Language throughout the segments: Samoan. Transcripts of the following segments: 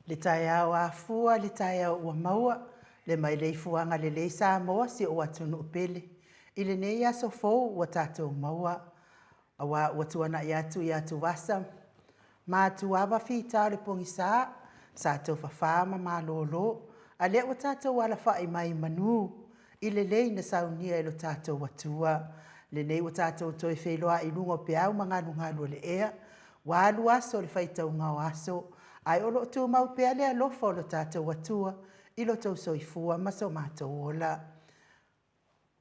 Le taeao afua, le taeao ua maua, le maileifuaga lelei Samoa si ou atunuu pele. I lenei aso fou ua tatou maua, aua ua tuanai atu i atuvasa ma atuava fita o le pogisa, sa tofafa ma malolo, a o lea ua tatou alafai mai i manu i lelei na saunia e lo tatou Atua. Lenei ua tatou toe feiloai i luga o peau ma galugalu o le ea, ua alu aso i le faitauga o aso, ae o lo o tumau pea le alofa o lo tatou Atua i lo outou soifua ma so matou ola.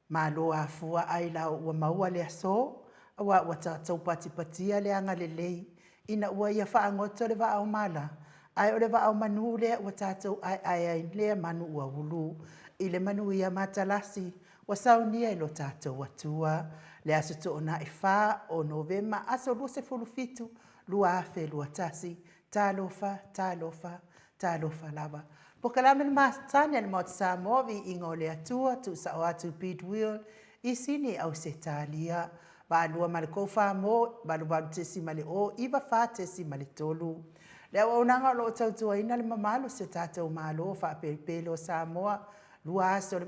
Malo afua ailao ua maua le aso, aua ua tatou patipatia le agalelei ina ua ia faagoto le vaa o mala, ae o le vaa o manu lea ua tatou aeae ai i lea manu ua ulu i le manuia matalasi ua saunia e lo tatou Atua. Le aso Toonai 4 o Novema aso 27, 2021, talofa, talofa, talofa lava. Polokalame le masani a le Maota Samoa, viiga o le Atua, tuusao atu i Bidwill i Sini Ausetalia. Valua ma le 4 88.0 94.3. Le auaunaga o lo o tautuaina le mamalu o si o tatou Malo faapelepele o Samoa, 2 aso,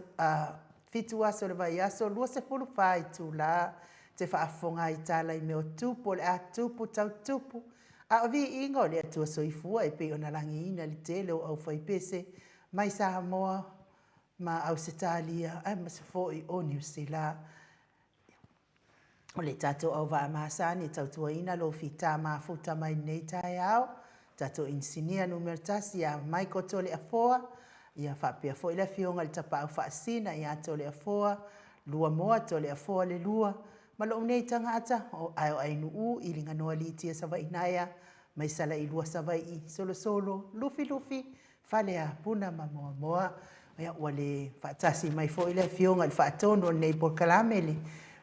7 aso o le vaiaso, 24 itula, te faafofoga ai i tala i mea o tupu, o le a tupu tau tupu, a o viiga o le Atua Soifua e pei ona lagiina le tele o aufaipese mai Samoa ma Ausetalia aemaise foi o Niu Sila. O le tatou auvaa masani e tautuaina lou fita mafuta mai lenei taeao, tatou inisinia numera 1 ia Michael Toleafoa, ia faapea foi le afioga i le Tapaau Faasisina ia Toleafoa, Luamoa Toleafoa le lua, ma lou nei tagata o Aioainu'u Iliganoa Litia Savaiinaea mai Salailua Savaii, Solosolo Lufilufi Faleapuna ma Moamoa. Ia, ua le faatasi mai foi le afioga i le faatonu o lenei polokalame, le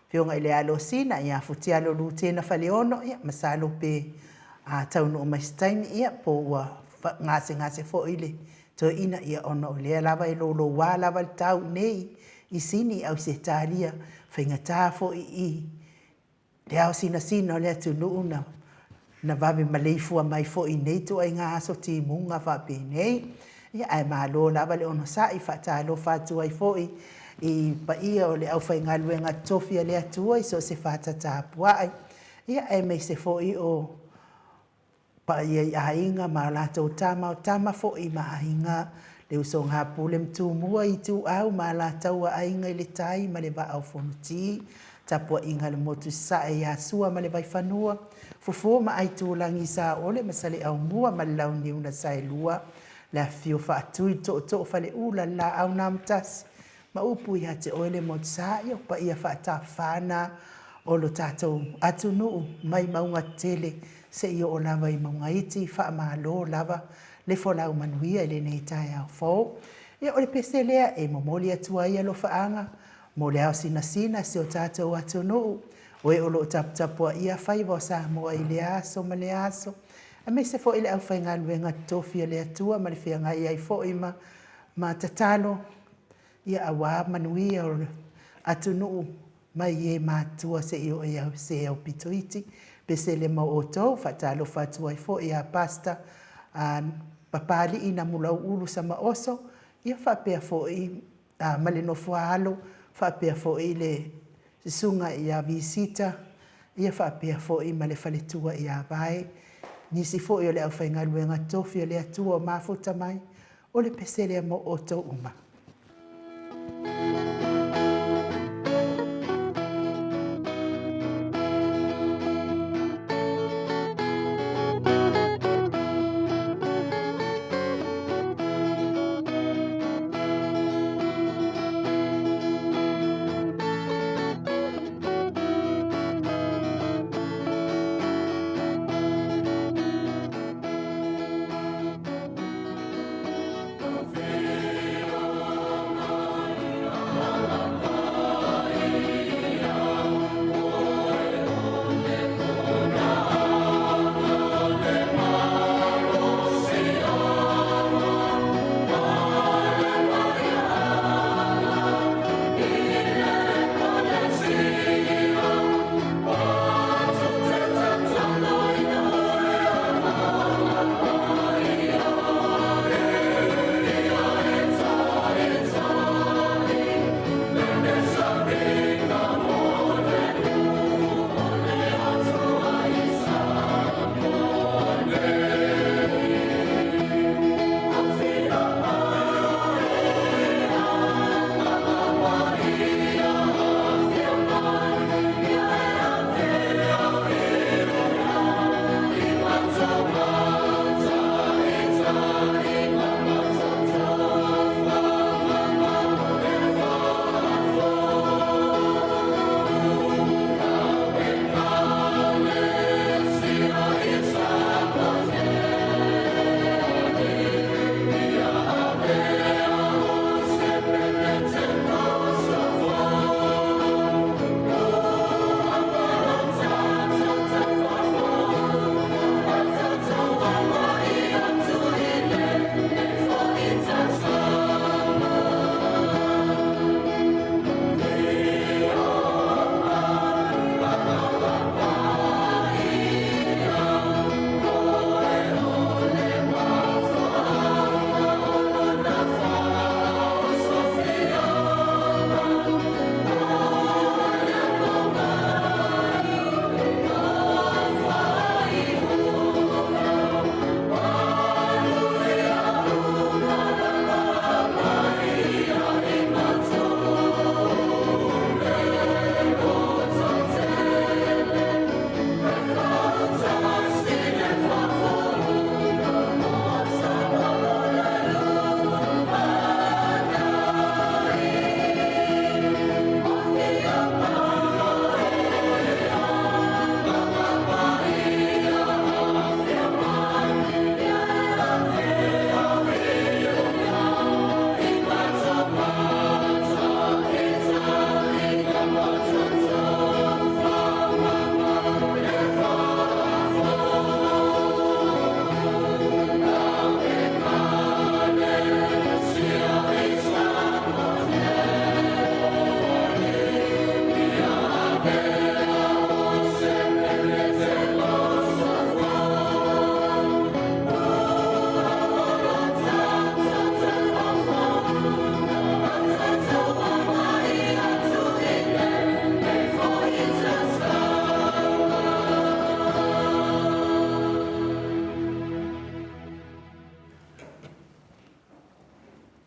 afioga i le Alosina ia Futialo Lutena Faleono, ia masalo pe a taunuu mai se taimi, ia po ua gasegase foi le toeaina, ia ona o lea lava e louloua lava le tau nei i Sini i Ausetalia, faigata foi i le ao sinasina o le atunuu na vave maleifua mai foi i nei ituaiga aso timuga faapenei. Ia, ae malo lava le onosai. E faatalofa atu ai foi i paia o le aufaigaluega totofi a le Atua i so o se fata tapuai, ia aemaise foi o paia i aiga ma latou tama, o Tama foi ma Aiga, le usoga a Pule ma Tumua, Ituau ma Alataua, Aiga i le Tai ma le Vaa o Fonoti, tapuaiga a le Motu i Sasae ia Sua ma le Vaifanua, Fofo ma Aitulagi, Saole ma Saleaaumua ma le Launiu na Saelua, le afifio Faatui le Tootoo o Faleula, le Laau na Amotasi ma upu ia te oe le Motusa. Ia o paia faatafafa na o lo tatou atunuu mai mauga tetele seia oo lava i mauga iti. Faamalo lava le folau manuia i lenei taeao fou. Ia o le pese lea e momoli atu ai alofaaga mo le ao sinasina si o tatou atunuu, o e o lo o taputapuaia faiva o Samoa i lea aso ma lea aso, aemaise foi le aufaigaluega totofi a le Atua ma le feagai ai foi ma tatalo, ia aua manuia o le atunuu mai e matutua seia oo i se aupito iti. Pese le ma outou, faatalofa atu ai foi ia Pastor Papalii Namulauulu Samaoso, ia faapea foi ma le nofoaalo, faapea foi le susuga ia Visita, ia faapea foi ma le faletua ia Vae, nisi foi o le aufaigaluega totofi a le Atua o mafuta mai, o le pese lea mo outou uma.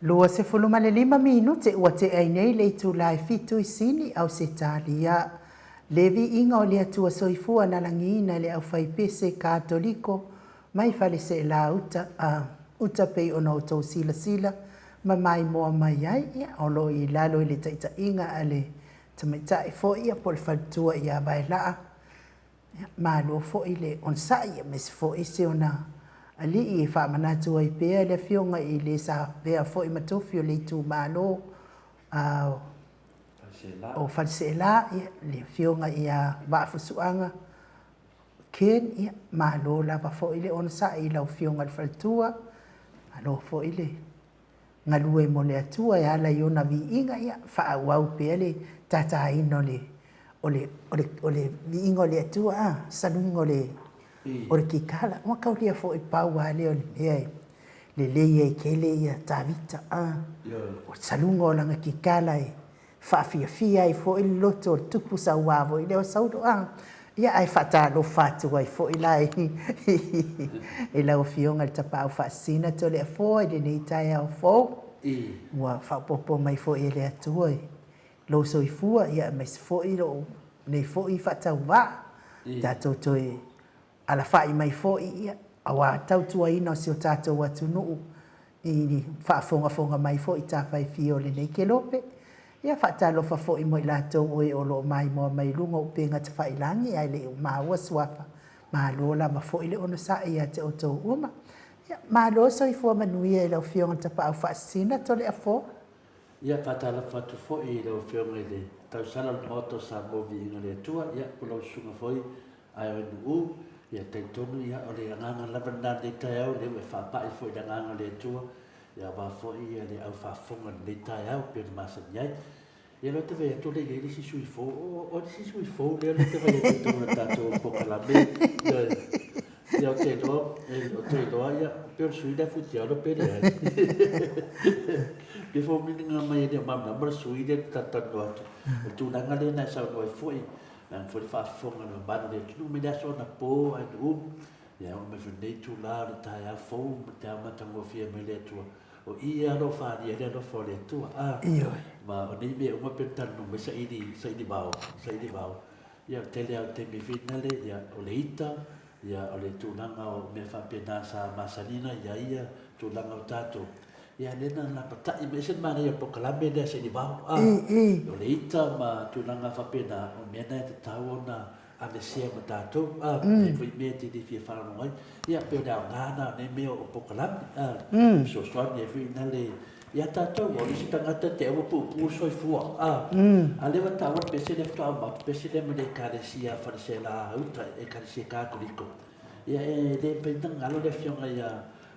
25 minute ua tea ai nei le itula e fitu i Sini, Ausetalia. Le viiga o le Atua Soifua na lagiina e le aufaipese Katoliko mai Faleseela uta, a, uta pei ona outou silasila ma maimoa mai ai, ia, o lo o i lalo i le taitaiga a le tamaitai foi, ia, po o le faletua ia Vaelaa. Ia, malo foi le onosai, aemaise foi si ona alii e faamanatu ai pea le afioga i le sa avea foi ma tofi o le itumalo o Faleseela, ia, le afioga ia Vaafusuaga Ken, ia, malo lava foi le onosai i lau afioga i le faletua, malo foi le galue mo le Atua e ala i ona viiga, ia faaauau pea le tataina o le, o le, o le, o le viiga o le Atua, a, saluga o le, o le kikala. Ua kaulia foi pau lava lea o le mea e lelei ai tele ia Tavita, a, o le saluga o lana kikala e faafiafia ai foi le loto o le tupu saua foi lea o Saulo, a, ia ae faatalofa atu ai foi la i lau Afioga i le Tapaau Faasisina Toleafoa i lenei taeao fou, ua faaopoopo mai foi e le Atua i lou soifua, ia aemaise foi lou nei foi faatauvaa, tatou toe alafa'i mai foi, ia, auā tautuaina o si o tatou atunuu i faafogafoga mai foi i tafa e fia o lenei kelope. Ia, faatalofa foi mo i latou o e o lo o maimoa mai i luga o upega tafailagi ae le i maua suafa. Malo lava foi le onosai ia te outou uma. Ia, malo soifua manuia i lau Afioga i le Tapaau Faasisina Toleafoa. Ia, faatalofa atu foi i lau Afioga i le Tausala o le Maota o Samoa Viiga i le Atua, ia, po o lau Susuga foi Aeonu'u, ia talitonu ia o le agaga lava lena i lenei taeao, lea ua e faapai foi i le agaga o le Atua, ia aua foi ia le au faafofoga i lenei taeao e pei ona masani ai. Ia lea ou te vaai atu lea e i ai le isi sui fou, o, o le isi sui fou lea ou te vaai atu i totonu o le tatou polokalame, ioe. Ia ou te iloa, ou te iloa ia, pei o le sui lea Futialo pe leai. Pei foi miliga mai e le o malamalama le sui lea ou te talatalanoa atu. O le tulaga lea na e saunoa ai foi, Leaga foi le faafofoga a le mamalu o le atunuu mai le aso anapo ae nu'u, ia oo mai foi lenei itula o le taeao fou ma le taeao matagofie mai le Atua. O i lava o lo o faaalia ai le alofa o le Atua. A, Ioe. Ma o nei mea uma pei ona talanoa mai saili, saili vao, saili vao. Ia o le tele lava o taimi foi nale, ia o le ita, ia o le tulaga o mea faapena sa masani ona i ai ia tulaga o tatou. Ia lea na lapatai mai, ese le manaia o le polokalame lea saili vao, a, o le ita ma tulaga faapena, o mea na e tatau ona aveesea ma tatou, a, e i ai foi mea e te le fia faalogo ai. Ia, pei o le aoga lena o nei mea o polokalame, a, e fesoasoani ai foi i le ia tatou, o nisi tagata te aua puupuu le soifua, a, a o lea ua taua le pese lea faatoa uma atu, pese lea mai le Ekalesia Falesela uta, Ekalesia Katoliko. Ia, e le mafai ona galo le afioga ia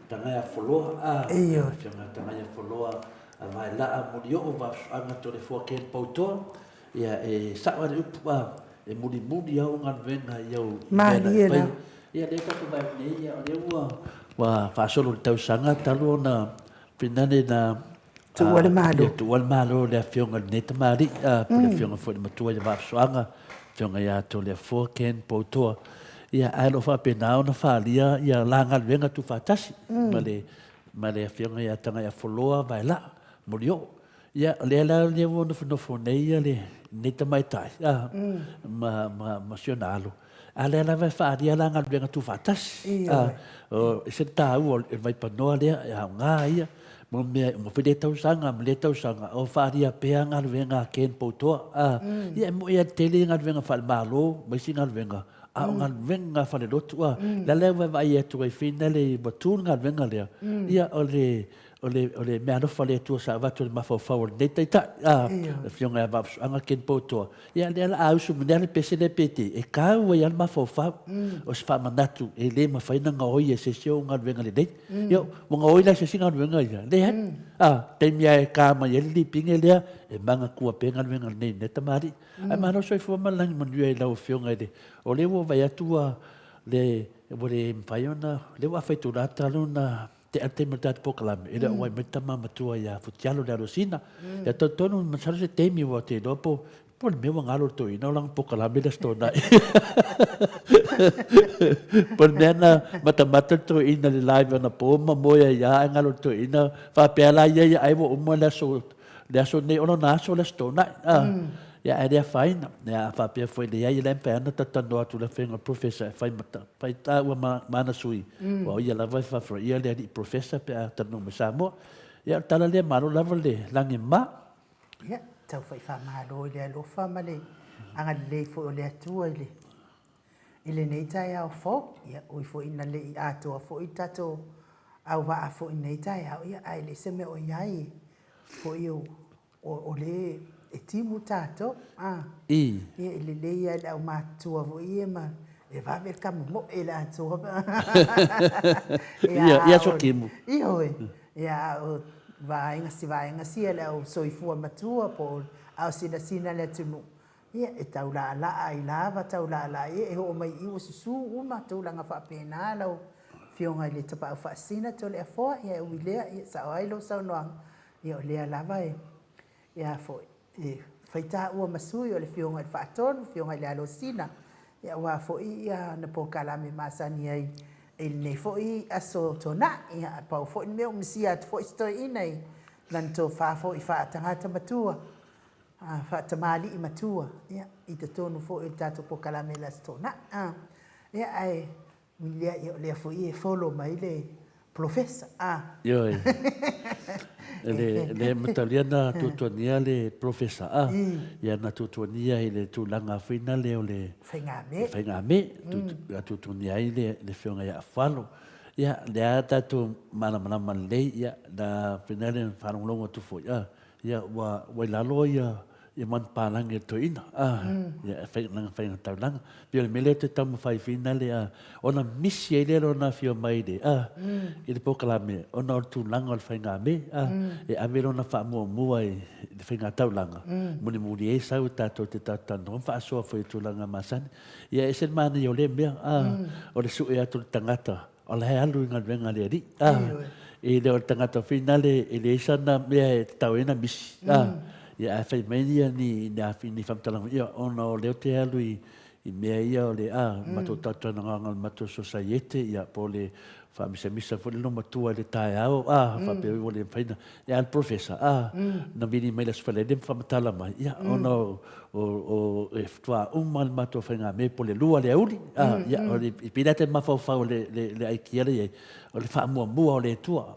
Tagaiafoloa, a, Afioga Tagaiafoloa a Vaelaa Molioo Vaafusuaga Toleafoa Ken Poutoa, ia e sao lava le upu, a, e mulimuli au galuega i au mea na e faia. Ia lea tatou vaai atu nei, ia o lea ua ua faasolo i le tausaga talu ona finane na Tuua le Malo. Ia tuua le Malo le afioga i lenei tamalii, a, po o le afioga foi i le matua ia Vaafusuaga, Afioga ia Toleafoa Ken Poutoa, ia, ae o lo o faapena ona faaalia ia la galuega tuufaatasi ma le, ma le Afioga ia Tagaiafoloa Vaelaa Molioo. Ia, o lea la lea ua nofonofo nei ia lenei tamaitai, a, ma, ma, ma si ona alo, a lea lava e faaalia la galuega tuufaatasi. A, o, e ese le taua o le vaipanoa lea, e aoga ia mo mea uma foi lea tausaga ma lea tausaga, o faaalia pea galuega a Ken Poutoa. A, ia e moni lava e tele galuega faale-Malo ma isi galuega, a o galuega faale-lotu, a, lea la ua vaai atu ai finale ua tu le galuega lea, ia o le O le, o le meaalofa a le Atua sa avatu i le mafaufau o lenei taitai, a, le Afioga ia Vaafusuaga Ken Poutoa, ia lea la a usu mai nei le pese lea pe te, e tau ai lava le mafaufau. O se faamanatu e le mafai ona gaoi e se isi ou galuega lelei. Ia, ua gaoi la e se isi galuega ia? Leai. A, taimi lava e ka mai ai le lipine lea, e manatua pea galuega lelei i lenei tamalii. Ae malo le soifua ma le lagi manuia i lau Afioga i le, o lea ua vaai atu ua le, ua le mafai ona, lea ua afaitula talu ona Te ate ma tatou polokalame, e le o wai mai tama matua ia Futialo le Alosina. Ia talitonu masalo se taimi ua te iloa po po le mea ua galo le toeaina o lana polokalame le Aso Toonai. Po le mea na matamata le toeaina i le live anapo ma moe ai lava ae galo i le toeaina faapea la ia ia ai ua uma le aso le aso nei o lona aso le Aso Toonai a ia ae le afaina. Ia a faapea foi leai e le mafai lava ona talatalanoa atu i le afioga i le Professor e fai ma fai taua ma ana sui aua o ia lava e faafeiloai le alii Professor pe a talanoa mai Samoa. Ia o le tala lea malo lava le lagi e mama. Ia, tau fai faamalo i le alofa ma le agalelei foi o le Atua i le i lenei taeao fou. Ia, ui foi ina le i atoa foi le tatou auvaa foi i lenei taeao, ia, ae leai se mea o i ai foi o, o lea e timu tatou. A, I. Ia, e lelei lava i le aumatutua foi ia ma e vave le tamomoe i le atoa. Ia, ia aso timu. Ioe. Ia, a o vaega, si vaega sia le au soifua matua po o au sinasina le atunuu, ia, e tau laalaa ai lava, tau laalaa ia, e oo mai i i ua susu uma tulaga faapena lau Afioga i le Tapaau Faasisina Toleafoa, ia e ui lea, ia sao ai lau saunoaga, ia o lea lava e, ia foi, e fai taua ma sui o le Afioga i le Faatonu, Afioga i le Alosina, ia aua foi ana polokalame masani ai i lenei foi Aso Toonai. Ia, ae pau foi le mea ua misia atu foi si toeaina i lana tofa foi faa-tagata matua, faa-tamalii matua, ia, i totonu foi o le tatou polokalame i le Aso Toonai. Ia, ae Ia, o lea foi e follow mai le Polofesa, a. Ioe. E le mataulia na tuatuania le Polofesa, a. Ia na tuatuania i le tulaga foi na lea o le Faigame. Faigame, na tuatuania ai le Afioga ia Afualo. Ia, lea tatou malamalama lelei, ia, na foi na le faalogologo atu foi, a. Ia, ua i lalo ia manupapalagi a le toeaina, ia, e fai lana faiga taulaga. Pei o le mea lea ou te taumafai finale, ona misi ai lea lona afio mai i le, i le polokalame, ona o le tulaga o le faigame, e ave lona faamuamua i le faiga taulaga, mulimuli ai sau tatou te talatalanoa ma faasoa foi i tulaga masani. Ia, e ese le manaia o lea mea, o le sue atu o le tagata, O la e alu i galuega a le Alii. A, e le o le tagata foi nale e leai sana mea e tatau ai ona misi. A, ia ae fai mai ia ni ni a ni faamatalaga ia ona o lea ou te alu i i mea ia o le a matou talatalanoaga o le matou sosaiete ia po o le faamisamisa foi le loomatua i le taeao a faapea ua le mafai ona ia a le professor a na vili mai le Aso Faraile ma faamatala mai ia ona o o e faatoa uma le matou faigamea po o le 2 i le aoauli, ia, o le, e pei la te mafaufau i le, le aikia lea i ai, o le faamuamua o le Atua,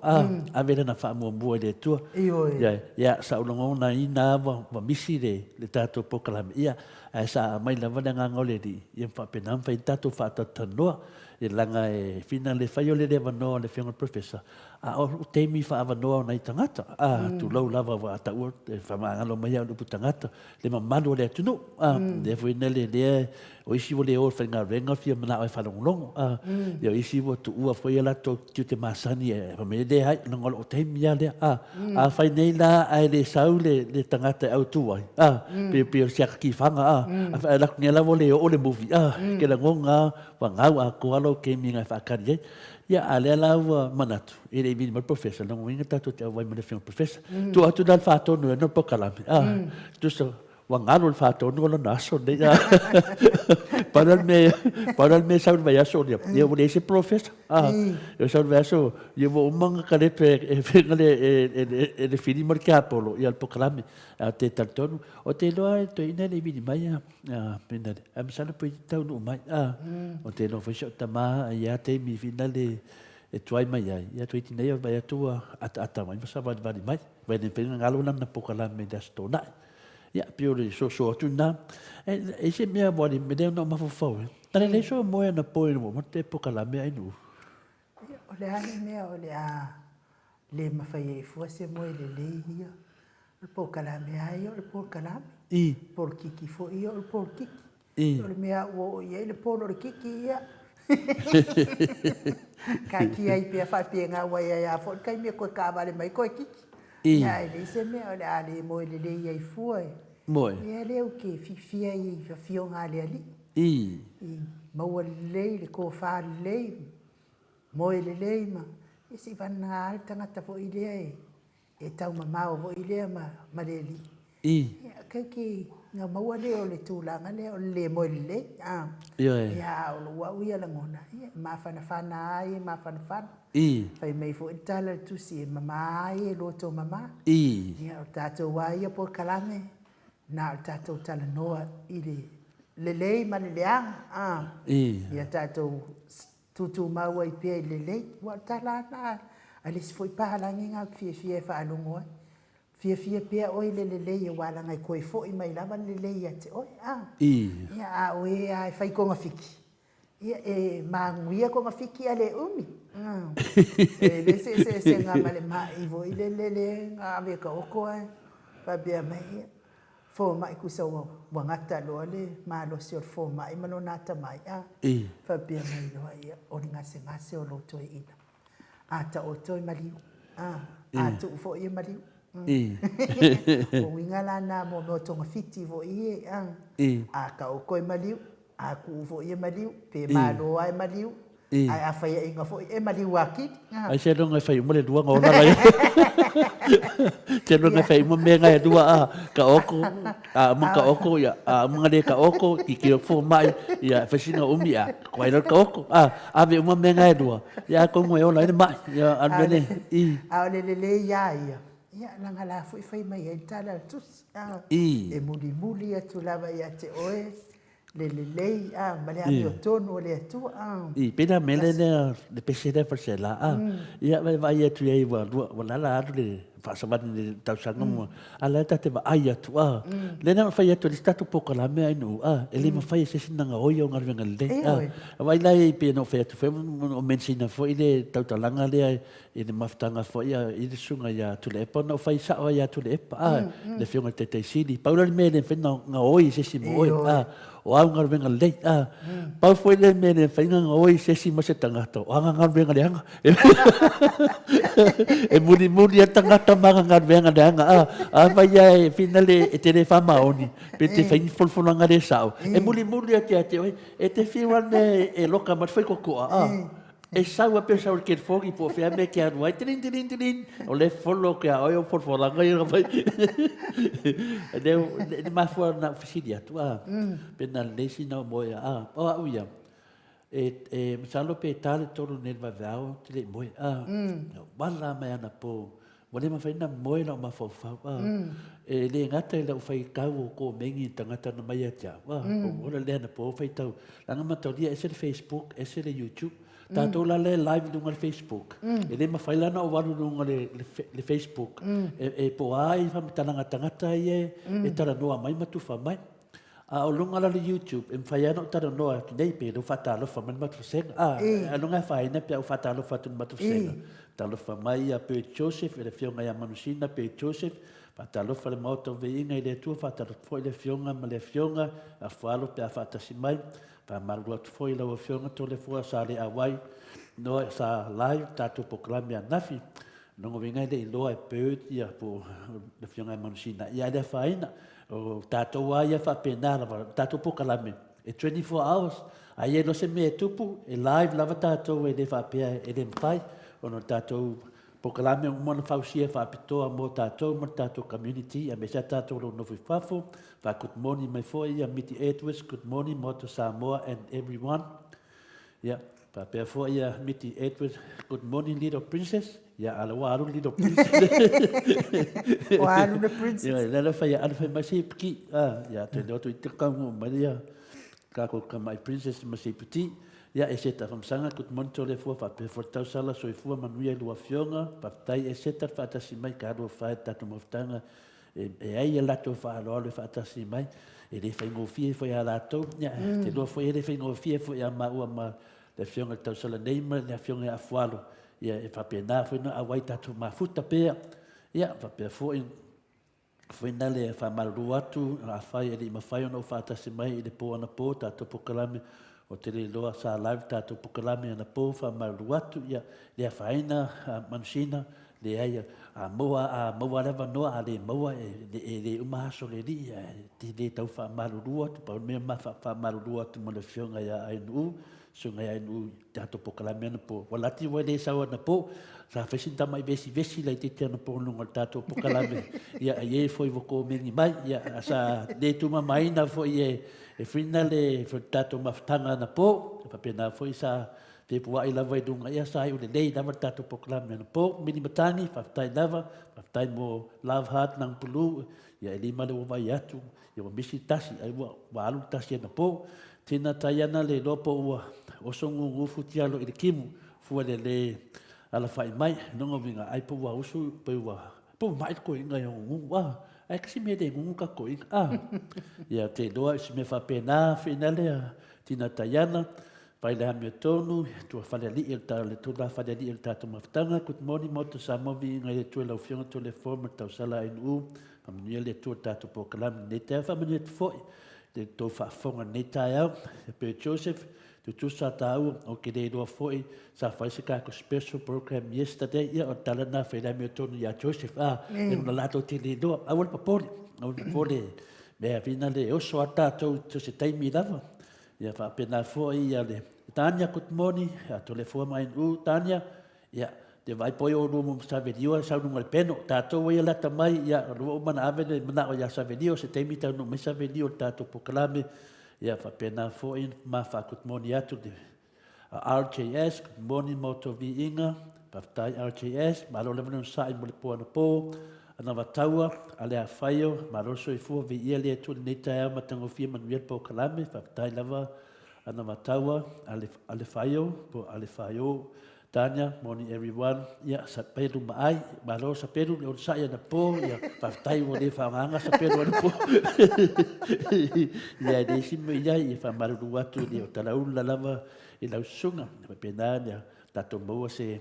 ave lana faamuamua i le Atua. Ioe. Ia, ia, sa ou lagonaina lava ua misi le, le tatou polokalame, ia, ae sa aumai lava le Agaga o le Alii, ia ma faapena ona fai ai le tatou faatalatalanoa, ia leaga e fina le fai o le le avanoa o le Afioga i le Professor, a o taimi faaavanoa o nai tagata, tulou lava ua taua, e faamagalo mai au i le upu tagata, le mamalu o le atunuu. A, lea foi na le lea, o isi ua le o i le faigaluega fia manao e faalogologo. A, ia o isi ua tuua foi a latou tiute masani e fai mai, e leai, leaga o lou taimi lava lea. A, afai nei la ae le sau le, le tagata e autu ai, a, pei, pei o se ata tifaga, a, a alu atu nei la ua le oo le movie, a, ke lagona lava ua gau atoa lou taimi na e faatali ai. Ia, a lea la ua manatu, e le i vili mai le Professor, lona uiga tatou te auai ma le Afioga i le Professor. Tuu atu la le faatonu e ana le polokalame, a, tusa ua galo le faatonu o lona aso lenei, a. Pau la le mea, pau la le mea e sau i le vaiaso lea, ia ua leai se Professor, a. Ia sau i le vaiaso, ia ua uma ona kalepe e e le Fili ma le Tiapolo ia le polokalame. Ae ou te talitonu, ou te iloa e toeaina e le i vili mai a, Finale, ae masalo pe taunuu mai, a. Ou te iloa foi si ou tama i ia taimi finale e tuai mai ai, ia toeitiiti nei vaai atu ua ataata mai ma savalivali mai, vai le mafai ona galo lana polokalame i le Aso Toonai. Ia, pei o le soso atu lena. E i ai se mea ua le mea ona ou mafaufau ai, na lelei sou moe anapo ina ua uma le polokalame ae nuu. Ia, o le a le mea o le a le mafai ai fua se moe lelei ia? O le polokalame lava ia o le polokalame. I. Polokiki foi ia o le polokiki. I. O le mea ua oo i ai le polo o le kiki, ia. Taatia ai pea faapena aua e i ai lava foi le taimi e toe taavale mai toe kiki. I. Ia, ae leai se mea o le a le moe lelei ai fua e. Moe. Ia lea ou te fiafia ai i afioga a le alii. I. I maua lelei le tofa lelei, moe lelei ma, ia se i vagana lava le tagata foi lea e taumamao foi lea ma le alii. Ia, keiki na maua lea o le tulaga lea o le le moe lelei. A. Ioe. Ia, a o lou au ia lagona, ia, e mafanafana lava ia, e mafanafana. Fai mai foi le tala a le tusi, e mama lava ia i loto mama. Ia, o tatou lava ia polokalame, na o le tatou talanoa i le lelei ma le leaga. A. Ia tatou tutumau ai pea i le lelei. Aua o le tala lava lena a le isi foi palagi na ou te fiafia e faalogo ai. Fiafia pea oe i le lelei aua leaga e toe foi mai lava le lelei ia te oe. A. Ia, a o e lava e fai togafiti, ia, e manuia togafiti ae le umi. E leai se eseesega ma le mai foi lele lea na ave e taoto ae faapea mai, ia, fomai tusa ua gata loa le malosi o le fomai ma lona atamai, a faapea mai loa, ia, o le gasegase o lou toeaina. A taoto e maliu, a, a tuu foi e maliu. O uiga la na mo mea o togafiti foi e, a, a taoto e maliu, a tuu foi e maliu, pe malo lava e maliu, ae a faiaina foi e maliu atili. Ai se loga e fai uma le lua na ona lai. Se loga e fai uma mea na e lua a ka oko, a uma ka oko ia, a uma le ka oko, ki ki fo mai ia fai sina umi a, ko ai ka oko. A ave uma mea na e lua. Ia atonu e ola ai le mai, ia alu mea nei. I. A o le lelei ia ia, ia leaga la foi fai mai ai le tala a le tusi, a. I. E mulimuli atu lava ia te oe le lelei, a, ma le amiotonu o le Atua, a. I, pei la mea lea, le pese lea Faleseela, a. Ia, vaai atu i ai ua lua, ua lala alu le faasavali i le tausaga mua, a la e ta te vaai atu, a, lea na ona fai atu e le isi tatou polokalame a ainoʻu, a, e le mafai e se isi ona gaoi au galuega lelei, a. Vaai la i ai pei ona ou fai atu foi, ona ou mention ina foi le tautalaga lea i le mafutaga foi a i le susuga ia Tuilaepa, ona ou fai sao ai ia Tuilaepa, a, le Afioga i le Taitai Sili. Pau la le mea e le mafai ona gaoi e se isi mo oe, a, o au galuega lelei, a. Pau foi le mea e le mafai ona gaoi e se isi ma se tagata, o ana galuega leaga. E mulimuli lava le tagata ma ana galuega leaga, a. Afai lava e finale e te le faamaoni, pe te fai ni folafolaga le sao, e mulimuli atu ia te oe, e te fiu lava le mea e loka mai le faitotoa, a. E sau lava pe sau i le telefoni po o fea mea e te alu ai, tilin, tilin, tilin, o lea e follow atu ia oe au folafolaga ia na fai. Lea e mafua ona ou fesili atu, a, pe na lelei sina ou moe, a, o au ia, e masalo pe ta le 3 nei i le vaveao ou te le i moe, a, na ou ala mai anapo, ua le mafai ona moe lou mafaufau, a, e le gata i lau faitau o komeni i tagata na mai ia te au, a, ou ola lea anapo faitau, leaga mataulia e ese le Facebook, ese le YouTube, tatou la lea e live i luga o le Facebook, e le mafai la ona ou alu i luga o le Facebook, e po o a ai faamatalaga a tagata ia e talanoa mai ma tufa mai. A o luga la o le YouTube, e mafai lava ona ou talanoa atu nei pe lou faatalofa mai le matou vasega. A, ailoga e afaina pe a ou faatalofa atu i le matou vasega. Talofa mai ia Bert Joseph, le Afioga ia Manusina Bert Joseph, faatalofa le Maota o Viiga i le Atua, faatalofa foi le Afioga ma le Afioga Afualo pe a faatasi mai. Faamalulu atu foi i lau Afioga Toleafoa Saleaawai Noa sa live tatou polokalame ananafi. Lona uiga e le i loa e Bird ia po o le Afioga ia Manusina, ia ae le afaina. O tatou lava ia faapena lava, o tatou polokalame e 24 hours, a i ai loa se mea e tupu, e live lava tatou e le faapea e le mafai ona o le tatou polokalame ua uma ona fausia faapitoa mo tatou ma le tatou community aemaise lava tatou o lo o nofo i fafo. Fa-good morning mai foi ia Miti Edwards, good morning Maota Samoa and everyone. Ia, faapea foi ia Miti Edwards, good morning little princess. Ia, ala ua alu little princess. Ua alu le princess. Ia, le ala fai, alu fai mai se piki. Ah, ia, te leo tu i te kaungu mai ia, kākou kamai princess ma se piti. Ia, e seta whamsanga, good morning tole fua, faapea foi tausala, soifua, manuia i lua afioga, faafetai e seta faatasi mai, ka lua whae tātou mafutaga, E ai a latou faaaloalo e faatasi mai, e le faigofie foi ia latou, ia, te iloa foi e le faigofie foi ia maua ma le Afioga i le Tausala nei ma le Afioga ia Afualo, ia, e faapena foi ona auai tatou mafuta pea, ia, faapea foi, foi na le faamalulu atu, afai e le i mafai ona ou faatasi mai i le po anapo, tatou polokalame, ou te le iloa sa live tatou polokalame anapo, faamalulu atu, ia, le afaina, Manusina, Leai, a maua, a maua le avanoa, a le maua, e le uma aso le alii, ae te le tau faamalulu atu, pau le mea ma faamalulu atu ma le afioga ia Ainuu, Susuga ia Inu i tatou polokalame anapo. Ua lati ua le sau anapo, sa fai sina tamai vesivesi laitiiti anapo i luga o le tatou polokalame. Ia, e i ai foi ua komeni mai, ia, sa le tumamaina foi e e Frina le tatou mafutaga anapo. E faapena foi sa fepua'i lava i luga, ia sa iu lelei lava le tatou polokalame anapo. Mili Matagi, faafetai lava, faafetai mo Love Heart Nangpulu, ia e lima le ua vaai atu, Ia ua misi le tasi, ai ua, ua alu le tasi anapo. Tina tai ana le iloa po ua oso gugu futialo i le kimu, fua le le alafai mai, lona uiga, ai po ua usu, pe ua, po ua mai le koiga e gugu, ah, ai kasi mea le gugu ka koiga, ah. Ia te iloa i se mea faapena, whina lea, tina tai ana, fai le amiotonu, tua falealii o le ta, le tula falealii o le tatou mafutaga. Good morning Maota Samoa, viiga i le Atua i lau Afioga Toleafoa ma le tausala ANU. Faamanuia le Atua i le tatou polokalame i lenei taeao. Faamanuia atu foi i le tou faafofoga i lenei taeao. E pei o Joseph, tutusa taua, ou te le iloa foi sa fai se tatou special program yesterday. Ia, o le tala lena fai le amiotonu ia Joseph, a, e lona latou te le iloa. Aua le popole, aua le popole, mea vina le oso a tatou i se taimi lava. Ia faapena foi ia le Tania, good morning, ia Toleafoa ma Ainu, Tania, ia, te vaai po ai oulua ma Savelio e sau luga i le peno. Tatou ia lata mai, ia, lua uma na ave le manao ia Savelio, se taimi taunuu mai Savelio i le tatou polokalame. Ia faapena foi ma faa good morning atu le RJS, good morning ma outou viiga. Faafetai RJS, malo lava le onosai mo le po anapo. Anavataua, Aleafaio, malo le soifua, viia le Atua i lenei taeao matagofie manuia le polokalame. Faafetai lava Anavataua, Alefaio, po o Alefaio, Tanya, morning everyone. Ia, Sapelu ma ai. Malo Sapelu, le onosai anapo. Ia, faafetai ua le faaaogaina Sapelu anapo. Ia, e leai se mea i ai, ia faamalulu atu i le o talaula lava i lau susuga. Faapena, ia tatou maua se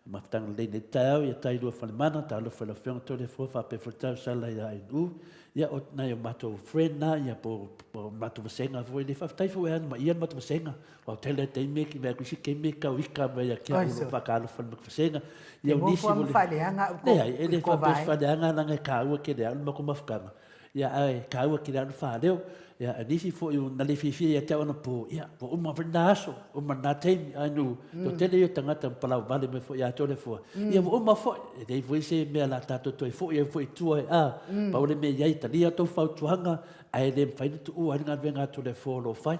mafutaga lelei nei taeao, ia Tailua Falemana, talofa i lau Afioga Toleafoa faapea foi le tausala ia Ainu. Ia, o nai o matou friend na, ia, po o matou vasega foi lea. Faafetai foi ia ma ia le matou vasega. Aua tele taimi ki mea kusi kemi kau ika mai ia kia ulu whakaalofa le makawhasenga. Ia o nisi mo le whaleanga au ko. Leai, e le whapes whaleanga nanga e kāua ke le au mako mafukanga. Ia ai, kāua ki le au whāreo. Ia, a nisi fo i na le whiwhia ia te au ana pō. Ia, po uma whina aso, uma nā teimi, ai nu, to tele ia tangata palau vale me fo ia tole fo. Ia, uma fo, e lei fo se mea la tātou toi fo ia fo i tua e a, pau le mea iai talia tau fautuanga, Ae le mafai ona tuua ai le galuega a Toleafoa o lo o fai.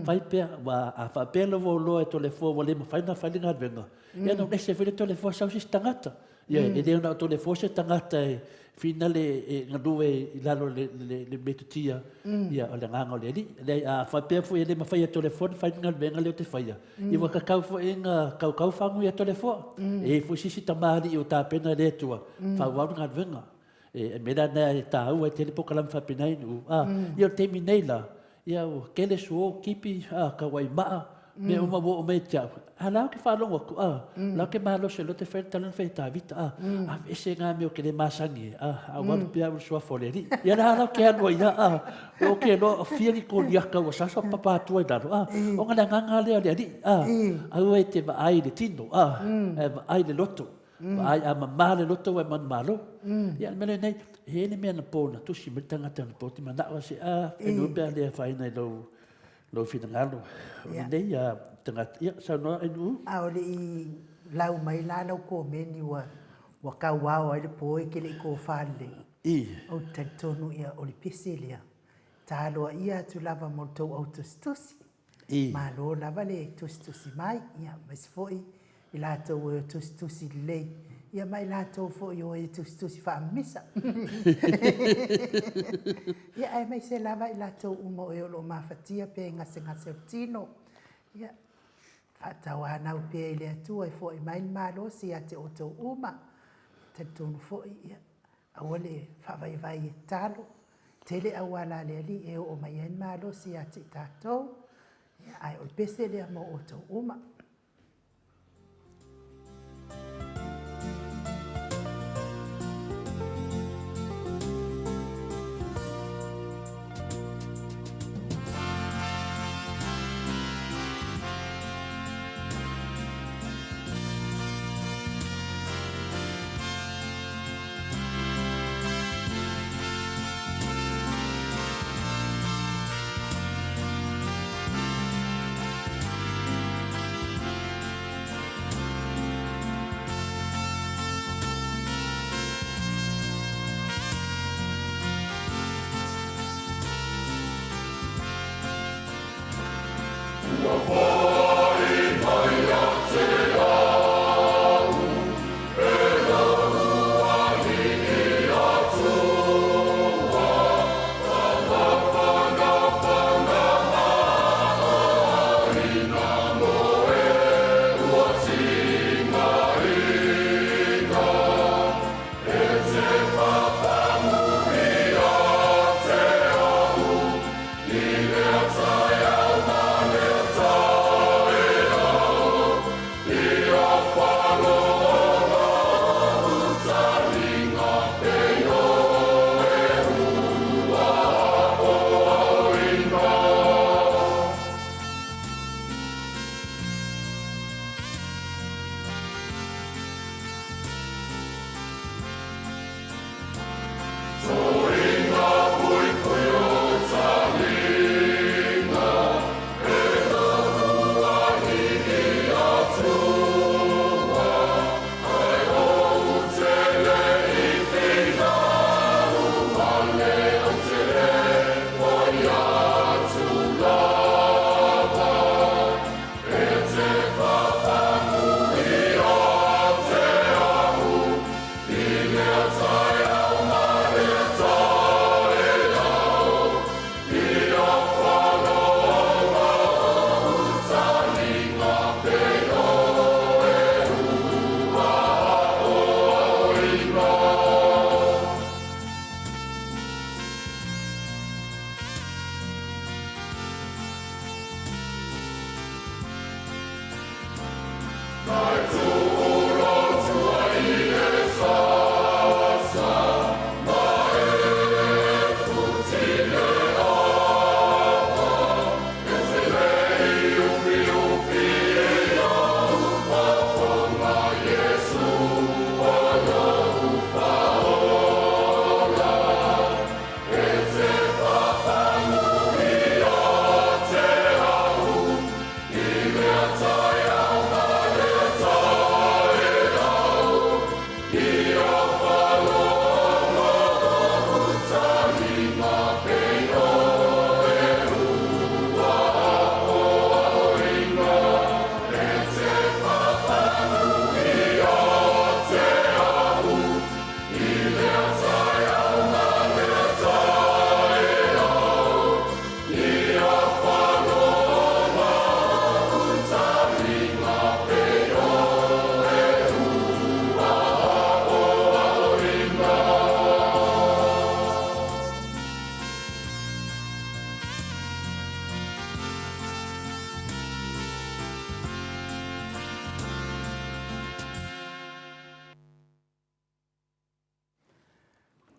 Fai pea, aua a faapea lava o loa e Toleafoa ua le mafai ona fai le galuega, ia ona ese foi le Toleafoa sau se isi tagata. Ia, e le na o Toleafoa se tagata e finale e galue i lalo o le metotia, ia, o le agaga o le Alii. Leai, a faapea foi e le mafai e Toleafoa ona fai le galuega lea ou te faia, ia ua tatau foi ona kaukau fagu ia Toleafoa. E i ai foi se isi tamalii o tapena e le Atua, faaauau le galuega. E mea la lena e taua ai tele polokalame faapena i nuu. A, ia o le taimi nei la, ia ua tele suo, kipi, a, tauaimaa, mea uma ua oo mai ia te au. A la ou te faalogo atu, a, la ou te malosi o lea ou te fai le tala na fai e Tavita, a, aveese na mea ou te le masani ai, a, a ua alu pea au i le suafa o le Alii. Ia la la ou te alu ai lava, a, ou te iloa o fia ni koniaka ua sasa papa atu ai i lalo, a, ona o le agaga lea o le Alii, a, aua e te vaai i le tino, a, ae vaai i le loto. Vaai a mamā le loto ua e manumalo. Ia, le mea lenei, e i ai le mea na po na tusi mai le tagata na po te manao a se a, whenua pe a le afaina i lou, lou finagalo. O lenei a tagata, ia, saunoa ai nuu. A o le i lau mai la lau komeni ua, ua tauao ai le po e ke le i tofa lelei. I. Ou te talitonu ia o le pese lea. Taloaia atu lava mo le tou au tusitusi. I. Malo lava le tusitusi mai, ia, aemaise foi i latou e tusitusi lelei, ia ma i latou foi o e tusitusi faamamisa. Ia, aemaise lava i latou uma o e o lo o mafatia pea i gasegase o le tino. Ia, faatauanau pea i le Atua e foai mai le malosi ia te outou uma. E talitonu foi, ia, Aua le faavaivai e tatalo, tele auala a le Alii e oo mai ai le malosi ia te i tatou, ae o le pese lea mo outou uma.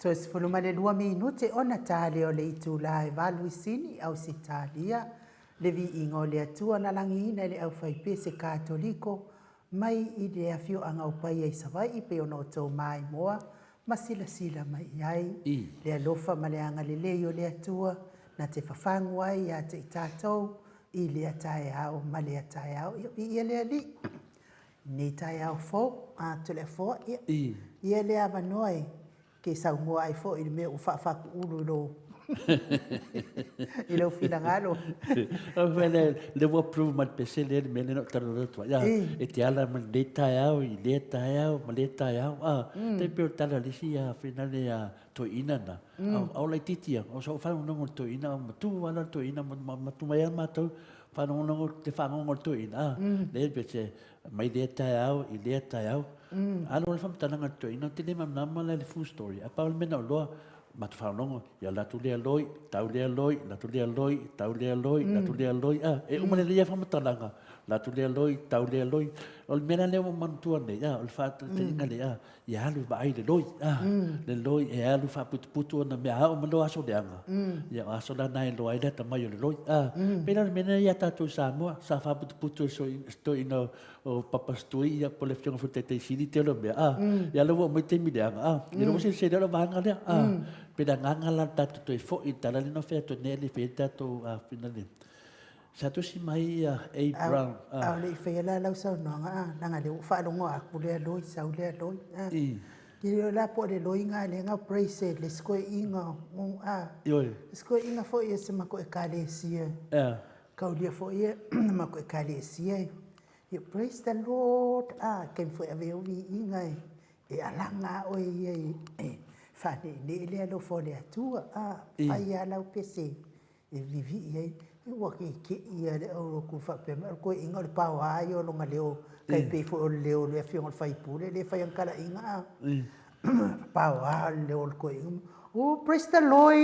Toe 12 minute ona ta lea o le itula e valu i Sini, Ausetalia, le viiga o le Atua na lagiina e le aufaipese Katoliko mai i le afioaga o Paia i Savaii pei ona outou maimoa ma silasila mai i ai le alofa ma le agalelei o le Atua na te fafagu ai ia te i tatou i lea taeao ma lea taeao. Ia viia le Alii i lenei taeao fou. A Toleafoa, ia, ia lea avanoa e te saunoa ai foi i le mea ua faafatuulu i lou i lou finagalo. Le le ua approve mai le pese lea le mea lea na ou talanoa atu ai. E te ala mai lenei taeao i lea taeao ma lea taeao. Tai pei o le tala a le isi finale a toeaina na. A o laitiiti ia, o sa ou faalogologo i le toeaina, matua lava le toeaina, matua mai lava matou faalogologo i le fagogo a le toeaina. Lea e pei mai lea taeao i lea taeao. Alu ai le faamatalaga a le toeaina, ou te le malamalama la i le full story, ae pau le mea na ou iloa, matou faalogologo, ia alu atu lea loi, tau lea loi, alu atu lea loi, tau lea loi, alu atu lea loi, a, e uma lelei lava faamatalaga, alu atu lea loi, tau lea loi. O le mea la lea ua ou manatua nei, a, o le faataitaiga lea, a, ia alu e vaai i le loi, a, le loi e alu faaputuputu ona mea a oo mai loa aso leaga, ia o aso la na e iloa ai le atamai o le loi, a. Pei la o le mea lena ia tatou i Samoa, sa faaputuputu e le toeaina o Papa Stui ia po o le Afioga foi i le Taitai Sili tele o mea, a. Ia lea ua oo mai le taimi leaga, a, ia lea ua selesele ai le vaega lea, a. Pei o le agaga la tatou toe foi i le tala lea na fai atu nei e le fai ai le tatou finale. Sa tusi mai ia A. Brown. A o le i faia la lau saunoaga, a, leaga o lea ua ou faalogo atu lea loi, sau lea loi, a. E le iloa la po o le loi lena lea na praise e le isi toeaina, a. Ioe. Le isi toeaina foi o si matou Ekalesia. Kaulia foi e le matou Ekalesia e, praise the Lord, a, taimi foi e ave ai au viiga e alaga lava oe ia e faaneenee le alofa o le Atua, a, fai lava lau pese e vivii ai, ua keke'i lava le aulotu faapea mai, o le toeaina o le paoa ia o lona leo, tai pei foi o le leo o le afioga i le sui usufono lea e fai ana talaiga a. Paoa le leo o le toeaina, oh praise the Lord.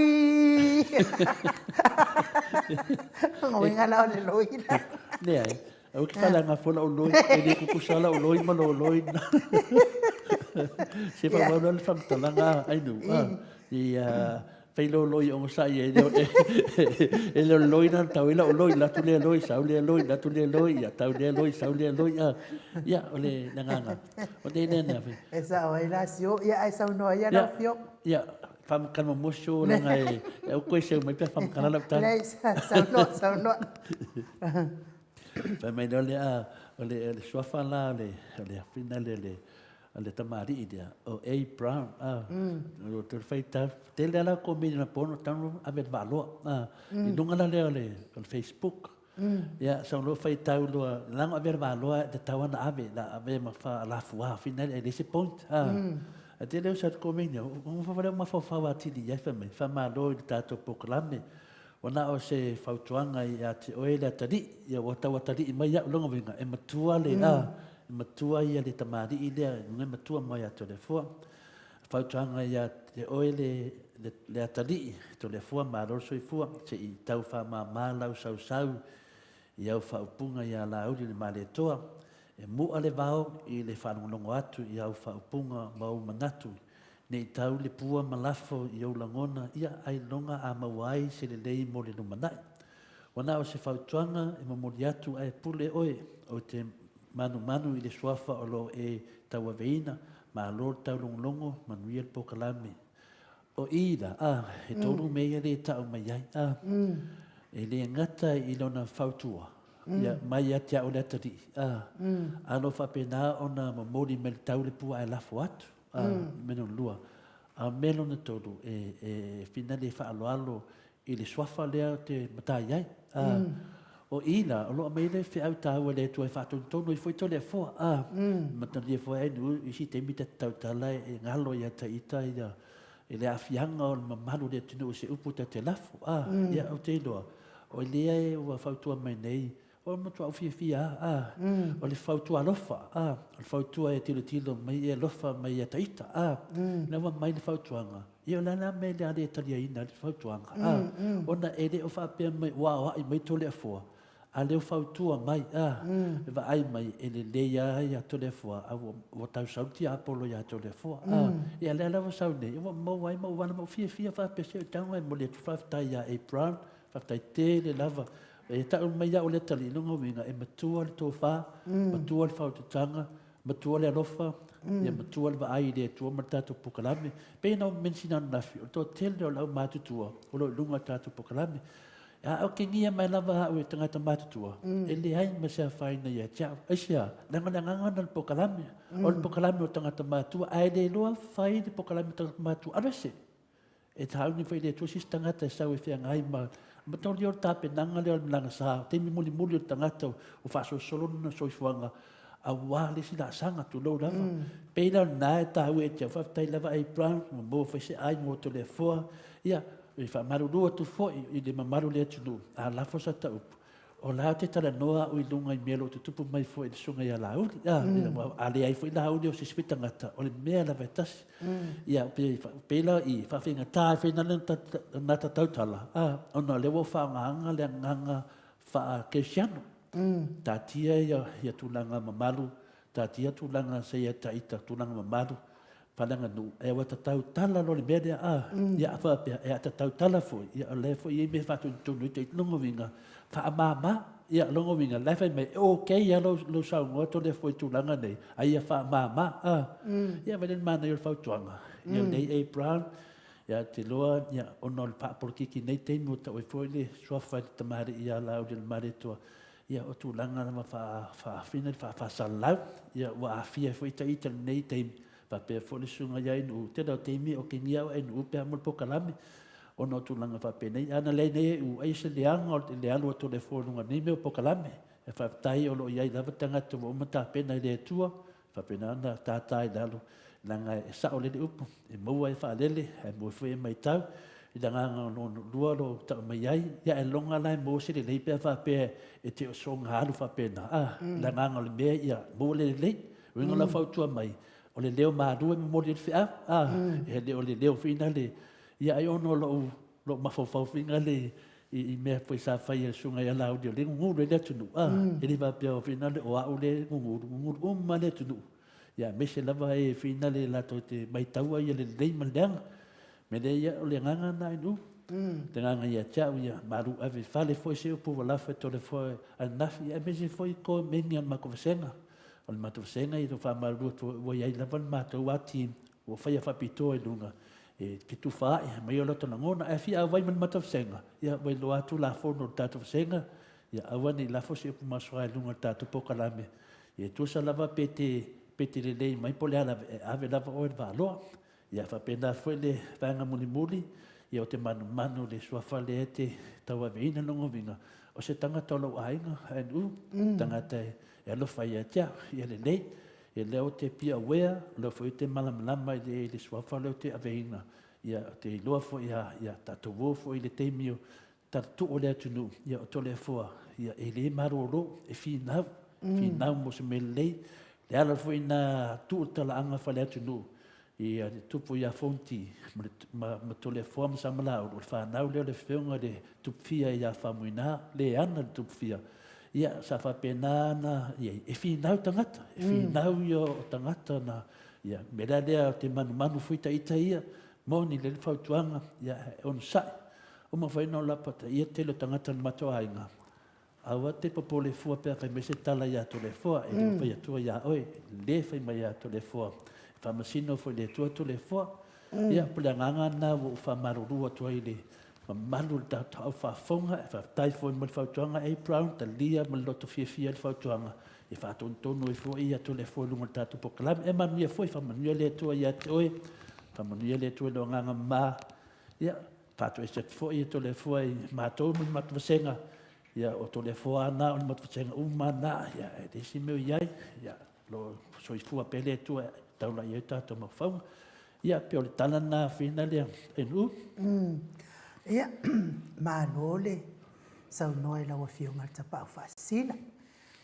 Lona uiga la o le loi la. Leai, aua ke faaleaga fua lau loi, e le tutusa lau loi ma lou loi. Se faaauau loa le faamatalaga a Ainuu, ia Fai lou loi onosai e le e le loi na tau ila loi la tu le loi sau le loi la tu le loi ia tau le loi sau le loi a ia o le agaga o le le na e sao ai la sio ia ai saunoa ia lau fio ia whamakana mo sio langa e e au koe seu mai pea whamakana lau tala le saunoa saunoa Fai mai lea o le a o le suafa la o le o le afina le le a le tamalii lea, o A. Brown, a, o te faitau, tele ala ko me na pono tanu ave le vaaloa, a, i lunga la lea o le, o le Facebook. Ia, sa lo faitau loa, lango ave le vaaloa e te tau ana ave, la ave ma fa la fua, fina e le se point, a. A te leo sa ko me ni, o fa fa leo mafaufau atili ia fa mai, fa malo i le tatou polokalame. Ua na o se fautuaga ia te oe le atalii, ia ua tau atalii mai iaʻu lona uiga, e matua le, a, e matua ia le tamalii lea, e matua mai ia Toleafoa. Fautuaga ia te oe le, le, le atalii, Toleafoa, malo le soifua, se i tau faamama lau sausau i au faaupuga ia Laauli le Malietoa, e mu'a le vao i le faalogologo atu i au faaupuga ma ou manatu Ne i tau le pua ma lafo i ou lagona, ia, ailoga a maua ai se lelei mo le lumanai. Ua na o se fautuaga e momoli atu ae pule oe, ou te manumanu i le suafa o lo o e tauaveina, malo le taulogologo, manuia le polokalame. O i la, a, he tolu mea ia le tau mai ai, a, e le gata i lona fautua, ia, mai ia te au le atalii, a, a lo faapena ona momoli mai le tau le pua ae lafo atu. A, mea lona lua. A mea lona tolu, e, e finale e faaaloalo i le suafa lea ou te matā i ai. A, o i la, o lo o aumai le feau taua e le Atua e faatonutonu ai foi Toleafoa. A, matalia foi ai nu isi taimi ta te tautala e galo ia te ita ia i le aafiaga o le mamalu o le atunuu i se upu ta te lafo. A, ia, ou te iloa, o lea e ua fautua mai nei O le matua ou fiafia a, a. O le fautua alofa, a. O le fautua e tilotilo mai e alofa mai ia Taita, a. Ina ua mai le fautuaga, ia o le a la mea le a le taliaina le fautuaga, a. Ona e le o faapea mai ua aoai mai Toleafoa, A lea ua fautua mai, a, e vaai mai e lelei lava ia Toleafoa, a ua, ua tau sau le tiapolo ia Toleafoa. A, ia lea la ua sau nei, ua maua ai ma ou ala ma ou fiafia faapea se tago e momoli atu faafetai ia A. Brown, faafetai tele lava. E tau mai au le atalii, lona uiga e matua le tofa, matua le faautautaga, matua le alofa, ia matua le vaai i le Atua ma le tatou polokalame. E pei ona ou mention ananafi, o le toatele o le aumatutua o lo o i luga o le tatou polokalame. A otegia mai lava au e tagata matutua, e leai ma se afaina ia te au. Aisea? Leaga o le agaga lena o le polokalame. O le polokalame o tagata matua, ae le iloa fai le polokalame o tagata matua. Alu ese! E tauni foi i le Atua se isi tagata e sau e feagai ma mataulia o le tapenaga lea o le malaga sa, o taimi mulimuli o le tagata ua faasolosolo lona soifuaga aua le isi laasaga, tulou lava. Pei la o lena e taua ia te au, faafetai lava A. Brown, ua maua foi se ai mo Toleafoa. Ia, e faamalulu atu foi i le mamalu o le atunuu, a lafo sa ta upu, o la ou te talanoa au i luga i mea o lo o tutupu mai foi i le susuga ia Laauli. A, a leai foi Laauli o se isi foi tagata, o le mea lava e tasi. Ia, pei la i faafaigata ai foi na ta tautala, a, ona o lea ua faaaogaina le agaga faa-kerisiano. Taatia ia tulaga mamalu, taatia tulaga seia taita, tulaga mamalu faaleaganuu, ae ua ta tautala loa i le mea lea, a, ia a faapea, e a ta tautala foi, ia o lea foi e i ai mea e faatonutonu ai ita. Lona uiga, faamama, ia lona uiga, la e fai mai, e okay lava lou saunoa Toleafoa i tulaga nei, a ia faamama, a. Ia vaai la i le manaia o le fautuaga, ia lelei A. Brown, ia te iloa, ia, ona o le faapolokiki i nei taimi ua tau ai foi le suafa i le tamalii ia Laaulialemalietoa, ia o tulaga lava faa-faaafina le faa-faasalalau, ia ua aafia ai foi ita i lenei taimi, faapea foi le susuga ia Ainuu, tele o taimi o otegia au Ainuu pe a mo le polokalame, ona o tulaga faapenei. A na leai nei Ainuu, ai se leaga o le alu atu o le Atua i luga o nei mea o polokalame. Ae faafetai o lo o i ai lava tagata ua uma tapena i le Atua, faapena ona tata i lalo, leaga e saolele upu, e maua e faalele, ae maua foi e matau i le agaga o lona lua o lo o tau mai ai. Ia ae loga la e maua se lelei pe a faapea e te soona alu faapena. A, le agaga o le mea ia maua le lelei. O uiga o lau fautua mai, o le leo malu e momoli ai le feau, a, e le o le leo foi lea, ia ai ona o lou lou mafaufau foi lea i mea foi sa fai e le susuga ia Laauli o lea e gugulu ai le atunuu, a, e le faapea o finagalo o au lea e gugulu, gugulu uma le atunuu, ia aemaise lava e finagalo latou te maitaua ia le lelei ma le leaga. O le mea lea, ia, o le agaga lena i nuu, le agaga ia te au, ia malu ave i fale foi se upu ua lafo e Toleafoa ananafi, aemaise foi komeni a le matou vasega. O le matou vasega, ia faamalulu atu ua i ai lava le matou team ua faia faapitoa i luga e fetufaai mai o latou lagona. Ae fia auai ma le matou vasega, ia ua iloa atu Tulafono o le tatou vasega, ia aua ne i lafo se upu masoa i luga o le tatou polokalame. Ia tusa lava pe te, pe te lelei mai po o le a lava, e ave lava oe i le vaaloa. Ia faapena foi le vaega mulimuli, ia ou te manumanu i le suafa lea e te tauaveina lona uiga, o se tagata o lou aiga, NU, tagata e alofa ia te au, ia lelei. Ia lea ou te be aware, o lea foi ou te malamalama i le suafa lea ou te aveina, ia ou te iloa foi ia, ia tatou o foi i le taimi o talatuu o le atunuu, ia o Toleafoa, ia e le malolo, e finau, finau mo se mea lelei. Le ala foi na tuu le talaaga faale-atunuu ia le tupu ia Fonti ma, ma, ma Toleafoa ma Samalaulu, o le fanau lea o le afioga i le Tupufia ia Faumuina, le ana le Tupufia. Ia, sa faapena na, ia, e finau tagata, e finau ia o tagata na, ia, mea la lea o te manumanu foi ta ita ia, moni le fautuaga, ia, e onosai, Uma foi ona lapataia tele o tagata o le matou aiga, aua te popole fua pe a fai mai se tala ia Toleafoa, e le mafai atua ia oe, le fai mai ia Toleafoa, e faamasino foi i le Atua Toleafoa. Ia, po o le agaga lena ua ou faamalulu atu ai i le mamalu o le tatou au faafofoga, e faafetai foi mo le fautuaga A. Brown, talia ma le loto fiafia le fautuaga, e faatonutonu ai foi ia Toleafoa i luga o le tatou polokalame. E manuia foi, faamanuia le Atua ia te oe, faamanuia le Atua i lou agaga mama, ia, Faatoese atu foi e Toleafoa i matou ma le matou vasega, ia o Toleafoa lava na, o le matou vasega uma lava na, ia e leai se mea o i ai, ia o lo o soifua pea le Atua e taula i ai o tatou mafaufauga. Ia pei o le tala lena Fina lea NU. Ia, malo le saunoa i lau Afioga i le Tapaau Faasisina.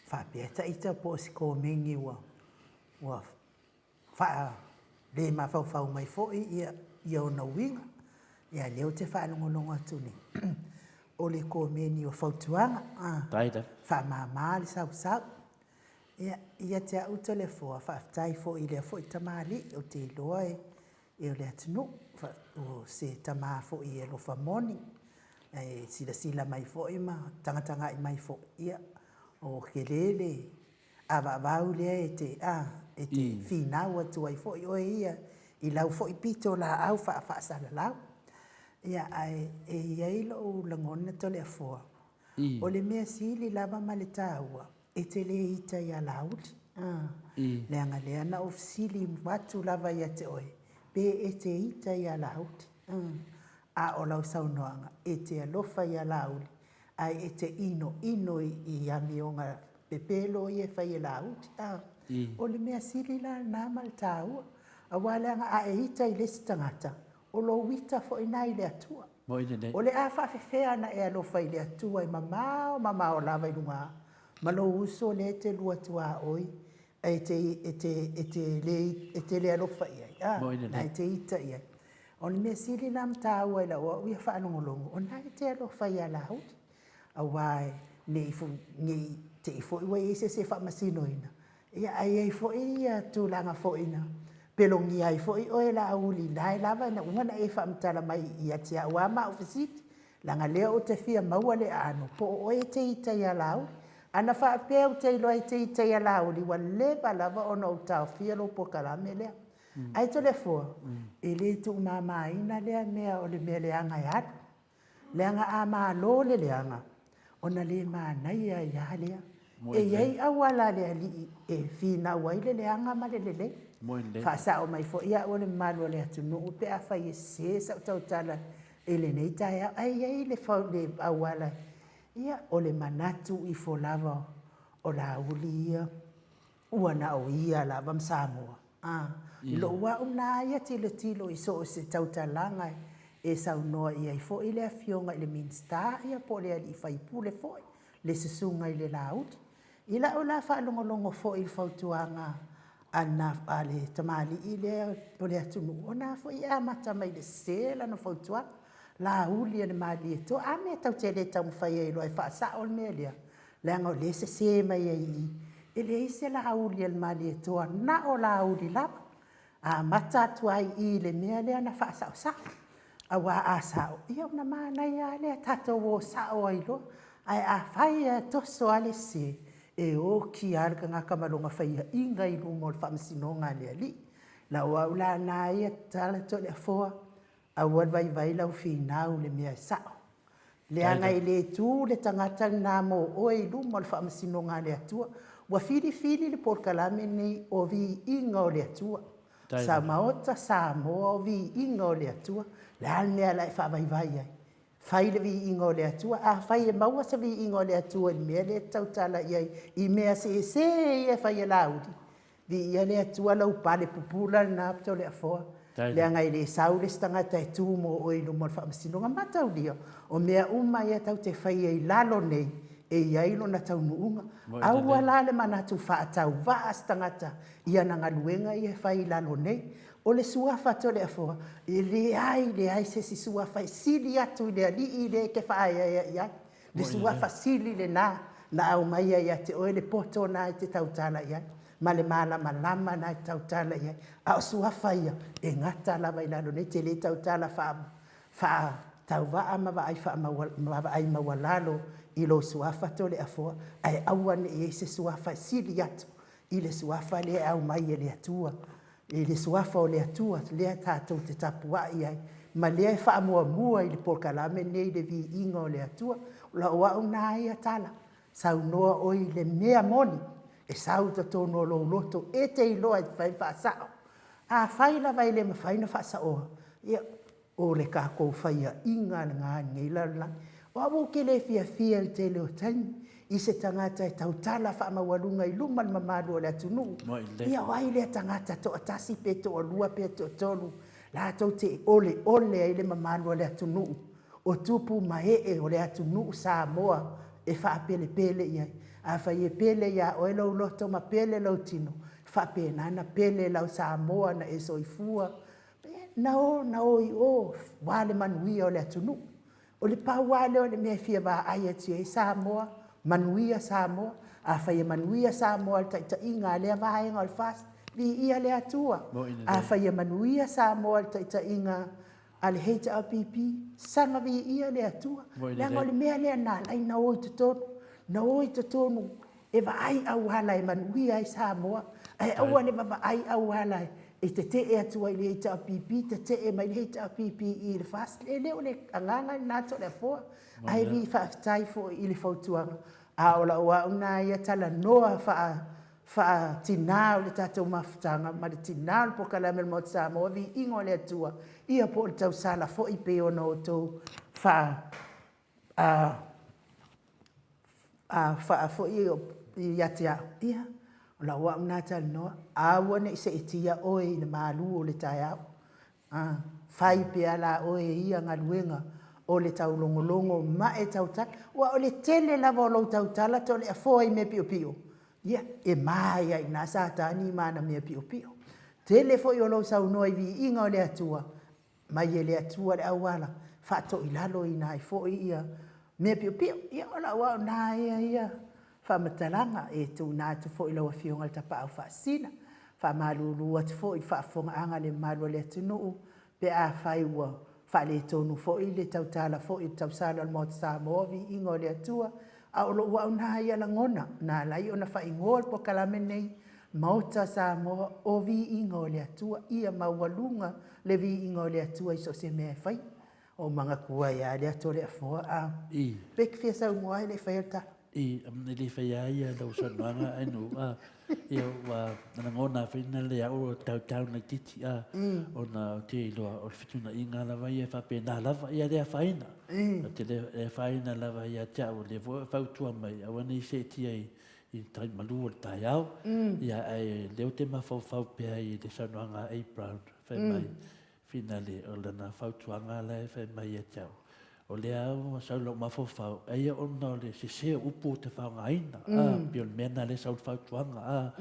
Faapea ta ita po o se komeni ua ua faale mafaufau mai foi ia ona uiga. Ia lea ou te faalogologo atu nei, O le komeni o fautuaga, faamama le sausau. Ia, ia te au Toleafoa, faafetai foi i lea foi tamalii, ou te iloa e o le atunuu, o se tama foi e alofa moni, e silasila mai foi ma tagatagai mai foi, ia, o tele le avaavau lea e te, a, e te finau atu ai foi oe ia i lau foi pitolaau faa-faasalalau. Ia, ae e i ai lou lagona Toleafoa, o le mea sili lava ma le taua, e te le ita ia Laauli, a, leaga lea na ou fesili atu lava ia te oe, pe e te ita ia Laauli, a, a o lau saunoaga, e te alofa ia Laauli, ae e te inoino i amioga pepelo ia e fai e Laauli, a. O le mea sili la lena ma le taua, aua leaga a e ita i le isi tagata, O lou ita foi na i le Atua. O le a faafefea ona e alofa i le Atua e mamao mamao lava i luga, ma lou uso lea e te lua tuaoi, e te, e te, e te le, e te le alofa i ai, a, na e te ita i ai. O le mea sili la ma taua i lau au ia faalogologo, o na e te alofa ia Laauli, aua ne i, ne i te i foi ua i ai se isi e faamasinoina, Ia, ae i ai foi ia tulaga foi na pelogia ai foi oe Laauli, la e lava ina uma ona e faamatala mai ia te au lava ma au fesili, leaga lea ou te fia maua le aano po o oe e te ita ia Laauli. A na faapea ou te iloa e te ita ia Laauli, ua leva lava ona ou taofia lou polokalame lea. Ae Toleafoa, e le tuumamaina lea mea o le mea leaga e alu. Leaga a malo le leaga, ona le manaia ai lava lea. E i ai auala a le Alii e finau ai le leaga ma le lelei. Faasao mai foi au e le mamalu o le atunuu pe afai e sese sau tautala i lenei taeao, ae i ai le auala, ia, o le manatu ifo lava o Laauli ia, ua na o ia lava ma Samoa. A, i lou au lena ia tilotilo i so o se tautalaga e saunoa i ai foi le Afioga i le Minisita ia po o le alii faipule foi, le Susuga i le Laauli. I lau la faalogologo foi i le fautuaga a a le tamalii lea o le atunuu, o lena foi e amata mai i le sese lana fautuaga, Laauli a le Malietoa. A mea tatou te le taumafai ai loa e faasao le mea lea? Leaga o lea e sese mai ai i i. E leai se Laauli a le Malietoa, na o Laauli lava. Amata atu lava i i i le mea lea na faasaosao. Aua a sao, ia ona manaia lava lea, tatou o sao ai loa. Ae afai lava e toso lava le sese, e oti lava le tagata ma lona faiaina i luma o le faamasinoga a le Alii. O lau au la lena ia tatala Toleafoa, Aua le vaivai lau finau i le mea e sao. Leaga e le tu le tagata lena mo oe i luma o le faamasinoga a le Atua. Ua filifili le polokalame lenei o Viiga o le Atua. Sa Maota Samoa o Viiga o le Atua. O le a le mea o le a e faavaivai ai? Fai le Viiga o le Atua. Afai e maua se Viiga o le Atua i le mea lea e te tautala i ai i mea sese ia e fai e Laauli, Viia le Atua lau pale pupula lena Toleafoa, leaga e le sau le isi tagata e tu mo oe i luma o le faamasinoga. Mataulia, o mea uma ia tatou te faia i lalo nei, e i ai lona taunuuga. Aua la le manatu faatauvaa se tagata i ana galuega ia e fai i lalo nei. O le suafa Toleafoa, e leai leai se isi suafa e sili atu i le Alii lea e te faaeaea i ai. Le suafa sili lena na aumaia ia te oe le poto na e te tautala i ai, ma le malamalama na e te tautala i ai, a o suafa ia, e gata lava i lalo nei, e te le tautala faatauvaa ma vaai ma vaai maualalo i lou suafa Toleafoa, ae aua ne i i ai se suafa e sili atu i le suafa lea e aumai e le Atua. I le Suafa o le Atua lea tatou te tapuai ai, ma lea e faamuamua i le polokalame lenei le viiga o le Atua. O lau au na ia tala, saunoa oe i le mea moni e sau i totonu o lou loto e te iloa e mafai ona faasao. Afai lava e le mafai ona faasaoa, ia, O le tatou faiaina lena i lenei lalolagi. O au ou te le fiafia i le tele o taimi i se tagata e tautala faamaualuga i luma le mamalu o le atunuu. Ia o ai lea tagata toatasi pe toalua pe toatolu latou te oleole ai le mamalu o le atunuu, o tupu ma ee o le atunuu Samoa e faapelepele i ai. Afai e pele ia oe lou loto ma pele lou tino, e faapena ona pele lau Samoa na e soifua Na o, na o i o, aua le manuia o le atunuu. O le pau lava lea o le mea e fia vaai atu i ai Samoa, manuia Samoa. Afai e manuia Samoa i le taitaiga a lea vaega o le FAST, viia le Atua. Afai e manuia Samoa i le taitaiga a le HRPP, saga viia le Atua. Leaga o le mea lea na ala ai na o i totonu, na o i totonu e vaai auala e manuia ai Samoa, ae aua le vavaai auala e tetee atu ai i le HRPP, tetee mai le HRPP i le FAST. E le o le agaga lena Toleafoa. Ae vi faafetai foi i le fautuaga, a o lau au na ia talanoa faa faa-tina o le tatou mafutaga ma le tina o le polokalame o le Maota Samoa, viiga o le Atua, ia po o le tausala foi pei ona outou faa a a faa foi ia te au, ia, o lau au lena talanoa, aua ne i seetia oe i le malu o le taeao. A, fai pea la oe e ia galuega o le taulogologo ma e tautala. Aua o le tele lava o lou tautala Toleafoa i mea piopio, ia, e ma ai lava i ina Satani ma ana mea piopio. Tele foi o lou saunoa i viiga o le Atua, mai e le Atua le auala, faatoilaloina ai foi ia mea piopio. Ia, o lau au lena ia ia faamatalaga e tuuina atu foi i lau Afioga i le Tapaau Faasisina. Faamalulu atu foi i le faafofogaaga a le mamalu o le atunuu pe afai ua faaletonu foi le tautala foi i le tausala o le Maota Samoa, viiga o le Atua, a o lou au lena ia lagona na ala ai ona faaigoa le polokalame lenei, Maota Samoa o Viiga o le Atua, ia maualuga le viiga o le Atua i so o se mea e faia. Ua ou manatua ai lava le ata o le afoa, a. I. Pe e te fia saunoa ai le i faia le tala. I, e le fai lava ia lau saunoaga ae no, a, ia ua lagona foi na le au o tautau laitiiti, a, ona ou te iloa o le fetuunaiga lava ia e faapena lava, ia le afaina. Ou te le afaina lava ia te au, o lea foi ua e fautua mai, aua ne i seetia i i tai malu o le taeao. Ia, ae o lea ou te mafaufau pea i le saunoaga a A. Brown, fai mai, Finale, o lana fautuaga la e fai mai ia te au, o lea ua sau i lou mafaufau, aia ona o le sese o upu ou te faaaogaina, a, pei o le mea lena lea e sau i le fautuaga, a,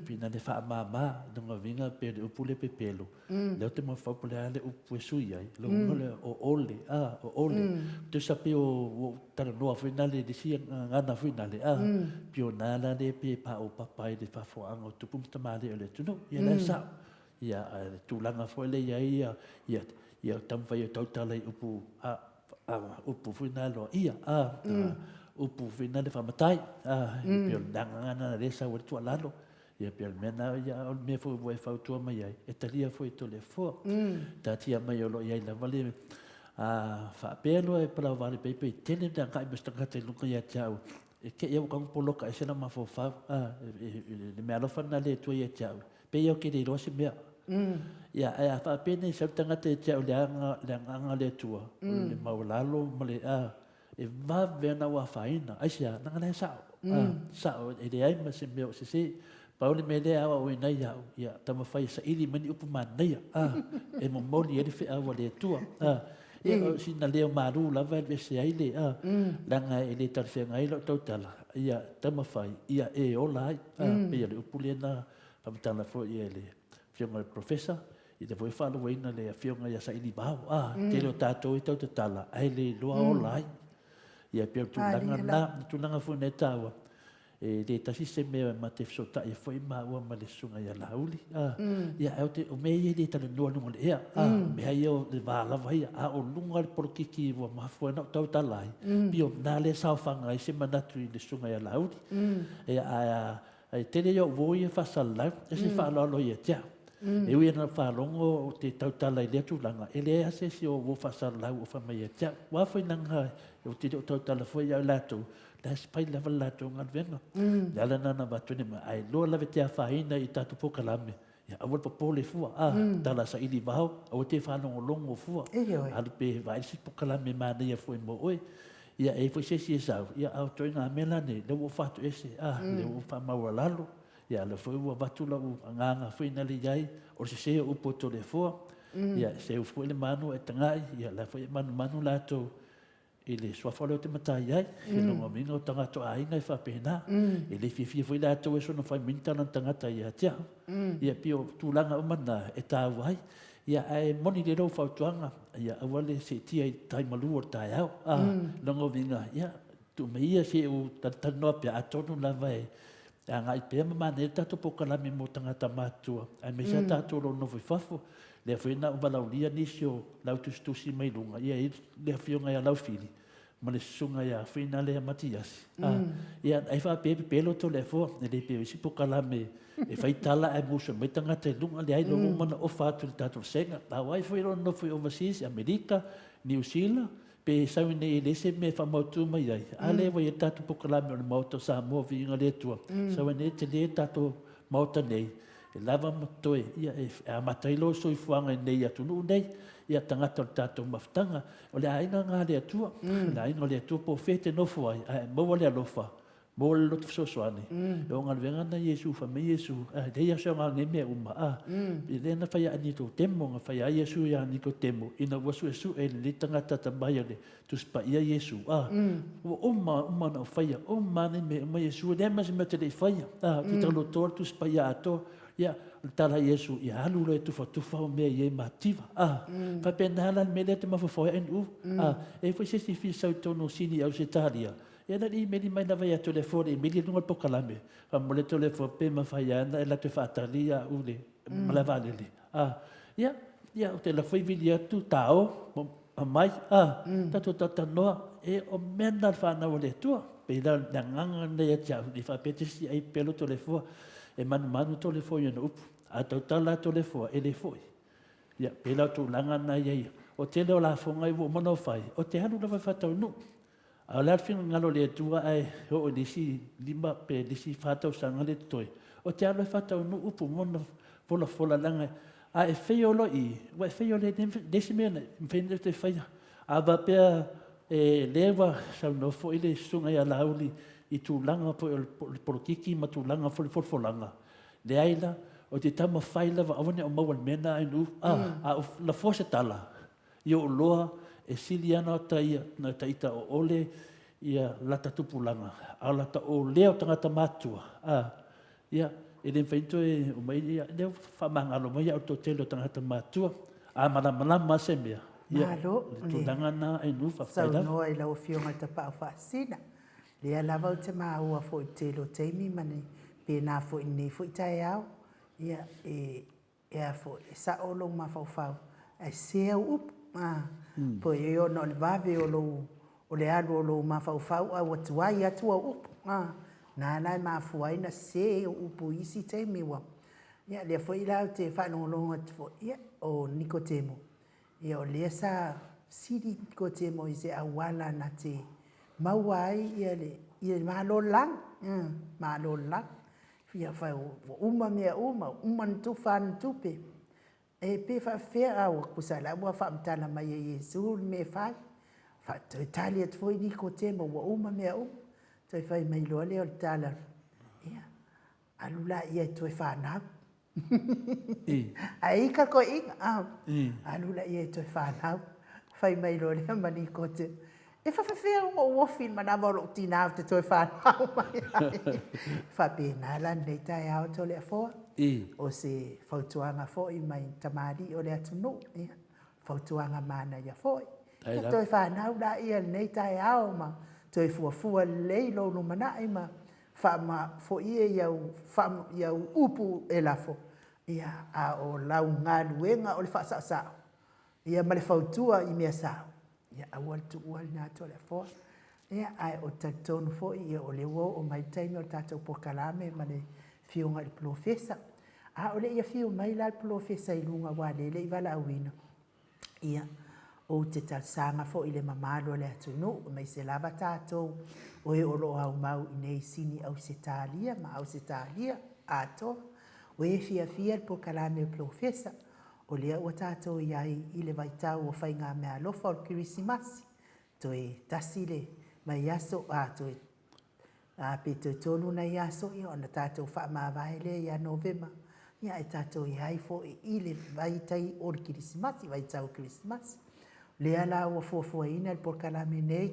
finale faamama, lona uiga pei o le upu lea pepelo, lea ou te mafaufau po o le a le upu e sui ai, lona uiga o le o ole, a, o ole. Tusa pei ua ou talanoa foi nale i le isi gagana foi nale, a, pei o lena la lea pei e paopapa ai i le faafofogaaga o tupu ma tamalii o le atunuu. Ia la e sao. Ia, a le tulaga foi lea i ai ia, ia, ia taumafai e tautala i upu, a, a, upu foi na aloaia, a, a, upu foi na le faamatai, a, mm. pei o le agaga na lea sau ai le tuualalo. Ia pei o le mea na, ia, o le mea foi ua e fautua mai ai, e talia foi e Toleafoa. Taatia mai o lo o i ai lava le, a, faapea loa e palauvale pei tele le agai mai o se tagata i luga ia te au, E te i au kau poloka ese la mafaufau, a, le mea alofa na le Atua ia te au, pei au ke le iloa se mea. Ia, ae a faapea nei sau le tagata ia te au le agaga, le agaga o le Atua, o le maualalo ma le, a, e vave ona ou afaina. Aisea? Leaga la e sao. A, sao, e leai ma se mea o sese. Pau le mea lea e aoaoina ai au, ia taumafai e saili mai ni upu manaia, a, e momoli ai le feau a le Atua. A, ia, o sina leo malu lava e alu ese ai le, a, leaga e le talafeagai lau tautala, ia taumafai ia e ola ai. A, pei o le upu lea na faamatala foi e le Afioga i le Professor, i le foi faalogoina le Afioga ia Saili Vao, a, tele o tatou e tautatala ae le iloa ola ai. Ia, pei o le tulaga lena, le tulaga foi lena e taua, E le tasi se mea ma te fesootai ai foi maua ma le susuga ia Laauli. A, ia, ae o te, o mea ia e le talanoa i luga o le ea. A, o mea ia o le va lava ia. A o luga o le polokiki ua mafua ai ona ou tautala ai, pei o lena lea e saofaga ai se manatu i le susuga ia Laauli. Ia, ae a, ae tele ia o uo ia e faasalalau, e se faaaloalo ia te au. E ui ina faalogo ou te tautala i lea tulaga, e leai lava se isi o uo faasalalau o fai mai ia te au. Aua foi leaga ou te le o tautala foi ia i latou, la e fai lava le latou galuega. Le ala lena na avatu ai le ae loa lava e te afaina i tatou polokalame, ia aua le popole fua, a, tala saili vao, aua te faalogologo fua, alu pe vaai le isi polokalame manaia foi mo oe. Ia e i ai foi se isi e sau, ia a o ituaiga mea la nei, lea ua ou faatoese, a, lea ua ou faamaualalo, ia lea foi ua avatu lau agaga foi na le i ai, o le sese o upu o Toleafoa, ia seu foi le manu ae tagai, ia la foi e manumanu latou i le suafa lea o te matai ai, i lona uiga o tagata o aiga e faapena. E le fiafia foi latou e soona fai mai ni tala a ni tagata ia te au. Ia pei o tulaga uma na e taua ai. Ia, ae moni lelei lou fautuaga, ia aua le seetia i tai malu o le taeao. A, lona uiga, ia, tuu mai ia se i ou talatalanoa pea, atonu lava e agai pea ma manaia le tatou polokalame mo tagata matutua, aemaise lava tatou o lo o nofo i fafo. Lea foi na ou valaaulia nisi o lau tusitusi mai luga, ia e i ai le afioga ia Laufili, ma le susuga ia Fuinalea Matiasi. Ia, ai faapea e pepelo Toleafoa, e le pei o isi polokalame e fai tala ae musu mai tagata i luga, leai, lea ua uma ona ofa atu i le tatou vasega. A o ai foi o lo o nonofo i overseas, Amerika, Niu Sila, pe sau iinei e leai se mea e faamautu mai ai, a lea ua i ai le tatou polokalame o le Maota o Samoa, Viiga i le Atua, sau ai nei, e tele le tatou Maota nei, e lava ma totoe, ia, e amata ai lou soifuaga i nei atunuu nei, ia, tagata o le tatou mafutaga. O le aiga lena a le Atua, o le aiga o le Atua po o fea e te nofo ai, ae maua le alofa, maua le loto fesoasoani, e o galuega lena Iesu, fai mai Iesu, e leai lava se aoga o nei mea uma, a, e lea na fai a Nikotemo, na fai a Iesu ia Nikotemo, ina ua suesue e lenei tagata atamai o le Tusi Paia Iesu, a, ua uma, uma ona ou faia, uma lava nei mea uma Iesu, e leai ma se mea ou te le i faia, a, ou te taulotō le Tusi Paia atoa. Ia, o le tala a Iesu, ia alu loa e tufatufa au mea i e mativa. A, faapena la le mea lea e te mafaufau ai Ainu, a, e i ai foi se isi fia sau i totonu o Sini i Ausetalia, ia na imeli mai lava ia Toleafoa, le imeli i luga o le polokalame, faamolemole Toleafoa pe mafai lava ona e alu atu e faatali ia au i le malaevaalele. A, ia, ia ou te alu atu foi vili atu, tao, aumai, a, tatou talatalanoa, e o mea na o le fanau a le Atua. Pei la o le agaga lena ia te au, ne i faapea te isi ai pelo Toleafoa, e manumanu Toleafoa i ona upu. A tautala lava Toleafoa, e le foi. Ia, pei la o tulaga na ia ia. O tele o lafoga ua uma ona fai, ou te alu lava e faataunuu. A o le a le finagalo o le Atua ae oo i le isi 5 pe le isi 4 tausaga lea e totoe, ou te alu e faataunuu upu ma ona folafola leaga a e fail loa i i, ua e fail i le isi mea e mafai ona e toe faia. A faapea e lea ua saunoa foi le Susuga ia Laauli i tulaga foi o le polokiki ma tulaga foi o le folafolaga, leai la, ou te taumafai lava aua ne i ou maua i le mea lena Ainuu, a ou lafoa se tala, I ou loa, e sili ana ta ia na ta ita o ole ia lata tupulaga, a o lata olea o tagata matutua, a, ia, e le mafai ona toe omai, ia, lea ua faamagalo mai au i le toatele o tagata matutua, a malamalama lava se mea, ia, Malo o le le tulaga lena Ainuu, faafetai lava. saunoa i lau Afioga i le Tapaau Faasisina. Lea lava ou te maua foi i le tele o taimi ma ni pena foi i lenei foi taeao, ia, e Ea foi, e sao lou mafaufau, ae sese au upu. A, po e ona o le vave o lou, o le alu o lou mafaufau ae ua tuai atu au upu. A, na la e mafua ai ona sese au upu i isi taimi ua. Ia, lea foi la ou te faalogologo atu foi, ia, o Nikotemo, ia o lea sa sili Nikotemo i se auala na te maua ai ia le, ia le Malo o le Lagi, Malo o le Lagi. Ia fai ua uma mea uma, ua uma ona tufa ana tupe. E pe faafefea a ua tusa la ua faamatala mai e Iesu le mea e fai. Fa toe tali atu foi Nikotemo ua uma mea uma. Toe fai mai loa lea o le tala, ia, alu laia e toe fanau. Ae i ka toeaiina, alu laia e toe fanau. Fai mai loa lea ma Nikotemo, E faafefea ona ou ofi i le manava o lou tinā ou te toe fanau mai ai? Faapena la lenei taeao Toleafoa, o se fautuaga foi mai tamalii o le atunuu, ia, fautuaga manaia foi. Ia toe fanau laia i lenei taeao ma toe fuafua lelei lou lumanai ma faamafoie i au, i au upu e lafo, ia, a o lau galuega o le faasaosao, ia ma le fautua i mea sao, ia aua le tuua lena Toleafoa. Ia, ae ou te talitonu foi ia o lea ua oo mai le taimi o le tatou polokalame ma le Afioga i le Polofesa. A o le i afio mai la le Polofesa i luga aua o lea e le i valaauina, ia, ou te talosaga foi i le mamalu o le atunuu, aemaise lava tatou o e o lo o aumau i inei i Sini Ausetalia ma Ausetalia atoa, o e fiafia i le polokalame a le Polofesa. O lea ua tatou i ai i le vaitau o faigameaalofa o le Kerisimasi, toe tasi le vaiaso, a, toe, a, pe toe tolu nai aso, ia ona tatou faamavae lea ia Novema, ia ae tatou i ai foi i le vaitai o le Kerisimasi, vaitau o Kerisimasi. O lea la ua fuafuaina le polokalame nei,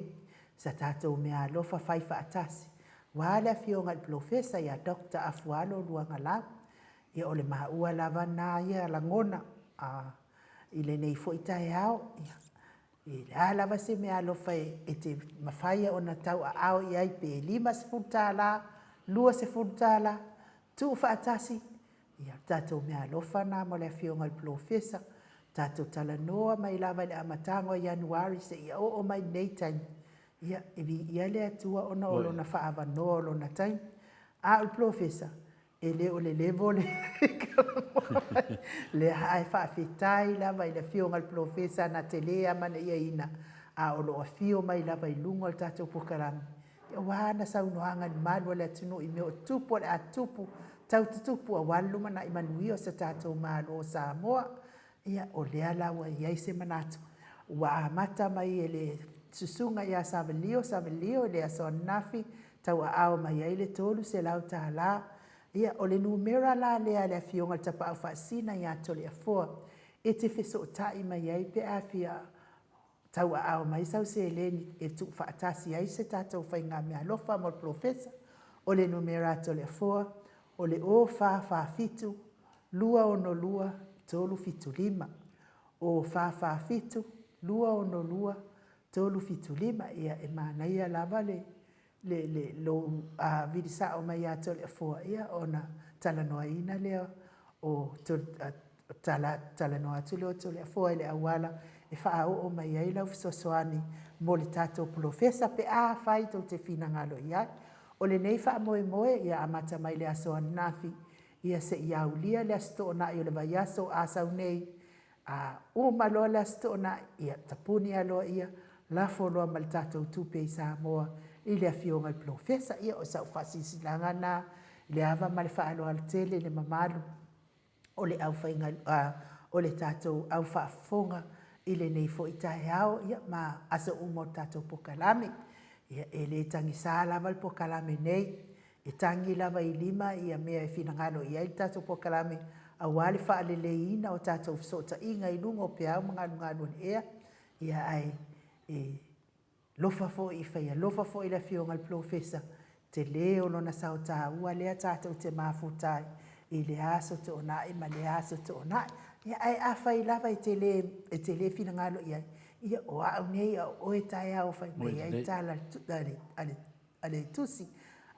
sa tatou meaalofa fai faatasi, aua le Afioga i le Polofesa ia Doctor Afualo Luagalau, Ia o le maua lava na ia lagona, a, i lenei foi taeao, ia, e le a lava se meaalofa e te mafaia ona tauaao i ai pe $50, $20, tuufaatasi, ia, o le tatou meaalofa lena mo le Afioga i le Polofesa. Tatou talanoa mai lava i le amataga o Ianuari seia oo mai i lenei taimi, ia, e viia le Atua ona o Lona faaavanoa o Lona taimi. A o le Polofesa, e le o le level lea, ae faafetai lava i le Afioga i le Polofesa na te le amanaiaina, a o lo o afio mai lava i luga o le tatou polokalame, aua ana saunoaga i le malu o le atunuu i mea o tupu o le a tupu, tau tutupu aua le lumanai manuia o si o tatou Malo o Samoa. Ia, o lea la ua i ai se manatu, ua amata mai e le Susuga ia Savelio Savelio i le aso ananafi, tauaao mai ai le $300. Ia, o le numera la lea a le Afioga i le Tapaau Faasisina ia Toleafoa e te fesootai mai ai pe a fia tauaao mai sau seleni e tuufaatasi ai se tatou faigameaalofa mo le Polofesa. O le numera a Toleafoa, o le 0447 262 375. 0447 262 375. Ia, e manaia lava le le, le, lou vili sao mai ia Toleafoa, ia, ona talanoaina lea o tala, talanoa atu lea o Toleafoa i le auala e faaoo mai ai lau fesoasoani mo le tatou polofesa pe afai tou te finagalo i ai. O lenei faamoemoe ia amata mai le aso ananafi ia seia aulia le Aso Toonai o le vaiaso o Asau nei. A uma loa le Aso Toonai, ia tapuni lava loa ia, lafo loa ma le tatou tupe i Samoa i le Afioga i le Polofesa. Ia o sau faasilasilaga lena i le ava ma le faaaloalo tele i le mamalu o le o le tatou au faafofoga i lenei foi taeao, ia, ma aso uma o le tatou polokalame. Ia, e le tagisa lava le polokalame nei, e tagi lava i lima ia mea e finagalo i ai le tatou polokalame aua le faaleleiina o tatou fesootaiga i luga o peau ma galugalu o le ea, ia ae e lofa foi, e fai alofa foi le Afioga i le Polofesa, tele o lona sao taua lea tatou te mafuta ai i lea Aso Toonai ma lea Aso Toonai. Ia, ae afai lava e te le, e te le finagalo i ai, ia o au nei a o oe taeao fai mai ai tala a le a le Tusi,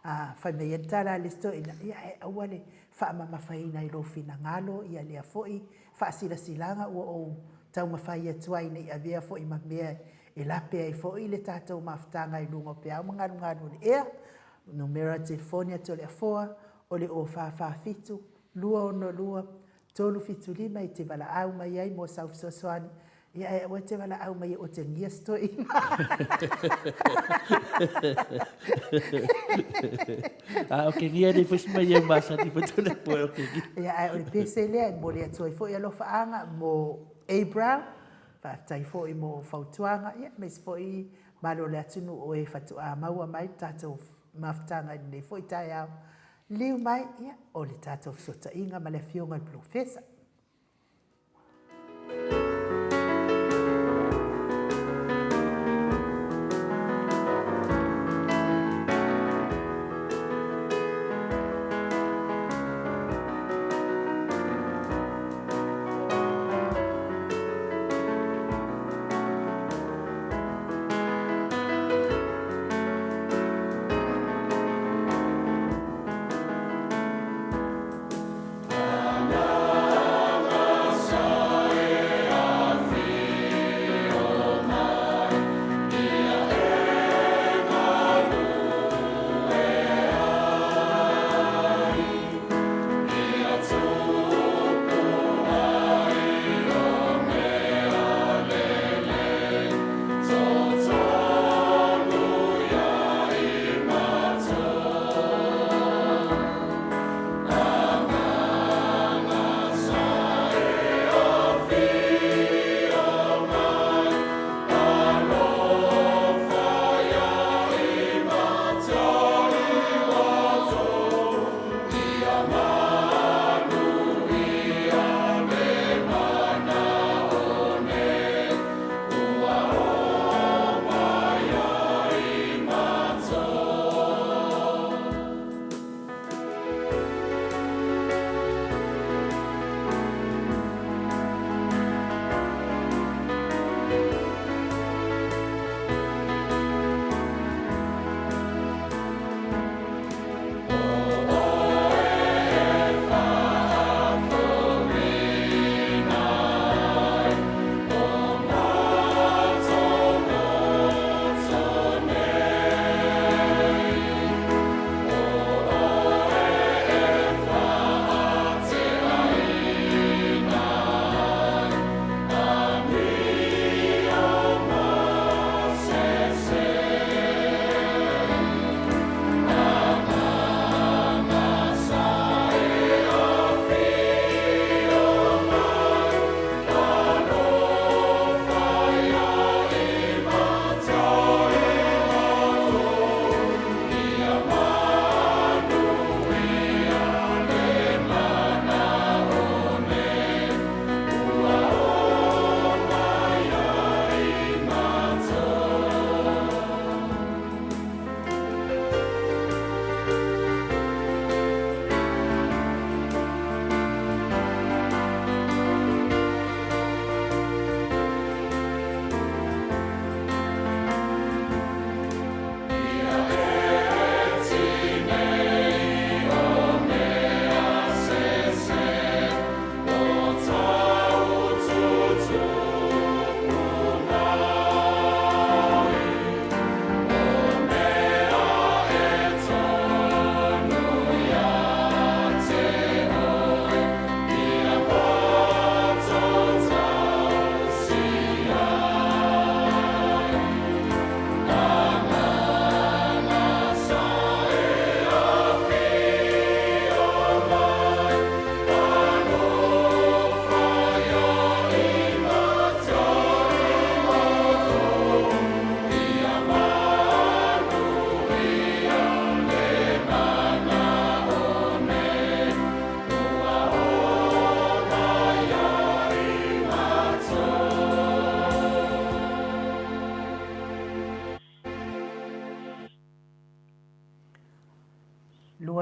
a fai mai ai le tala a le isi toeaina, ia ae aua le faamamafaina i lou finagalo ia lea foi faasilasilaga ua ou taumafai atu ai ne i avea foi ma mea e lape ai foi le tatou mafutaga i luga o peau ma galugalu o le ea. Numera telefoni a Toleafoa, o le 0447 262 375 e te valaau mai ai mo sau fesoasoani. Ia ae aua e te valaau mai e otegia se toeaina. A otegia nei foi si mai eu masani foi tole po e otegia. Ia ae o le pese lea e momoli atu ai foi alofaaga mo A Brown. Faafetai foi mo fautuaga, ia aemaise foi malo o le atunuu o e faatoa maua mai le tatou mafutaga i lenei foi taeao. Liliu mai, ia, o le tatou fesootaiga ma le Afioga i le Polofesa.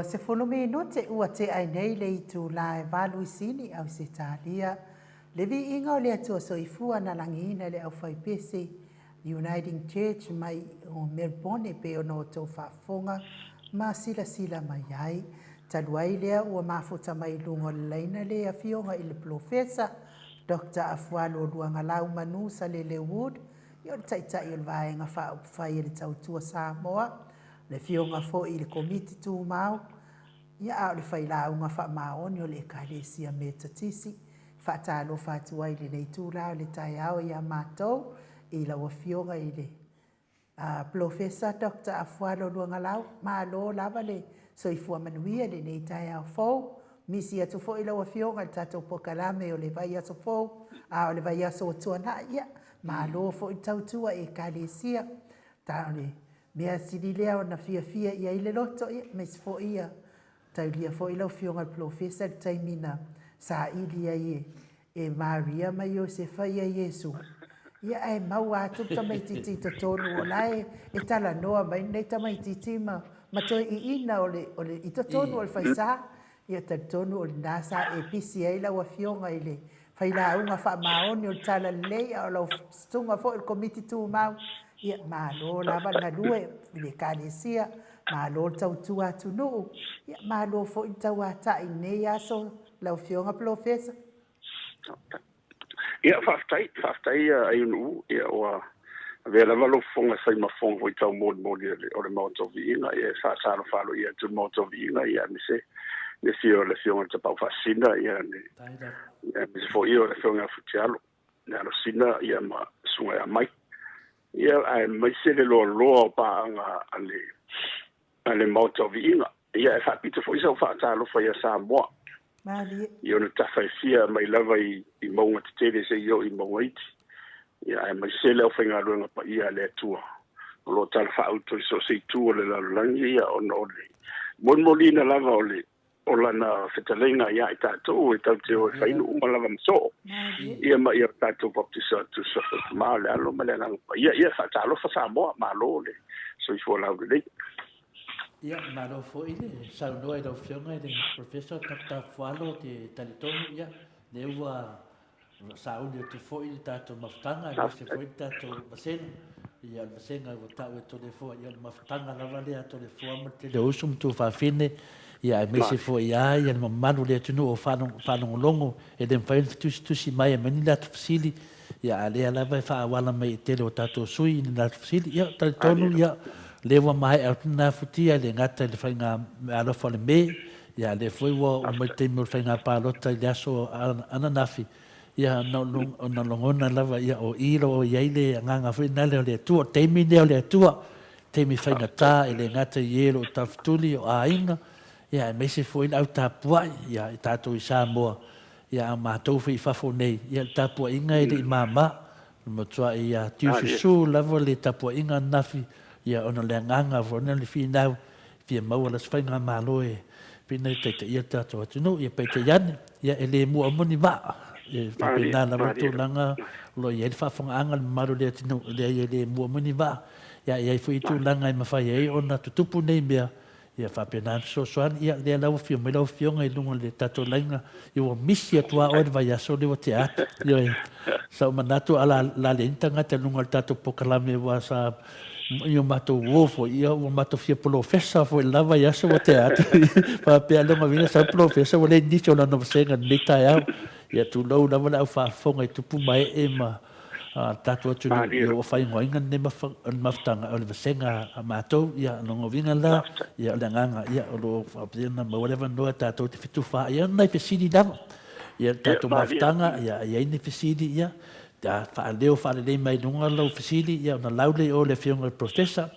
20 minute ua tea ai nei le itula e valu i Sini, Ausetalia. Le viiga o le Atua Soifua na lagiina e le aufaipese Uniting Church mai o Melbourne e pei ona outou faafofoga ma silasila mai ai. Talu ai lea ua mafuta mai i luga o le laina le Afioga i le Polofesa Doctor Afualo Luagalau Manu Salele Wood, ia o le Taitai o le Vaega Faaupufai a le Tautua Samoa, le Afioga foi i le Komiti Tumau, ia a o le Failauga Faamaoni o le Ekalesia Metotisi. Faatalofa atu ai i lenei itula o le taeao ia matou i lau Afioga i le Polofesa Doctor Afualo Luagalau. Malo lava le soifua manuia i lenei taeao fou. Misi atu foi lau Afioga i le tatou polokalame o le vaiaso fou, a o le vaiaso ua tuanai, ia, malo foi le tautua i Ekalesia. Ta o le mea sili lea ona fiafia i ai le loto, ia, aemaise foi ia Taulia foi lau Afioga i le Polofesa i le taimi na saili ai e Maria ma Iosefa ia Iesu, ia ae maua atu le tamaitiiti i totonu o la e talanoa mai lenei tamaitiiti ma ma toe iina o le, o le, i totonu o le faisa. Ia talitonu o lena sa e pisi ai lau Afioga i le failauga faamaoni o le Talalelei, a o lau susuga foi i le Komiti Tumau. Ia, malo lava le galue i le Ekalesia, malo le tautua atunuu, ia, malo foi le tauatai i lenei aso lau Afioga Polofesa. Ia, faafetai, faafetai Aiunuu, ia ua avea lava lou fofoga e fai ma fofoga foi taumolimoli o le Maota o Viiga, ia e faatalofa aloaia atu i le Maota o Viiga, ia aemaise le afio o le Afioga i le Tapaau Faasisina, ia aemaise foi o le Afioga ia Futialo, le Alosina, ia ma Susuga ia Mike, ia aemaise le loaloa o paaga a le a le Maota o Viiga. Ia e faapito foi sau faatalofa ia Samoa. Malie. I ona tafa e fia mai lava i, i mauga tetele seia oo i mauga iti. Ia aemaise le aufaigaluega paia a le Atua o lo o talafaauto i so o se itu o le lalolagi, ia ona o le molimoliina lava o le o lana fetalaiga ia i tatou e tatou te o e fainu uma lava ma soo. Ia ma ia tatou baptiso atu suafa o le Tama, o le Alo ma le Agaga Paia. Ia faatalofa Samoa, malo le soifua laulelei. Ia, malo foi le saunoa i lau Afioga i le Professor Doctor Fualo, ou te talitonu, ia, lea ua sauni atu foi le tatou mafutaga, aemaise foi le tatou vasega. Ia, o le vasega ua tau e Toleafoa, ia o le mafutaga lava lea a Toleafoa ma le tele o uso ma tuafafine, ia aemaise foi lava le mamalu o le atunuu o faalogologo, e le mafai ona fetusitusi mai e aumai ni latou fesili, ia a o lea lava e faaauala mai e le tele o tatou sui i ni latou fesili. Ia, talitonu, ia, o lea ua maea atu lena futia, e le gata i le faiga meaalofa o le Me, Ia, lea foi ua oo mai le taimi o le faiga palota i le aso ananafi, ia, ona logona lava, ia, o i lo o i ai le agaga foi lena o le Atua. O le taimi lenei o le Atua, taimi faigata, e le gata i e o lo o taufetuli, o aiga, ia, aemaise foi le au tapuai, ia, i tatou i Samoa, ia, a o matou foi i fafo nei, ia, le tapuaiga e le i mama. E matuai tiususu lava le tapuaiga ananafi, ia, ona o le agaga foi lena o le finau, fia maua la se faigamalo e pei ona taitaia le tatou atunuu. Ia peitai ane, ia e le mua uma ni vaa. E faapena lava le tulaga o lo o i ai le faafofogaaga a le mamalu o le atunuu, e leai e le mua uma ni vaa. Ia e i ai foi tulaga e mafai ai ona tutupu nei mea, ia faapena ona fesoasoani. Ia lea la ua afio mai lau Afioga i luga o le tatou laina, ia ua misi atu lava oe i le vaiaso lea ua tea atu. Ioe, sa ou manatu a la leai ni tagata i luga o le tatou polokalame aua sa I o matou uo foi, ia ua matou fia polofesa foi i le la vaiaso ua tea atu. Faapea lona uiga sau polofesa ua leai nisi o lana vasega i lenei taeao. Ia tulou lava le au faafofoga i tupu ma ee ma le tatou atunuu, ia ua faaigoaina lenei mafutaga o le vasega a matou. Ia lona uiga la, ia o le agaga ia o lo o faapea ona maua le avanoa tatou te fetufaai ai nai fesili lava. Ia le tatou mafutaga, ia i ai ni fesili ia Ia faaleo faalelei mai luga lau fesili ia ona lau lea i o le afioga i le Professor.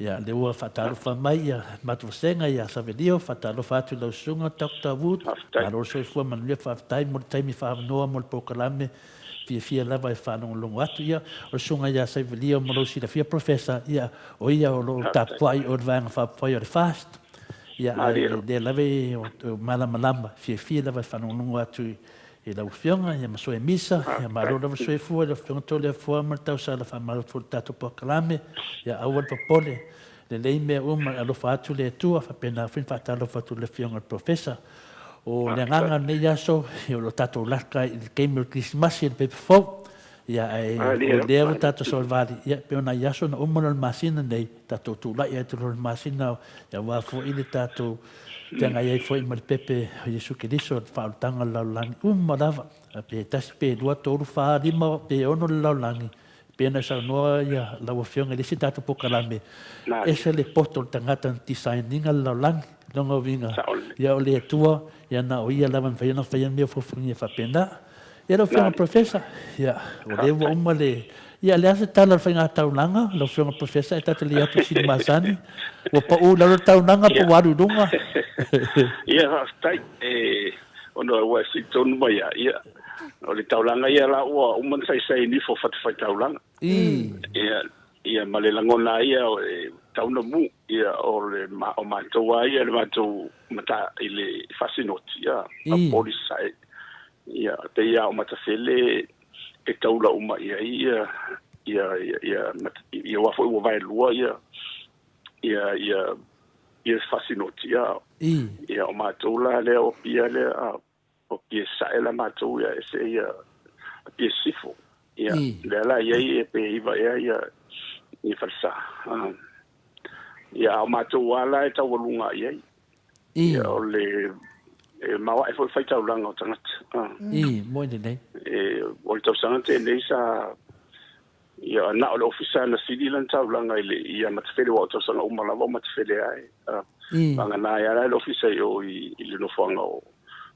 Ia lea ua faatalofa mai ia le matou vasega ia Savelio, faatalofa atu i lau susuga Doctor Wood. Malo le soifua manuia, faafetai mo le taimi faavanoa mo le polokalame. Fiafia lava e faalogologo atu. Ia o le susuga ia Savelio mo lou silafia Professor, ia o ia o lo o tapuai i o i le Vaega Faaupufai o le FAST. Ia ae lea lava e malamalama, fiafia lava e faalogologo atu i I lau Afioga ia Masoe Misa, ia malo lava le soifua i lau Afioga Toleafoa ma le tausala faamalo atu foi i le tatou polokalame, ia aua le popole, Lelei mea uma e alofa atu le Atua, faapena foi ona faatalofa atu i le Afioga i le Professor. O le agaga o lenei aso, ia o lo o tatou laka i le taimi o le Kerisimasi i le pepa fou. Ia ae o lea ua tatou savalivali, ia pei o nai aso na uma loa i le masina nei, tatou tulai atu loa i le masina aua foi le tatou feagai ai foi ma le pepe o Iesu Keriso, le faaolataga o le lalolagi uma lava, pe tasi pe lua, tolu, fa, lima pe ono le lalolagi, pei ona saunoa lau Afioga i le isi tatou polokalame, ese le poto o le tagata na design ina le lalolagi, lona uiga, ia o le Atua, ia na o Ia lava e mafai ona faia mea fuafuagia faapena. Ia lau Afioga i le Professor, ia, o lea ua uma le... Ia, o le a se tala o le faigataulaga, lau Afioga i le Professor, ae tatou te le atu i sili masani, ua pau i lalo le taunaga po ua alu i luga? Ia, faafetai. Ona ua e sili tonu mai lava, ia, o le taulaga ia la ua uma ona saisai nifo o fatafaitaulaga. Ia, ia ma le lagona lava ia e tatau ona mu, ia o le o matou lava ia le matou mata i le fasinoti, ia, a Police Sae. Ia, pei lava o Matafele e taula uma i ai ia ia ia ia aua foi ua vaelua ia ia ia ia fasinoti ia. Ia o matou la lea o Apia lea o Apia Sae la matou ia ese ia Apia Sisifo. Ia lea la i ai pe iva ea ia ia falesa. Ia a o matou lava la e taualuga i ai. Ia o le e maoae foi le faitaulaga o tagata. Moe lelei. E, o le tausaga tenei sa ia na o le ofisa na sili lana taulaga i le ia Matafele aua o tausaga uma lava o Matafele lava e. Vagana ai lava le ofisa i o i le nofoaga o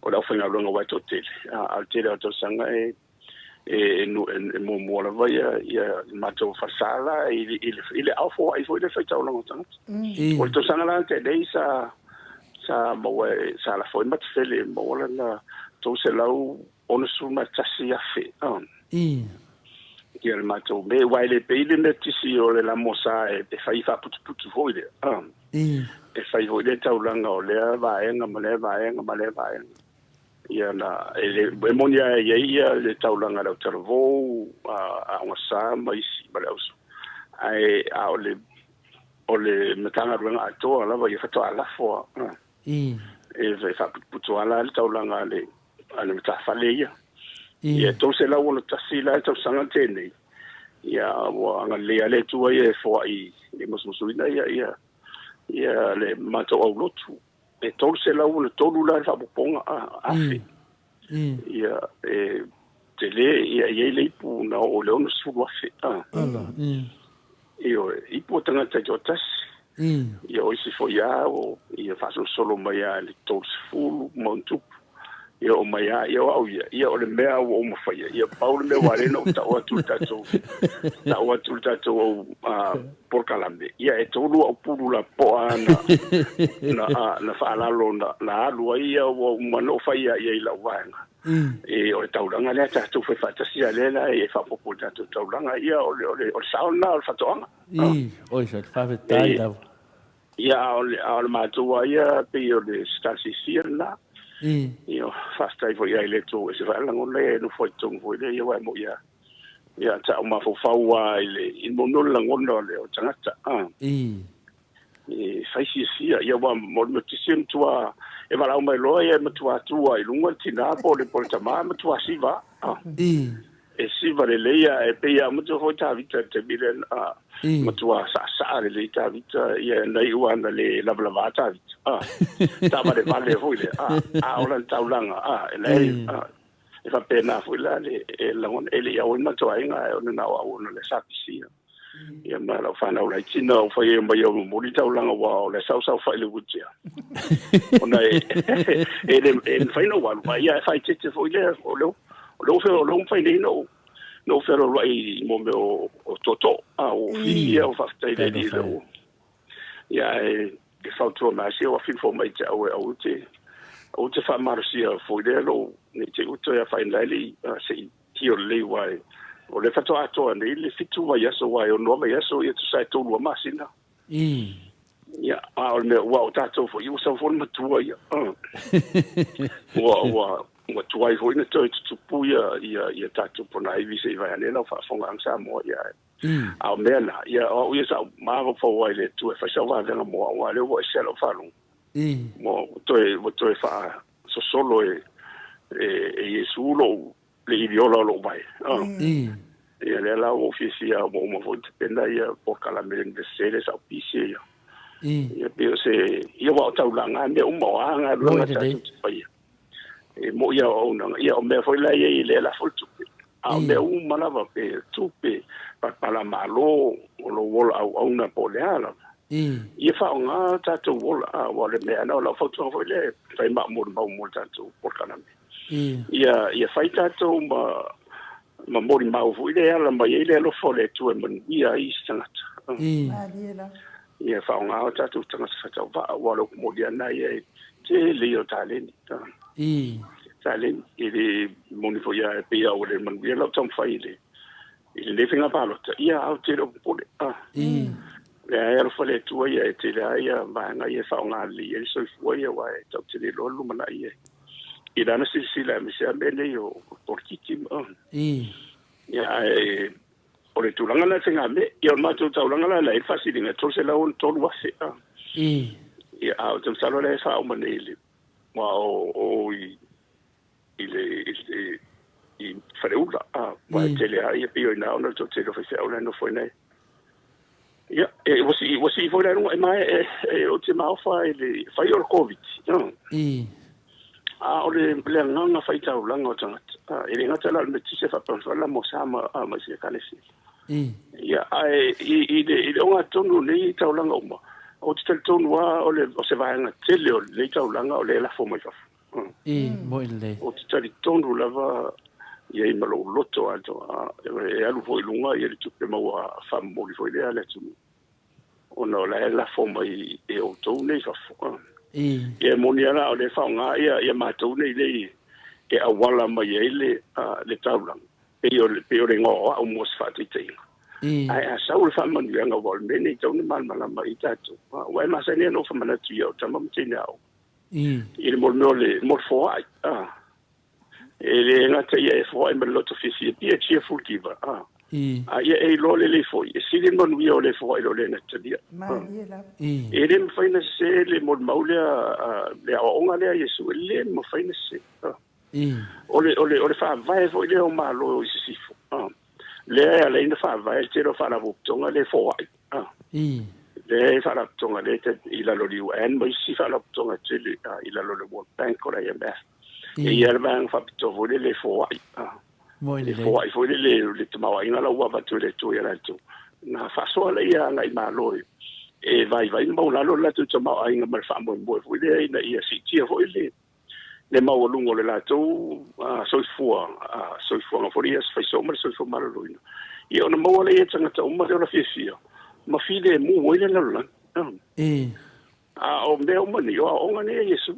o le aufaigaluega aua e toatele. A o le tele o tausaga e e e muamua lava ia ia matou falesa la i i i le ao foai foi le faitaulaga o tagata. O le tausaga la tenei sa sa maua sa lafo ai Matafele maua lana 361,000. Ia le matou mea, aua e le pei le mea tisi o le lamosa e fai faaputuputu foi lea. E fai foi le taulaga o lea vaega ma lea vaega ma lea vaega. Ia na, e, le, e moni lava e i ai ia le taulaga a le autalavou, a Aogasa ma isi ma le auso. Ae a o le, o le Matagaluega atoa lava ia faatoa lafo lava. E faaputuputu lava la le taulaga a le, a le matafale ia. Ia, 361 la le tausaga tenei, ia ua agalelei lava le Atua ia e foai e musumusuina ia, ia, ia le matou aulotu. E 363 la le faaopoopoga afe. Ia, e tele, ia, e i ai le ipu na oo i le 60,000. Ioe, ipu o tagata taitoatasi. Ia, o isi foi lava ua ia faasolosolo mai lava i le 30 ma ona tupu. Ia oo mai lava, ia o au ia, ia o le mea ua ou mafaia, ia pau le mea ua ala ai ona ou tau atu i le tatou, tau atu i le tatou au polokalame, ia e tolu au pulu lapoa na, na, na faalalo na, na alu ai, ia ua uma ona ou fai i ai i lau vaega. E, o le taulaga lea tatou fai faatasi, a lea la e faaopoopo i le tatou taulaga, ia o le, o le, o le sao lena o le faatoaga. Ii, oi sa faafetai lava. Ia, a o le, a o le matou lava ia, pei o le sitasisia lena. Ia, faafetai foi i le Atua ua ese foi lava lagona ia e nofo ai i totonu foi lea, ia aua e moni lava, ia, sa ou mafaufau lava i le, i le mea o le lagona o le, o le tagata, a. E fai siasia, ia aua mo le mea tisi e matua, e valaau mai loa ia e matua tu lava i luga le tina po o le, po o le tama, e matua siva lava, a. E siva lelei a e pei a matua foi Tavita i le taimi lea a matua saasaa lelei Tavita ia na iu lava na le lavalava Tavita a taavalevale foi lea a a o lana taulaga a e la e a e faapena foi la le e lagona e le i auai matou aiga ae ona na o au ona le SAPC ia ma lau fanau laiti na ou fai ai mai au momoli taulaga aua o le saosaofai le wheelchair ona e e le e mafai ona ou alu a ia e faaeteete foi lea o lea o lea ua o lea ua mafai nei ona ou ona ou fealualuai i mo mea o o tootoo a ua fiafia ua faafetai i le Alii lea ua ia ae e fautua mai se ua fili fou mai te au e aua te aua te faamalosia foi lea lou nei te i ua toe afaina ai le i se i tio lelei aua e o lea faatoa atoa nei le fitu vaiaso aua e ono lava vaiaso ia tusa e tolu lava masina. Ia, a o le mea ua o tatou foi ua sau foi le matua ia. Ua ua ua tuai foi na toe tutupu ia ia ia tatou ponaivi se i vaeane lau faafofogaaga Samoa ia. A o mea na, ia, o au ia sa ou mafaufau ai i le Atua e fai sau vavega mo au, aua o lea ua ese lau faalogo. Ua toe, ua toe faasosolo e, e, e Iesu lou, le iliola o lou vae. Ia, lea la ua ou fiafia, ua uma foi ona tapena ia polokalame i le Iunivesite lea sa ou pisi ai. Ia, pei o se, ia aua o taulaga lava mea uma, o a galuega tatou te faia. E moi a o auaunaga, ia o mea foi la e i ai e le lafo le tupe. A o mea uma lava, pe tupe, palapala malo, o lou ola auauna po o le a lava. Ia faaaoga tatou ola, aua o le mea lena, o lau fautuaga foi lea e fai ma au molimau mo le tatou polokalame. Ia, ia fai tatou ma, ma molimau foi lea e ala mai ai le alofa o le Atua e manuia ai isi tagata. Ia faaaoga o tatou tagata faatauvaa, aua o le upu moni lava lena ia, e tele ia o taleni. Taleni, e le moni foi lava, e pei lava ua le manuia lau taumafai i le, i lenei faiga palota, ia a ou te le o popole. Lea e alofa le Atua ia, e tele lava ia vaega ia e faaaoga lelei ai le soifua ia, aua e tatou te le iloa le lumanai ia i lana silasila aemaise lava mea nei o polokiki. Ia, ae o le tulaga lena e faigamea. Ia, o le matou taulaga la la e i ai le faasiliga e $363,000. Ia, a ou te masalo la e faauma nei i le, aua o i i le i, i Faleula, a, aua e tele lava ia pei o i ina ona o le toatele o faifeau la e nofo ai nei. Ia, e, ua sii, ua sii foi la i luga, e ma e, e, ou te maofa i le fai o le Covid. A o le, le agaga faitaulaga o tagata, a, e le gata la o le Metotisi faapea foi la mo Sama a, ma isi ekalesia. Ia, ae i, i le, i le ogatotonu o nei taulaga uma, ou te talitonu lava o le, o se vaega tele o lenei taulaga o lea e lafo mai fafo. Moe lelei. Ou te talitonu lava i ai ma lou loto atoa, e alu foi i luga le tupe maua faamomoli foi lea a le atunuu, ona o la e lafo mai e outou nei fafo. Ia e moni lava la o lea e faaaoga ia matou nei lei e auala mai ai le taulaga, pei o le igoa o au mo se faataitaiga. Ae a sau le faamanuiaga, aua o le mea lenei e tatau ona malamalama i ai tatou, aua e masani lava ona ou faamanatu i au tama ma teine aoga, I le mea o le mo le foai, a. E le gata ia e foai ma le loto fiafia, be a cheerful giver, a. A ia e iloa lelei foi, e sili le manuia o le foai i lo le natalia. E le mafai ona sese le molimau lea, le aoaoga lea a Iesu, e le mafai ona sese. O le, o le, o le faavae foi lea o Malo i Sisifo, a. Lea e ala ai ona faavae le tele o faalapotopotoga lea e foai. Lea e faalapotopotoga lea e i lalo o le UN ma isi faalapotopotoga tele i lalo o le World Bank o le IMF. E i ai le vaega faapitoa foi lele e foai. E foai foi lele le tamaoaiga la ua avatu e le Atua ia latou. Na faasoa lea agai Malo e vaivai ma maualalo le latou tamaoaiga ma le faamoemoe foi lea ina ia siitia foi le le maualuga o le latou soifua, soifuaga foi lea, faisoo ma le soifua maloloina, ia ona maua lea e tagata uma le ola fiafia ma filemu ai le lalolagi. A o mea uma nei, o aoaoga nei a Iesu.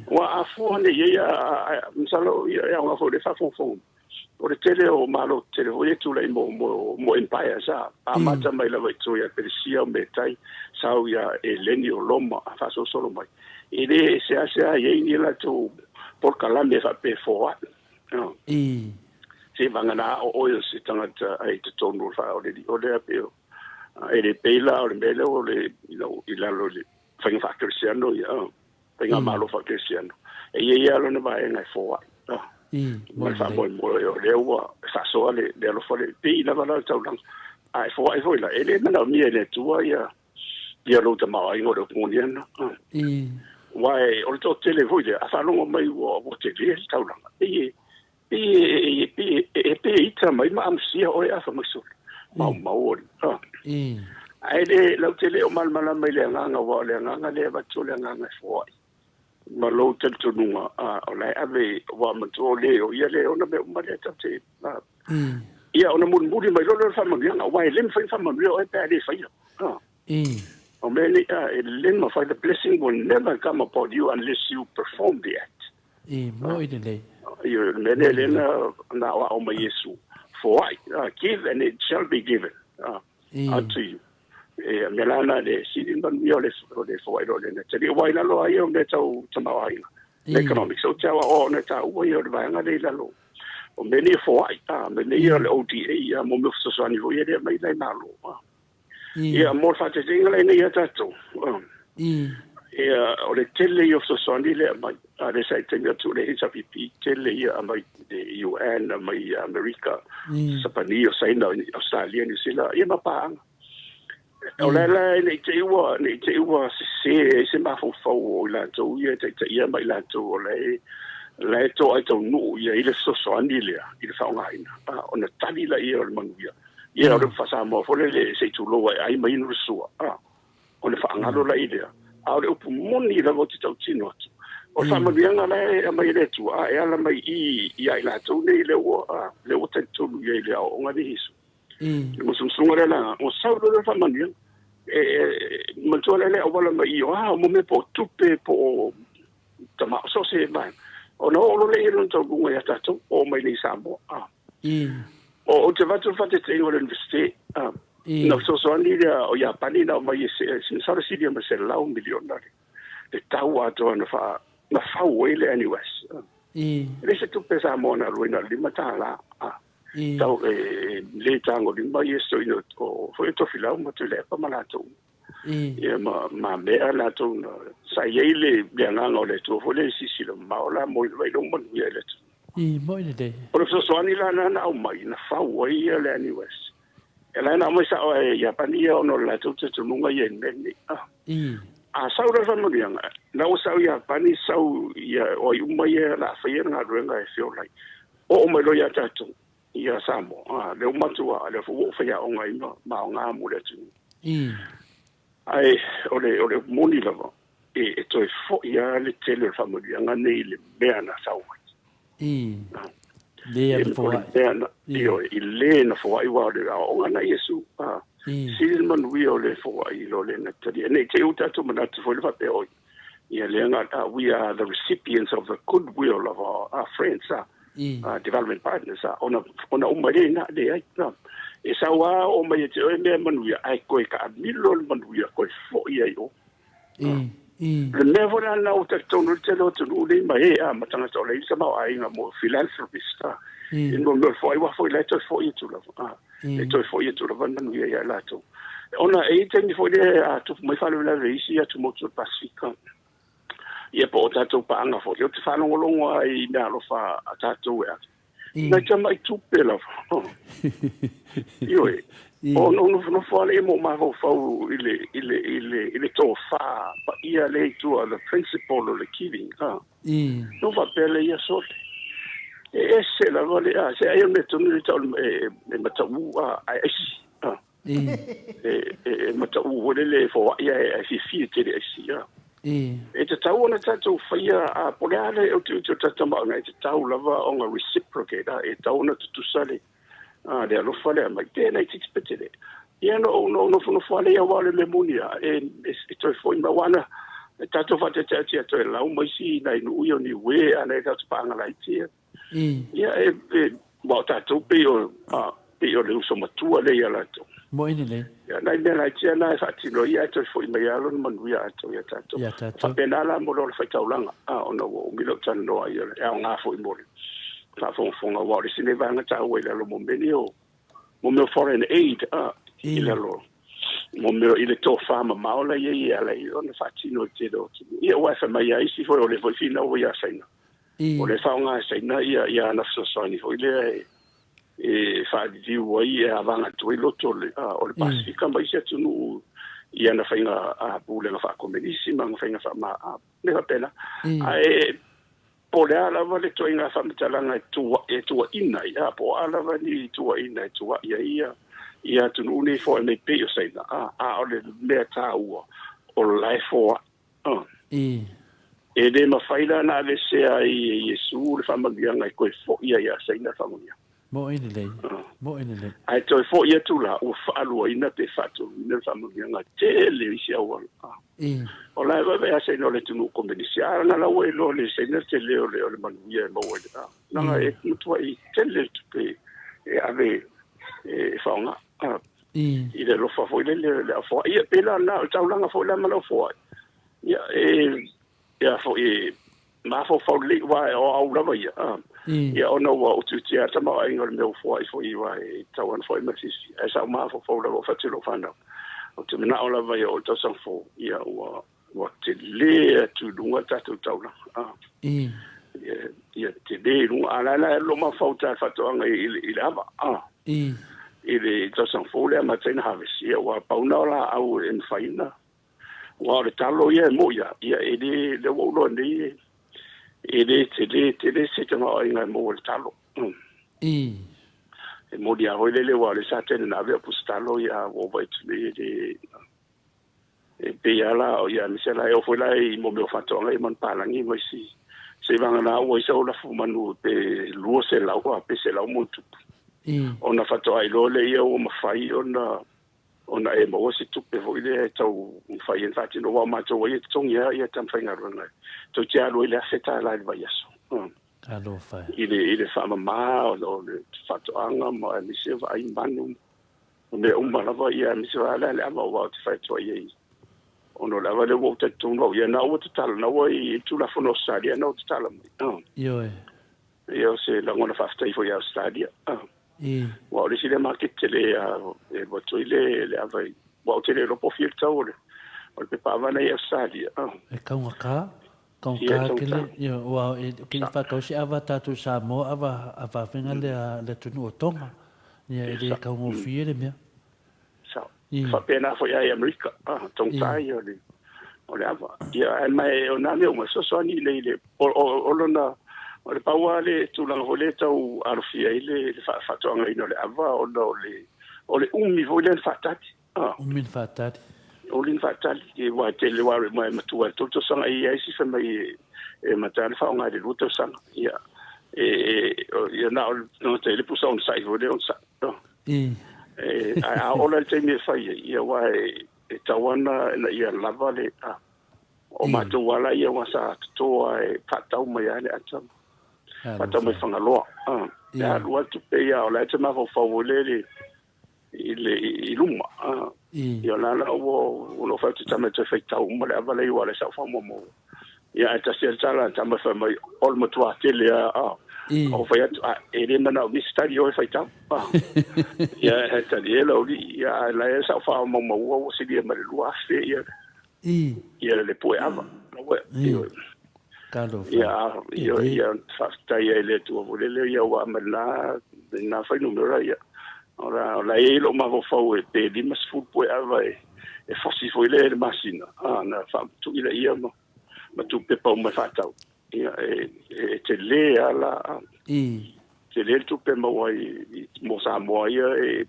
Ua afua nei i ai, masalo e aoga foi i le faafogafoga. O le tele o Malo tetele foi e tulai mo, mo, mo empires, a amata mai lava i tua ia Peresia, o Metai, sau ia Eleni, o Roma, a faasolosolo mai. E le seasea i ai ni latou polokalame faapea e foai. Se vagana o oe o se tagata ai totonu o le faaoleli o lea pe o e le pei la o le mea lea o le you know, i lalo i le faiga faakerisiano ia Faigamalo faakerisiano. E i ai lava lona vaega e foai. Ma le faamoemoe o lea ua faasoa le, le alofa le pei lava la le taulaga. A e foai foi la, e le manaomia e le Atua ia, ia lou tamaoaiga o le upu moni ana. Aua o le toatele foi lea, a faalogo mai ua, ua tele le taulaga, pei e, pei e, pei e, pei e ita mai ma amusia oe a fai mai sole. Maumau o le. Ae le lautele o malamalama i le agaga, aua o le agaga lea e avatu o le agaga e foai. Ma lou talitonuga, a, o la e ave, aua manatua o le o ia le ona mea uma lea tatou te, a, ia ona mulimuli mai loa lea o le faamanuiaga, aua e le mafai ona faamanuia oe pe a le faia. A. O mea nei, a, e le mafai, the blessing will never come upon you unless you perform the act. I moi lelei. Ioe, o le mea lea lea na, na aoao mai Iesu, foai, give and it shall be given unto you. E, mea la na le sili manuia o le, o le foai loa lena. Tali, aua i lalo lava ia o mea tau tamaoaiga, economics, ou te aoao ona e taua ia o le vaega lea i lalo. O mea nei e foai, a, mea nei o le ODA, a, mo mea o fesoasoani foi ia lea e aumai nai Malo, a. Ia, mo le faataitaiga la nei ia tatou, a, ia, o le tele ia o fesoasoani lea e aumai, a, lea sa i taimi atu o le HRPP, tele ia aumai le UN, aumai Amerika, Sapani, o Saina, Australia, Niu Sila, ia ma paaga. O le ala ne i te i ua, ne i te i ua sesē ai se mafaufau o i latou ia e taitaia ma i latou o la e, la e toa ai taunuu ia i le fesoasoani lea i le faaaogaina, a, ona tali laia o le manuia. Ia, o le upu faa-Samoa foi lele, se i tulou ai, ai ma inu le sua, a, ona faagalo laia lea. A o le upu moni lava ou te tautino atu, o le faamanuiaga la e aumai e le Atua, a, e ala mai i i ia i latou nei lea ua, a, lea ua talitonu i ai i le aoaoga lenei Iesu. Le musumusuga lea la, ua sau loa le faamanuiaga. E, e, manatua lea le auala mai i o, a, o mo mea po o tupe, po o tama, so o se vaega. Ona oo loa lea i lona taunuuga ia tatou, oo mai nei i Samoa. A. O, ou te avatu le faataitaiga o le Universite, a, na fesoasoani lea o Iapani na aumai e se, se masalo silia ma $100 miliona le, le tau atoa na faa, na fau ai le NUS. A. E le se tupe Samoa na alu ai na o le $5. A. Tau e le tagolima ia se toeaina o foi o Tofilau ma Tuilaepa ma latou. Ia ma ma mea latou na sa i ai le le agaga o le Atua foi lea e silasila mamao la mo i lou manuia i le atunuu. I moi lelei. O le fesoasoani la na na aumai na fau ai ia le NUS. E la na aumai sao e Iapani ia ona o le latou talitonuga ia i le mea lenei. Ah. A sau la le faamanuiaga, na ua sau Iapani sau ia o ai uma ia la faia le galuega e feola ai. Oo mai loa ia tatou, ia Samoa, a, lea ua matua, lea foi ua ou faiaoga ai ma, ma aoga mo le atunuu. Ae o le, o le upu moni lava, e, e toe foi lava le tele o le faamanuiaga nei i le mea na sau ai. Le E, o le mea na, ioe, i le na foai aua o le aoaoga na Iesu, a, sili le manuia o le foai i lo le na talia. Ne i te i ua tatou manatu foi le faapea, oi, Ia lea nga we are the recipients of the goodwill of our, our friends, our development partners, ona, ona uma lea ina, leai. Na. E sau lava oo mai ia te oe mea manuia, ae koe taamilo le manuia, koe foi ai o. Le mea foi la lena ua talitonu ai le tele o atunuu nei ma e, a, ma tagata o la e i ai le tamaoaiga mo philanthropist, a. I mo mea o le foai, aua foi la e toe foi atu lava, a. E toe foi atu lava le manuia ia i latou. Ona e i ai taimi foi lea a tupu mai faalavelave i isi atumotu o le Pasefika, ia po o tatou paaga foi, ou te faalogologo lava i meaalofa a tatou e ave. Nai tamai tupe lava. Ioe. Ona ou nofonofo lava lea ma ou mafaufau i le, i le, i le, i le tofa paia lea i tua, the principle o le giving. Ha. Na ou faapea lea, ia sole. E ese lava le, a, se ai o le mea tonu lea e tau e, e mataū, a, ae aisi. A. E, e, e mataū foi lele e foai ae, ae fiafia tele aisi. A. E tatau ona tatou faia, a, po o le a le utiuti o le tatou tamaoaiga, e tatau lava ona reciprocate, a, e tatau ona tutusa le, a, le alofa lea mai, pe laitiiti pe tele. Ia na ou, na ou nofonofo lava lea aua o le mea moni lava, e, e, e toe foi mai, aua na tatou faataitaitia toe lau ma isi nai nuu ia o Niue a nai tatou paaga laiti ia. Ia e, e, aua o tatou pei o, a, pei o le uso matua lea ia latou. Moi lelei. Ia, nai mea laiti lava na e faatino ai, ae toe foi mai lava lona manuia atoa ia tatou. Ia tatou. Faapena la mo le ola faitaulaga, a, ona ua umi lou talanoa ai, e aoga foi mo le faafogafoga, aua o le isi nei vaega taua i lalo mo mea nei o, mo mea o foreign aid, a, i lalo, mo mea i le tofa mamao la i ai e ala ai ona faatino i le tele o atunuu. Ia, aua e fai mai lava isi foi, o lea foi finau ai ia Saina. O lea e faaaoga e Saina ia, ia ana fesoasoani foi lea e, e faaliliu ai, e avaga atu ai loto o le, o le Pasefika ma isi atunuu i ana faiga pulega faakomenisi ma ana faiga faama, mea faapena. Ae po o le a lava le ituaiga faamatalaga e tua, e tuuaina ai, a, po o a lava ni tuuaiga e tuuai ai ia, ia atunuu nei foai mai pei o Saina, a, a o le mea taua, o la e foai. A. E le mafai la ona aveesea ai e Iesu le faamanuiaga e toe foi ai ia Saina le faamanuiaga. Moi lelei. Moi lelei. Ae toe foi atu la, ua faaluaina pe faatoluina le faamanuiaga tele o isi auala. O la e vaevae a Saina o le atunuu komenisi, a na la ua iloa le Saina le tele o le, o le manuia e maua i le, a, leaga e matuai tele le tupe e ave e faaaoga. A. I le alofa foi lele le au foai. Ia, pei la na, o le taulaga foi la ma le au foai. Ia, e, ia foi e, Mafaufau lelei aua o au lava ia, ia ona ua utiuti lava le tamaoaiga o le mea ua foai foi aua e tatau lava ona foai mai le fiafia. Ae sa ou mafaufau lava o fai atu i lou fanau, ou te manao lava ia oo i le tausaga fou, ia ua ua tele atu i luga le tatou taulaga. Ia, ia tele i luga. A o la e la e alu lou mafaufau i le faatoaga i le ava, i le tausaga fou lea amata ai ona harvest, ia aua pau lena o laau e mafai ona. Aua o le talo ia e moi lava, ia e le, lea ua ou iloa nei, e le tele tele se tamaoaiga e maua i le talo. E moni lava foi lele aua o lea sa tele na ave au pusa talo, ia ua ou vaai atu nei e le, e pei lava la, ia aemaise la e oo foi la i mo mea o faatoaga ia manupapalagi ma isi, seivagana ua i ai sau lafumanu pe 200 pe 100 ma ona tupu. Ona faatoa iloa lea ua mafai ona ona e maua se tupe foi lea e tau mafai ai ona faatino, aua o matou ai e totogi lava ia tamafaigaluega e toeitiiti alu ai le $1,000 i le vaiaso Talofa e. I le faamama o le faatoaga ma aemaise o vaai manu ma mea uma lava ia, aemaise lava le ava aua ou te fai atu ai i ona o le ava lea ua ou talitonu au ia na ua tatala na ua i Tulafono Ausetalia na ua tatala mai. Ioe. Ia o se lagona faafetai foi ia Ausetalia. Aua o le isi lea maketi tele e alu atu ai le ava i, aua ou te le iloa po o fia le tau o le pepa ava lena i Ausetalia. E taugata, taugata tele, aua e te i faatau se ava a tatou i Samoa, ava a fafega le atunuu o Tonga, ia e le taugofie le mea. Sao. Faapena foi lava i Amerika, taugata ia o le ava. Ia, ae ma o nā mea uma, e fesoasoani i le, o lona, o le pau lava le tulaga foi lea e tau alofia ai le faatoagaina o le ava, ona o le, o le umi foi lea ona faatali. Umi ona faatali. Umi ona faatali, aua e tele, aua e matua i le tolu tausaga, e i ai isi fai mai e amata lava ona faaaoga i le lua tausaga. Ia, ia na o le tagata e i ai le pusa onosai foi lea onosai. Ae a oo la i le taimi e fai ai, ia aua e tatau lava ona ia lava le, o matou lava la ia aua sa toto lava e faatau mai lava le ata, faatau mai Fagaloa. E alu lava le tupe ia, o la e te mafaufau foi lele i luma. Ia o la la ua ou fai atu i tama e toe faitau uma le ava lea aua o la e sa ou faamoemoe. Ia ae tasi lava le tala a le tama fai mai, o le matua tele lava. Ou fai atu, a, e le manaomia se tali oe faitau. Ia e tali e lau alii, ia ae la e sa ou faamaumaua ua silia ma le 2000 ia ia le pue ava. Ia, ia, ia faafetai ai i le Atua foi lele ia ua aumai lena fuainumera ia. O la e i ai lou mafaufau e pe 50 pue ava e fosi foi lea i le masina, ona faamatuu lea ma tupe pau mai faatau. Ia, e tele lava la, tele le tupe e maua ai mo Samoa ia e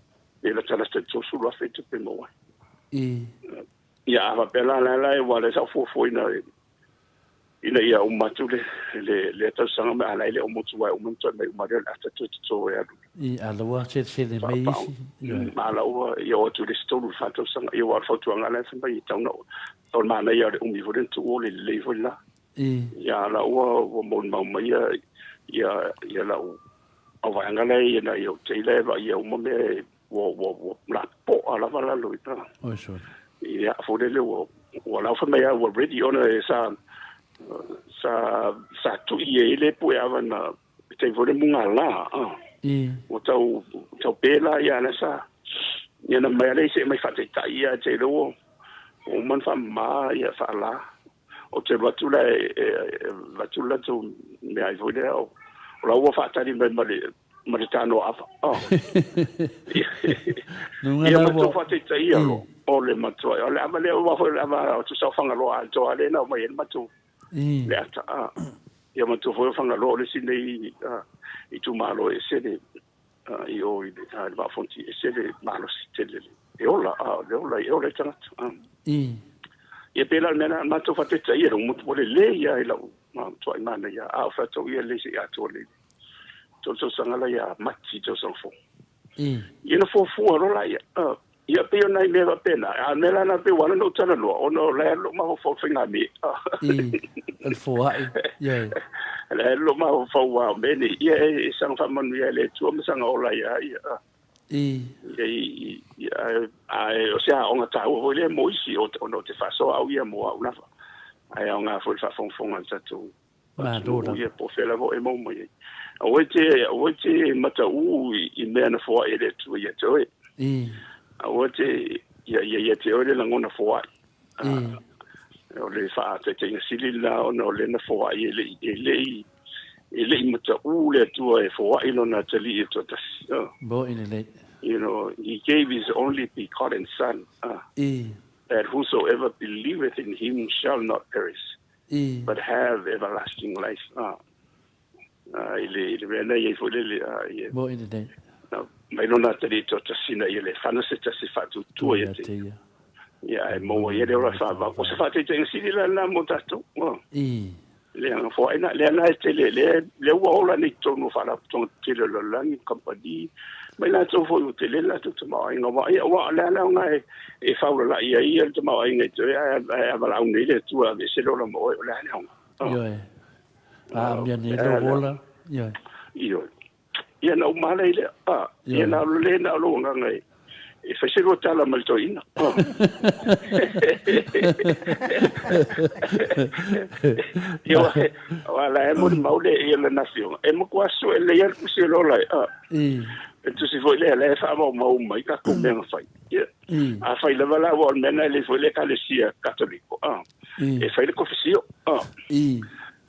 latalata i le $30,000 tupe e maua ai. Ia, a faapea la, la la aua o lea sa ou fuafuaina ina ia uma atu lea tausaga ma a la e le o motu aua e uma ona toe aumai uma lea o le ata toe toto e alu. I, a la ua selesele mai isi. Ma la ua ia oo atu i le isi tolu i le fa tausaga. Ia aua o le fautuaga la e fai mai e tatau ona o le manaia o le umi foi lea ona tuu o le lelei foi la. Ia a la ua ua molimau mai ia ia ia lau auvaega la e ia ia ou tei la e vaaia uma mea ua ua ua lapopoa lava lalo i ina. Oi sole. Ia foi lele ua ua lau fai mai lava ua ready ona e sa sa sa tui e le pue ava na taimi foi le mugala a. Ua tau tau pela ia na sa ia na mai ale se mai faataitai ia te le ua ua uma ona faamama ia faala. Ou te alu atu la e avatu le latou meaai foi lea o la ua faatali mai ma le ma le tano ava. Oh. Ia ma tou faataitaia lo o le matua. O le ava lea ua foi le ava o tusa o Fagaloa atoa lea na aumai ai le matou le ata. Ah. Ia matua foi o Fagaloa o le isi nei itumalo e ese le i o i le Vaa o Fonoti e ese le malosi tele e ola, le ola e ola i tagata. Ia pei la o le mea lena, matou faataitaia le motu ua lelei lava i lau matuai manaia, a o faitau ia lelei se i atoa lelei. Tolu tausaga la ia Mati i tausaga fou. Ia na fuafua loa laia. Ia pei o nai mea faapena, a o le mea la lena pei ua ala ona ou talanoa, ona o la e alu lou mafaufau i le faigamea. O le foai, ioe. O la e alu lou mafaufau aua o mea nei, ia e saga faamanuia e le Atua ma saga ola ai lava ia. Ia, ae o se aoga taua foi lea mo isi, ona ou te faasoa au ia mo au lava. Ae aoga foi le faafogafoga a le tatou. Atunuu ia po o fea lava o e maua mai ai. Aua e te, aua e te mataū i mea na foai e le Atua ia te oe. Aua e te, ia, ia ia te oe le lagona foai. O le faataitaiga sili lena ona o lea na foai e le i, e le i, e le i mataū le Atua e foai lona atalii e toatasi. Moni lelei. You know, he gave his only begotten son. That whosoever believeth in him shall not perish, but have everlasting life. I le mea nei ai foi lele, ia. Moni lelei. Na mai lona atalii toatasi ina ia le fana se tasi e faatuatua ia te ia. Ia, ae maua ai le ola faavavau. O se faataitaiga sili la lena mo tatou. Le aga foai na, lea na e tele, lea, lea ua ola nei i totonu o faalapotopotoga tetele o le lalolagi, kamupani, ma i latou foi ua tele le latou tamaoaiga. Aua, ia, aua o le a le aoga e, e faulala'i ai ia le tamaoaiga i te oe, ae, ae a valaau nei le Atua e aveese le ola ma oe, o le a le aoga? Ioe. A amia nei lou ola. Ioe. Ioe. Ia na uma ala i lea. A, ia na o le na o lou agaga e, e fai se lua tala ma le toeaina. Ia wa, wa la e molimau le ia lana afioga. E matua sue lelei lava le tusi o le ola e. A, e tusi foi lea, la e faamaumau uma ai tatou mea na fai. Ia, afai lava la ua o le mea lena e lelei foi le Ekalesia Katoliko, a, e fai le kofesio. A.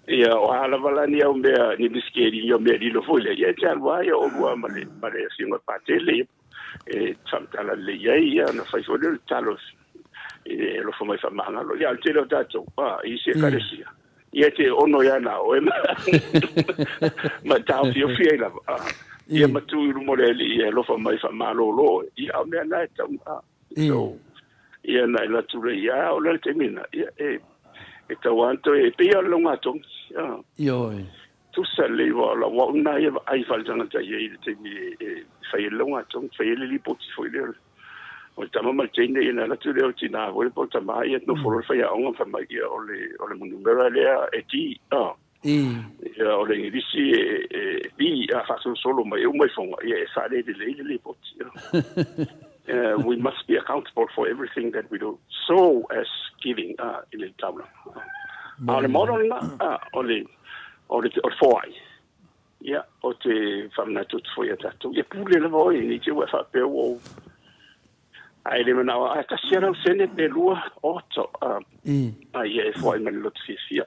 Ia, o a lava la ni au mea, ni misikeli, ni au mea lilo foi lea, ia e te alu lava ia oulua ma le, ma le afioga i le Patele, ia, e faamatala lelei i ai, ia, ona fai foi lea o le tatalo e alofa mai faamagalo. Ia, a o le tele o tatou, a, i isi ekalesia, ia e te ono ia na oe ma, ma taofiofi ai lava, a, ia ma tu i luma o le Alii e alofa mai faamalolo oe, ia, a o mea na e tau, a, so, Ia na e alu atu lea ia o le taimi lena, ia e e tau lava ona toe, e pei lava o le laugatogi. Ioe. Tusa lelei aua o lau au lena ia vaai faaletagata i ai i le taimi e fai ai le laugatogi, fai ai le lipoti foi lea o le tama ma le teine, ia ona alu atu lea o le tina foi lea po o le tama, ia nofo loa le faiaoga ma fai mai, ia o le o le numera lea e D. Ia o le Igilisi e e B, a faasolosolo mai e uma ifoga, ia e faalelelei le lipoti. We must be accountable for everything that we do, so as giving i le taulaga. A o le model lena, o le o le o le foai. Ia, ou te faamanatu atu foi ia tatou, ia pule lava oe, ne i te i ua e faapea ua ou Ae le manao, ae tasi lava lau sene pe lua, oto, a ia e foai ma le loto fiafia,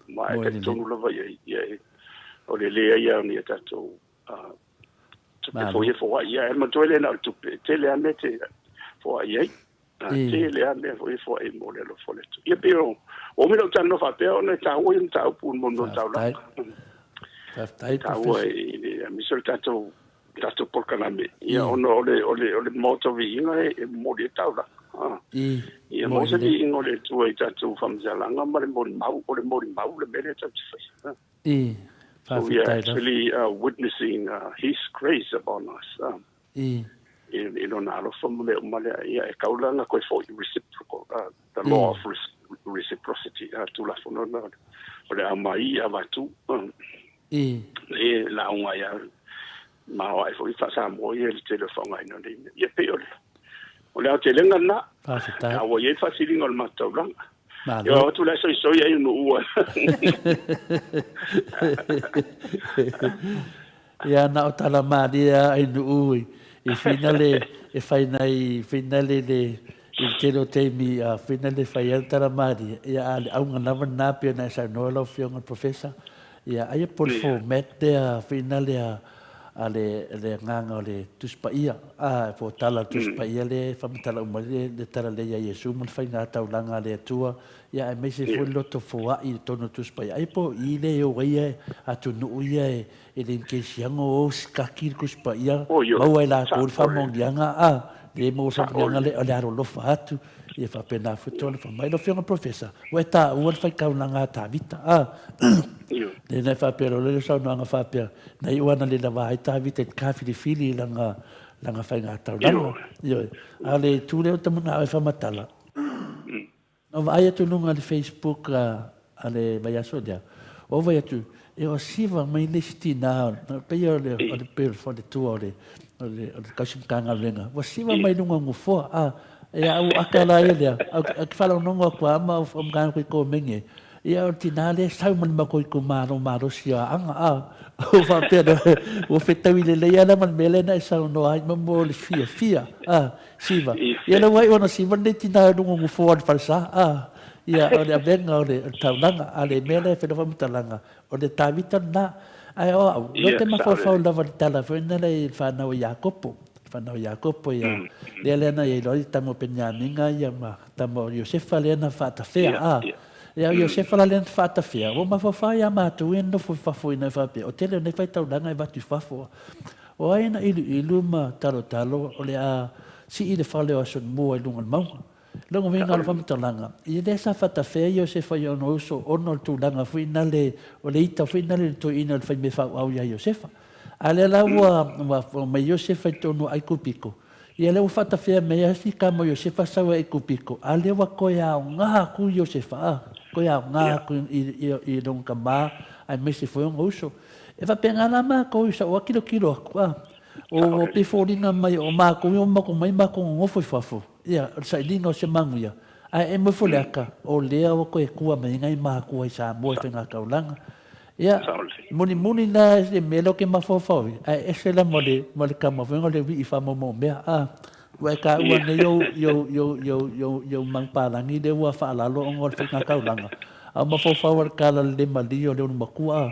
ma e talitonu lava ia, ia e, o le leai ia o ni a tatou tupe foi e foai ia, e manatua le na o le tupe, e tele lava mea e te foai ai, tele lava mea foi e foai mo le alofa o le Atua. Ia pei o, ua umi lou talanoa faapea ona e taua ia mataupu mo le taulaga. Faafetai, Taua i le, aemaise o le tatou tatou polokalame, ia ona o le, o le, o le Maota o Viiga e, e momoli ai taulaga. Ah. Ia maua se viiga o le Atua i tatou faamatalaga ma le molimau, o le molimau le mea lea tatou te faia. Ah. So we are actually witnessing His grace upon us. Ah. I, i lona alofa ma mea uma lea, ia e kau la na koe foi reciprocal, the law of reciprocity, Tulafono na o le aumai avatu. E lauga ai lava ma o ai foi faa-Samoa ia i le tele o faaaogaina o nei mea. Ia pei o le, o le aotelega lena. Faafetai. A ua i ai le faasiliga o le matou taulaga. Malo. Ia o atu la e soisoi ai nuu. Ia na o tala malie a ai nuu i finale e fai nei finale le i le tele o taimi a finale e fai ai le tala malie ia a le auga lava lena pei ona e saunoa lau Afioga i le Professor ia aia po o le format lea finale a a le le agaga o le Tusi Paia a po o tala o le Tusi Paia lea e faamatala uma ai le tala lelei a Iesu ma le faiga taulaga a le Atua ia aemaise foi le loto foai i totonu o le Tusi Paia aia po o i lea e o ai atunuu ia e E le kerisiano o sikaki le Tusi Paia, maua e latou le faamaoniaga, a, le maua le faamaoniaga le, o le alolofa atu, ia faapena foi tona fai mai. Lau Afioga i le Professor, ua e taua le faitaulaga a Tavita, a, lea na e faapea loa le saunoaga faapea, na iu lava na le lava ai Tavita i le tafilifili i lana, lana faigataulaga. Ioe. A o le itu lea ou te manao e faamatala, Na vaai atu i luga i le Facebook a le vaiaso lea, ua vaai atu, e ua siva mai le isi tinā, pei o le, o le, pei o le faletua o le, o le, o le tausi Matagaluega, ua siva mai luga o le nofoa, a, e a ua aka la ia lea, a ou te faalogologo atu lava ma ou manatu i komeni, Ia, o le tinā lea e sau ma le matou itumalo malosi o Aana, a, ua faapea loa, ua fetaui lelei lava la ma le mea lea na e saunoa ai, ma mo le fiafia, a, Siva. Ia lea ua iu ona siva lenei tinā i luga o nofoa o le falesa, a, ia, o le avega o le taulaga, a o le mea lea e fai lau faamatalaga, o le Tavita lena. Ae o au, o lea ou te mafaufau lava i le tala foi lea i le fanau a Iakopo, le fanau a Iakopo ia, lea lea na i ai loa le tama o Peniamina ia ma tama o Iosefa lea na faatafea, a. Ia o Iosefa la lea na faatafea, ua mafaufau ia matou ia na nofo i fafo i ina e faapea, o tele o nei faitaulaga e avatu i fafo. O ai na iluilu ma talotalo o le a sii le fale o Asonomua i luga o le mauga? Lona uiga o le faamatalaga, ia lea sa faatafea Iosefa i ona uso ona o le tulaga foi nale, o le ita foi nale i le toeaina o le faimea faaauau ia Iosefa. A lea la ua aumai Iosefa i totonu o Aikupito, ia lea ua faatafea mai ai si tama o Iosefa sau i Aikupito, a lea ua toe aoga atu Iosefa, a, toe aoga atu i lona tama aemaise foi ona uso. E faapena la matou i sau lava tilotilo atu, a, o pei e foliga mai o matou ia ua matou omai matou nonofo i fafo. Ia, o le sailiga o se manuia, ae e nofo i le ata, o lea ua toe tua mai ai nai matua i Samoa i faigataulaga. Ia, mulimuli la le mea lea ou te mafaufau ai, ae ese la ma le, ma le tama foi o le wii faamaumau mea, a, ua e taua nei ou, i ou, i ou, i ou, i ou, i ou manupalagi lea ua faalalo ona o le faigataulaga, a o mafaufau lava i le tala o le le malie o le ulumatua, a,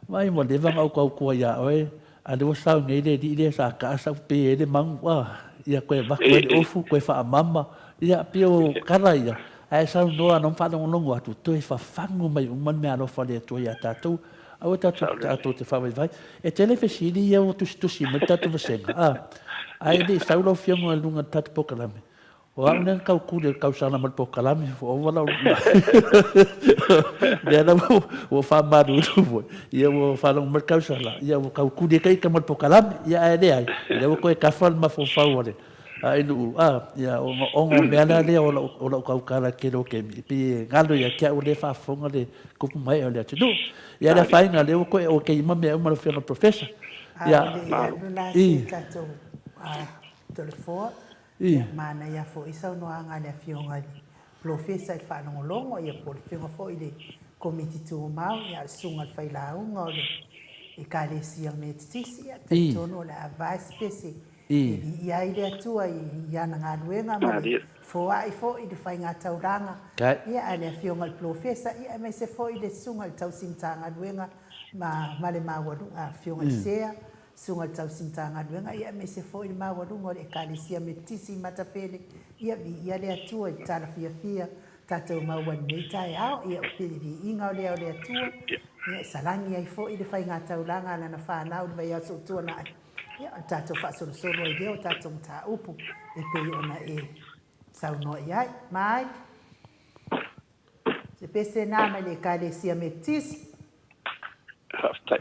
vaai ua leva ona ou tautua ia oe, A lea ua sao nei le alii lea sa kaa sa pe ai le manu a, ia toe avatu ai le ofu, toe faamama, ia pei o tala ia, ae saunoa na faalogologo atu, toe fafagu mai uma le meaalofa a le Atua ia tatou, aua tatou tatou te faavaivai. E tele fesili ia ua tusitusi mai le tatou vasega, a, ae le i sau lau Afioga i luga o le tatou polokalame, O au lea na tautuli i le tausala ma le polokalame, ua ova lau... Lea la ua faamalulu foi, ia ua faalogo mai le tausala, ia ua tautuli ai ita ma le polokalame, ia ae leai, lea ua toe tafa le mafaufau o le Ainuu, a, ia ona o mea la lea o lau tautala i le tele o taimi, e pei e galo ia te au lea e faafofoga le tupu ma ee o le atunuu. Ia le afaina, lea ua toe ok uma mea uma lau Afioga i le Professor. Ia, A o le i alu la se tatou Toleafoa, Ia, manaia foi saunoaga a le Afioga i le Polofesa i le faalogologo, ia po o le Afioga foi i le Komiti Tumau, ia o le Susuga i le Failauga o le Ekalesia Metotisi, ia, talitonu o le a vae se pese e viia ai le Atua i ana galuega ma le foai foi i le faigataulaga, ia, a le Afioga i le Polofesa, ia, aemaise foi le Susuga i le Tausi Matagaluega ma le maualuga, Afioga i le Sea, Susuga i le Tausi Matagaluega, ia aemaise foi le maualuga o le Ekalesia Metotisi i Matafele, ia viia le Atua i le tala fiafia tatou maua i lenei taeao, ia o le viiga o lea o le Atua, ia e salani ai foi le faigataulaga a Lana fanau i le vaiaso ua tuanai, ia ona tatou faasolosolo ai lea o tatou mataupu e pei ona e saunoa i ai. Mike, se pese na mai le Ekalesia Metotisi. Faafetai.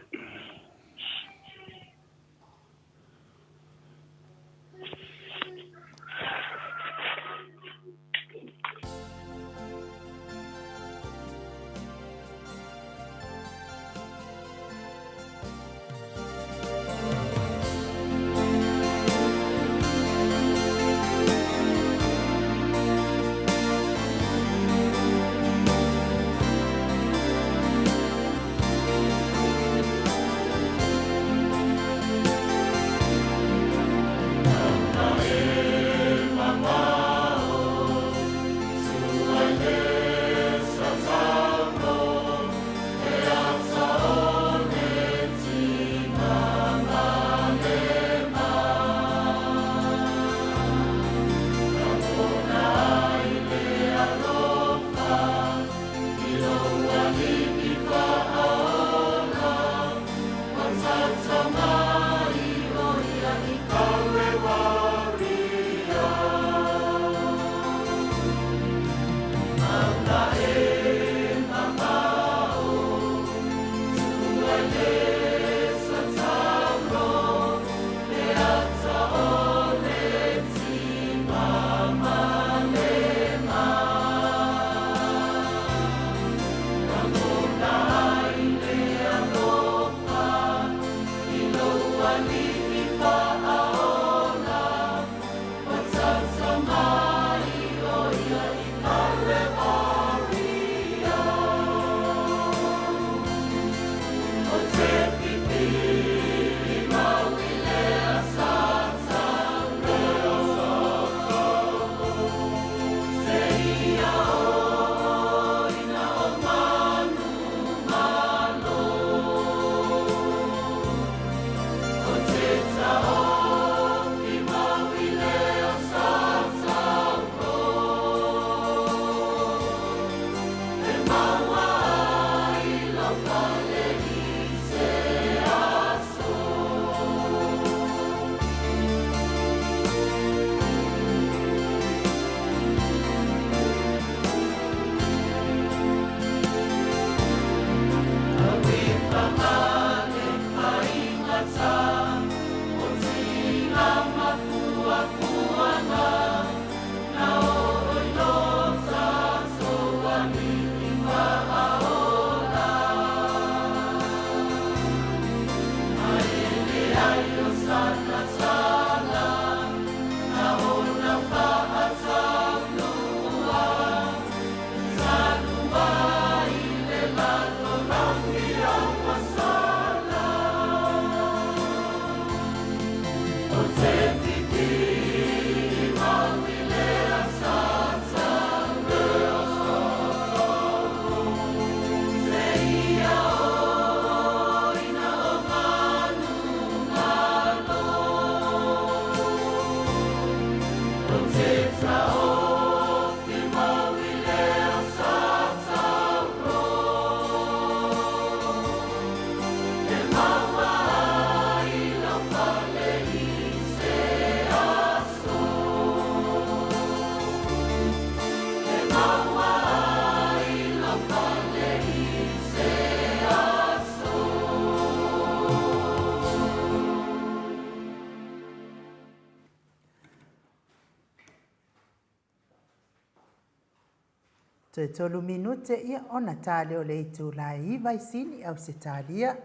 Toe tolu minute ia ona ta lea o le itula e 9 i Sini, Ausetalia,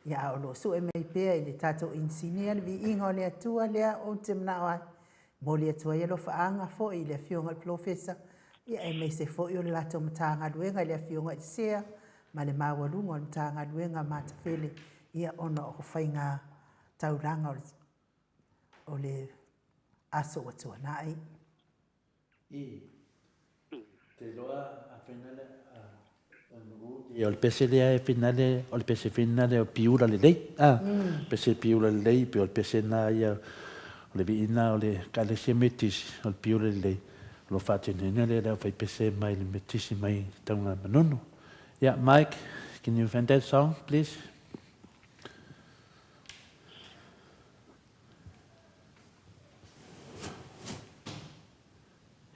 ia a o lo o sue mai pea i le tatou inisinia le viiga o le Atua lea ou te manao ai. Momoli atu ai alofaaga foi i le Afioga i le Polofesa, ia aemaise foi o le latou Matagaluega i le Afioga i le Sea ma le maualuga o le Matagaluega Matafele, ia ona o faiga taulaga o le aso ua tuanai. I te iloa a finale a o le pese lea e finale, o le pese finale o Piula Lelei. A, pese Piula Lelei, pe o le pese na ia, o le viina o le Ekalesia Metisi, o le Piula Lelei, o lo o faatinoina lea e le aufaipese mai le Metisi mai Tanugamanono. Yeah, Mike, can you find that song, please?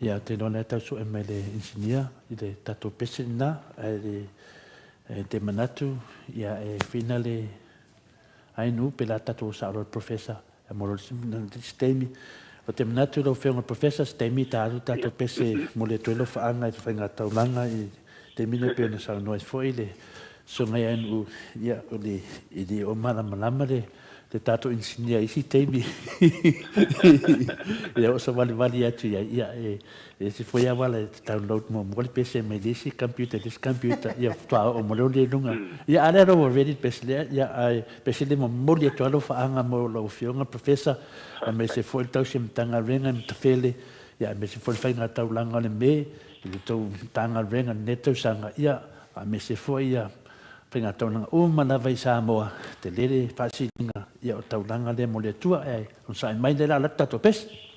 Ia, ou te iloa lea tau sue mai le engineer i le tatou pese lena, ae le, e te manatu, ia, e whina le ainu pe la tatou sao loa le professor, e mo le isi taimi. O te manatu lau Afioga i le Professor, se taimi ta alu tatou pese mo le toe lofaaga i le faiga taulaga i taimi nei pei ona saunoa ai foi le Susuga ia NU, ia, o le, e le o malamalama le, le tatou inisinia i isi taimi. Ia o savalivali atu i ai, ia, e, e ese foi lava le download muamua le pese mai le isi computer i le isi computer, ia faatoa oo ma lea i luga. Ia, a lea ua ready le pese lea, ia, ae pese lea momoli atu lava lau faaga mo lau Afioga Professor, aemaise foi le tausi Matagaluega i Matafele, ia, aemaise foi le faiga taulaga o le me i le tou Matagaluega i lenei tausaga, ia, aemaise foi ia faiga taulaga uma lava i Samoa, tele le faasiliga ia o taulaga lea mo le Atua, ae onosai mai lea la alu atu tatou pese.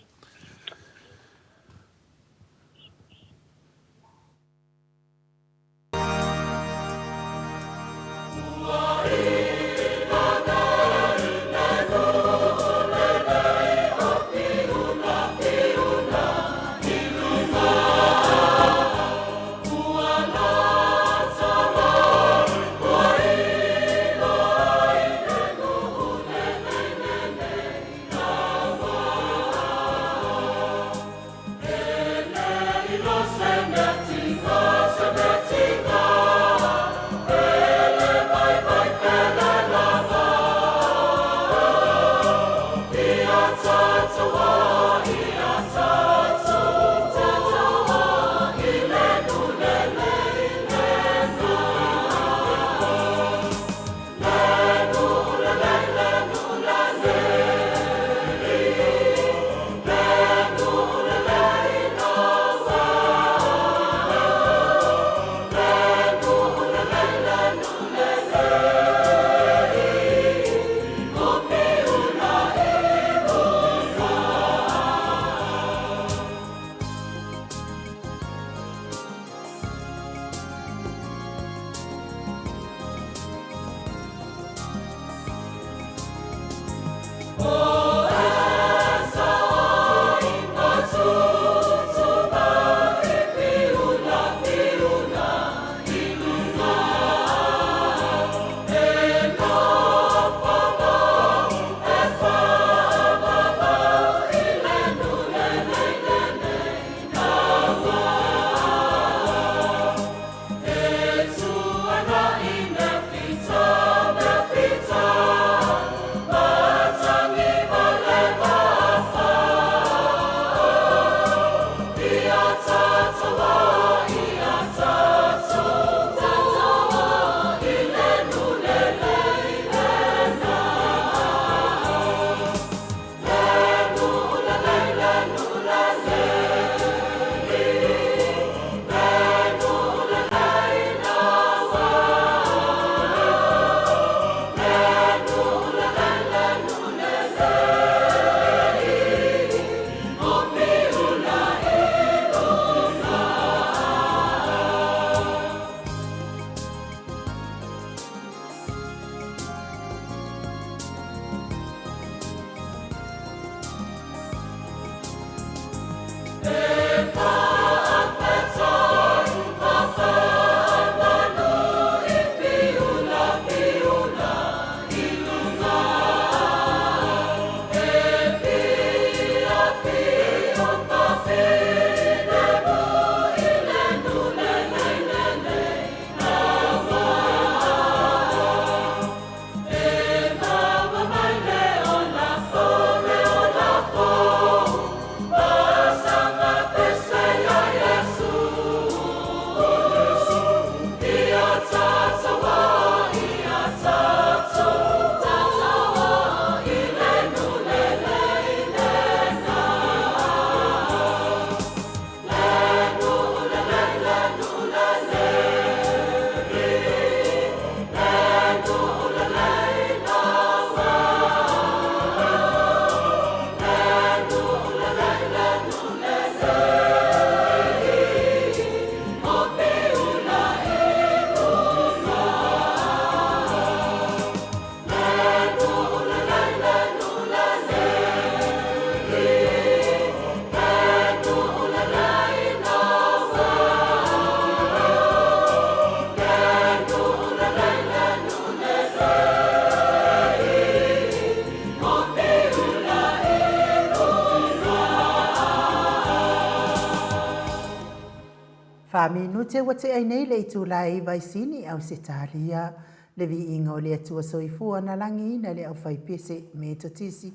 minute ua tea ai nei le itula e 9 i Sini, Ausetalia, le viiga o le Atua Soifua na lagiina le aufaipese Metotisi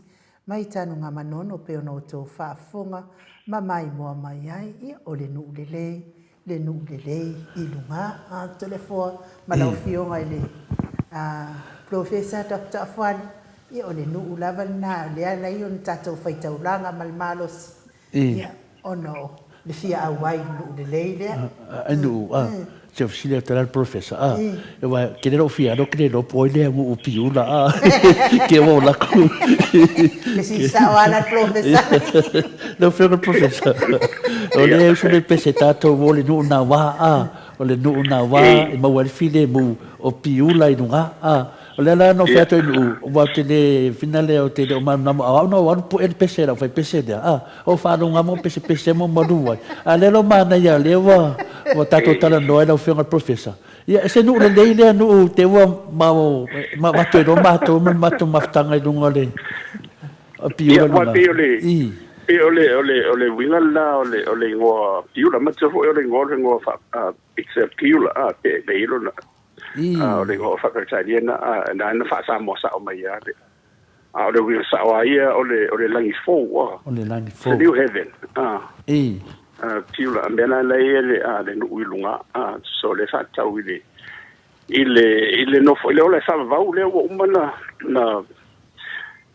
mai Tanugamanono pei ona outou faafofoga ma maimoa mai ai, ia o le nuu lelei, le nuu lelei i luga a Toleafoa ma lau Afioga i le Polofesa Doctor Afualo, ia o le nuu lava lena o lea e ala ai ona tatou faitaulaga ma le malosi, ia, ona o le fia auai i le nuu lelei lea. Ai nuu, a, se fesili atu la le Polofesa, a, aua e tele lou fia alu, ou te le iloa po o ai lea nuu Piula, a, ke ua ou alu atu. Fesili sao lava la le Polofesa. Lau Afioga i le Polofesa, o lea e usu nei pese tatou o le nuu naua, a, o le nuu naua e maua ai le filemu o Piula i luga, a. O lea la na ou fai atu ai i Nuu, aua ou te le finale ou te le o malamalama, o au na ou alu pue le pese i lau faipese lea, a, ou faalogo lava pesepese ma malu ai. A o lea la ua manaia, o lea ua, ua tatou talanoa ai lau Afioga i le Polofesa, ia, se nuu lelei lea nuu te ua ma ma avatu ai loa matou ma le matou mafutaga i luga o le Piula i luga. I. Pei o le, o le, o le uiga lena o le, o le igoa Piula, manatua foi o le igoa o le igoa faa, it's a Piula, a, pe, pe i lona. O le igoa faa-Peretania na, na na faa-Samoa sao mai ia le. A o le uiga sao a ia o le, o le lagi fou, a. O le lagi fou. The new heaven, a. I. Piula, a mea la la ia le, a, le nuu i luga, a, so le faatatau i le, i le, i le nofo, i le ola e faavavau lea ua uma na, na,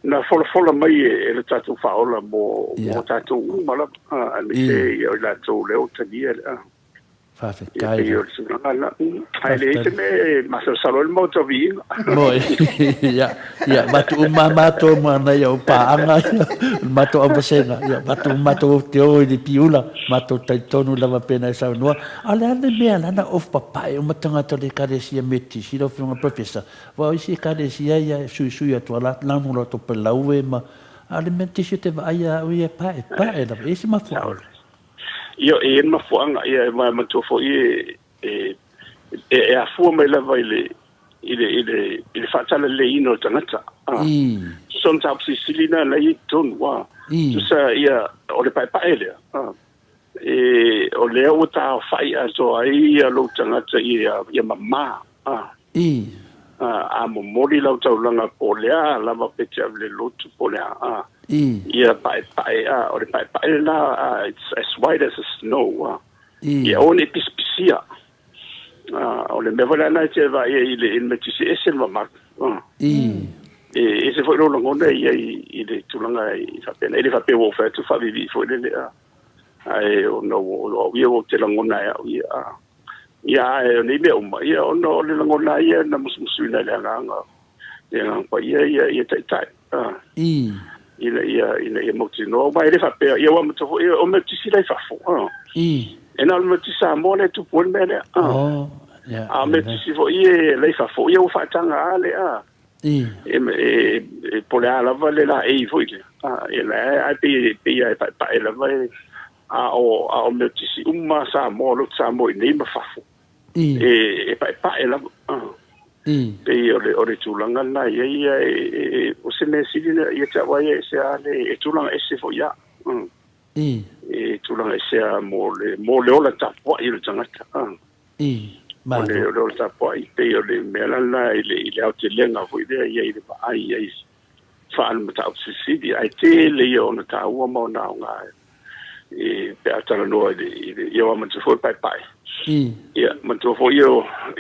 na folafola mai e, e le tatou faaola mo, mo tatou uma lava, a, aemaise ia o i latou lea ua talia le, a. Faafetai. Ia pei o le tulaga lena. Ae leai se mea e masalosalo ai le Maota o Viiga. Moi. Ia, ia, matou uma lava matou ma nai au paaga ia, o le matou auvasega, ia, matou uma matou te o i le Piula, matou talitonu lava pei ona e saunoa. A o le a le mea la na ofu papae uma tagata o le Ekalesia Metotisi lau Afioga i le Professor? Aua o isi Ekalesia ia e suisui atu lava lanu o latou palaue ma, a o le Metotisi ou te vaai lava au ia e paepae lava. E i ai se mafuaaga? Ia, e i ai le mafuaaga, ia, e manatua foi e, e, e afua mai lava i le, i le, i le, i le faatalaleleiina o le tagata. Ah. Tusa o le mataupu silisili lena la e i ai i totonu, ah. Tusa ia, o le paepae lea, ah, e, o lea ua taaofai atoa ai ia lou tagata ia, ia mamā, ah. Ah, a momoli lau taulaga po o le a lava pe te ave i le lotu po o le a, ah. Ia paepae, a, o le paepae lena, a, it's as white as a snow, a. Ia aua ne i pisipisia. A, o le mea foi la lena e te vaai ai i le, i le mea tisi ese le mamalu. A. E ese foi lou lagona ia i, i le tulaga i faapena. E le faapea ua ou fai atu faaviivii foi lele, a. Ae ona ua, o au ia ua ou te lagona e au ia, a. Ia, ae o nei mea uma, ia, ona o le lagona ia na musumusuina e le Agaga, le Agaga Paia ia, ia taitai, a, ina ia, ina ia mautinoa. Aua e le faapea, ia ua matua foi, o Metotisi la i fafo, a. E na o le Metotisi Samoa lea e tupu ai le mea lea, a. A o Metotisi foi ia la i fafo, ia ua faataga lava le, a. E, po o le a lava le laei foi lea, a, ia la e, ae pei, pei lava e paepae lava e, A o, a o Metotisi uma a Samoa, o lotu Samoa i nei ma fafo, e, e paepae lava. Pei o le, o le tulaga lena e i ai, ia, e, e, o se mea sili lea, ia te au lava ia e ese lava le, e tulaga ese foi lava. E tulaga ese lava mo le, mo le ola tapuai o le tagata. O le, o le ola tapuai, pei o le mea la lena i le, i le aotelega foi lea, ia i le vaai i ai faale-mataupu silisili, ae tele ia ona taua ma ona aoga e pe a talanoa i le, i le, ia manatua foi le paepae. Ia, manatua foi ia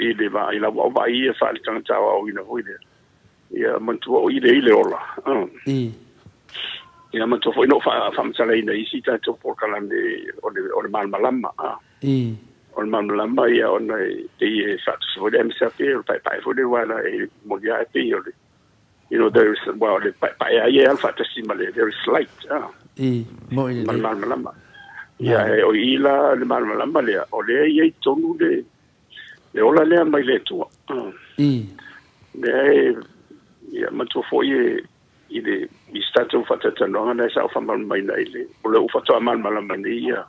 i le va, i lau vaai ia faale-tagata aoaoina foi lea. Ia, manatua o i le i le ola. Ia, manatua foi na ou faamatalaina i isi tatou polokalame o le, o le malamalama. O le malamalama ia ona e pei e faatusa foi le MSAP, o le paepae foi lea aua e moni lava e pei o le You know, there is, well, le paepae a ia e alu faatasi ma le, there is light, ah. I, moi le. Ma le malamalama. Ia, e, o i la le malamalama lea, o lea e i ai tonu le, le ola lea mai le Atua. Ah. I. Lea e, ia, manatua foi e, i le, i se tatou faatalatalanoaga lea sa ou faamalamalamaina i le, o lea ua faatoa malamalama nei ia,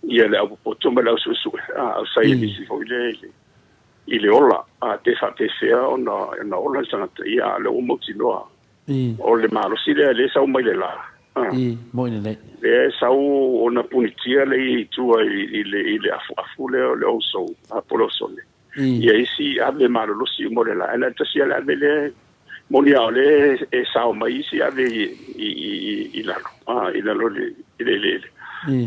ia le au popoto ma le au suesue, ah, au saienisi foi lea i le, i le ola, a pe faapefea ona ola le tagata, ia, a o lea ua mautinoa. O le malosi lea lea e sau mai le la, I, moʻi lelei. Lea e sau ona punitia le i tua i le afuafu lea o le ozone, po o le osone. Ia isi ave malolosi uma o le la. Ae na o le tasi lava le ave lea e moni lava o lea e sao mai isi ave i lalo, i lalo i le eleele.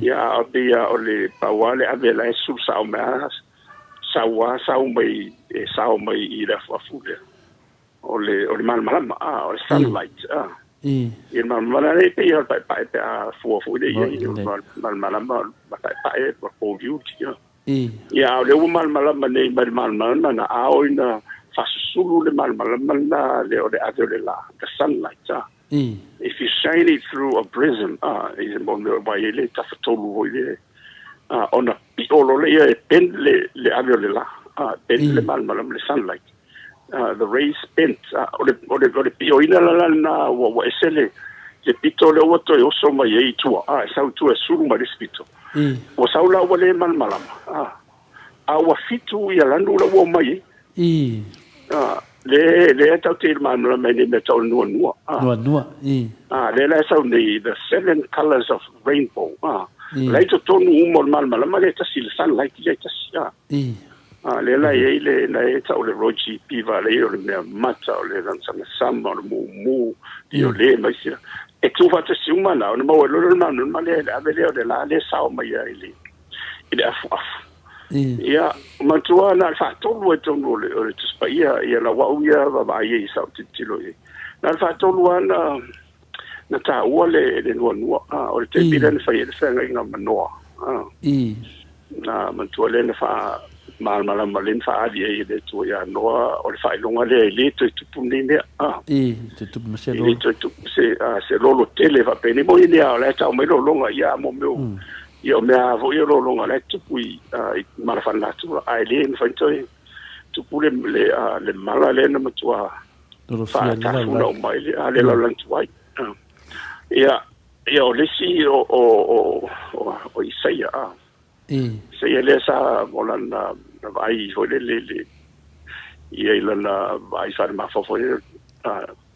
Ia a pei lava o le pau lava le ave la e sulu sao mai lava, sau lava sau mai, e sao mai i le afuafu lea. O le, o le malamalama, o le sunlight. I le malamalama lea e pei lava o le paepae pe a fua foi lea i ai, o le malamalama o le paepae o le poviuti. Ia, a o lea ua malamalama nei mai le malamalama na ao ina faasusulu le malamalama lena le o le ave o le la, the sunlight. If you shine it through a prism, i se mo mea ua i ai le tafatolu foi lea, ona pio loa lea e bend le ave o le la, bend le malamalama, le sunlight. The rays bent. O le pioina la lena ua ese le pito lea ua toe oso mai ai i tua, e sau i tua e sulu mai le isi pito. Ua sau la ua le malamalama, a ua fitu ia lanu la ua omai ai. Lea tatou te malamalama ai nei mea tau o le nuanua. Nuanua, i. Lea la e sau nei, the seven colours of rainbow. La i totonu uma o le malamalama lea e tasi, le sunlight lea e tasi. Lea la e i ai le, na e tau le Roy G. Biv, lea o le mea mata, o le lamasamasama, o le mumu, o le ma isi. E tuufaatasi uma la, ona maua ai loa lea o le malamalama lea, le ave lea o le la lea e sao mai ai i le afuafu. Ia, manatua na o le faatolu ai totonu o le Tusi Paia, ia lau au ia vaavaai ai i sau tilotilo i ai. Na o le faatolu lava na taua le nuanua, o le taimi lea na fai ai le feagaiga ma Noa. Na manatua lea na faamalamalama lea na faaali ai e le Atua ia Noa, o le faailoga lea e le toe tupu lenei mea. I, toe tupu ma se lolo. E le toe tupu se lolo tele faapenei. Moni lea o la e tau mai lologa, ia mo mea, ia o mea foi o lologa la e tupu i mala faalenatura, ae le mafai ona toe tupu le mala lea na matua faatafuna uma ai le lalolagi tuai. Ia, Ia, o le isi o Isaia, a. Isaia lea sa o lana na vaai foi lele i le, ia i lana vaai faalemafaua foi lele,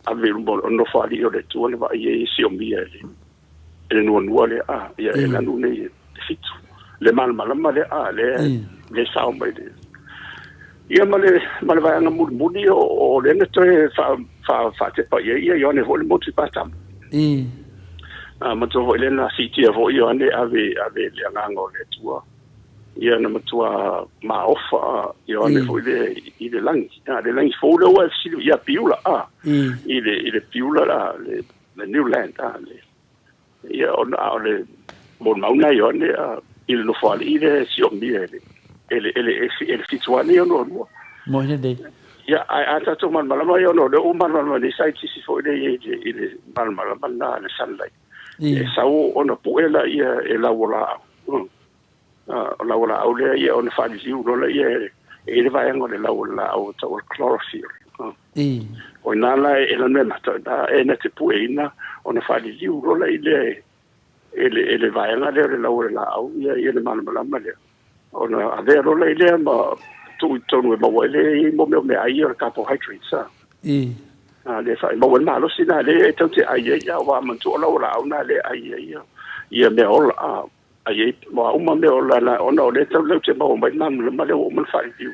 ave i luma o le nofoalii o le Atua na vaai ai e siomia e le nuanua lea, a, ia e lanu nei e fitu. Le malamalama lea, a, lea, lea sao mai le. Ia ma le, ma le vaega mulimuli o lea na toe faatepa i ai ia Ioane foi le motu i Patamo. A matua foi lea na siitia foi Ioane ave, ave le agaga o le Atua. Ia na matua maofa Ioane foi lea i le lagi. A, le lagi fou lea ua e fesili ia piula, a. I le piula la, le new land, a, le, Ia, ona a o le molimau lena a Ioane i le nofoalii lea e siomia e le, e le, e le, e le 76 2. Moe lelei. Ia, ae a tatou malamalama ia, ona o lea ua malamalama nei saienitisi foi lea i le, i le malamalama lena a le sunlight. E sau ona pue laia e lau o laau. O lau o laau lea ia ona faaliliu loa lea e i ai le vaega o le lau o le laau e tau o le chlorophyll. O i ina la e lanu e mata, e na te pueina ona faaliliu loa lea e le vaega lea o le lau o le laau ia le malamalama lea. Ona avea loa lea ma tuu i totonu e maua ai lea i mea o meaai ia o le carbohydrates. Lea e maua ai le malosi lena lea e tatou te ai ai, aua manatua o lau o laau lena lea e ai ai ia mea ola. Ai ai ua uma mea ola la ona o lea tau leu te maua mai malamalama lea ua uma ona faaliliu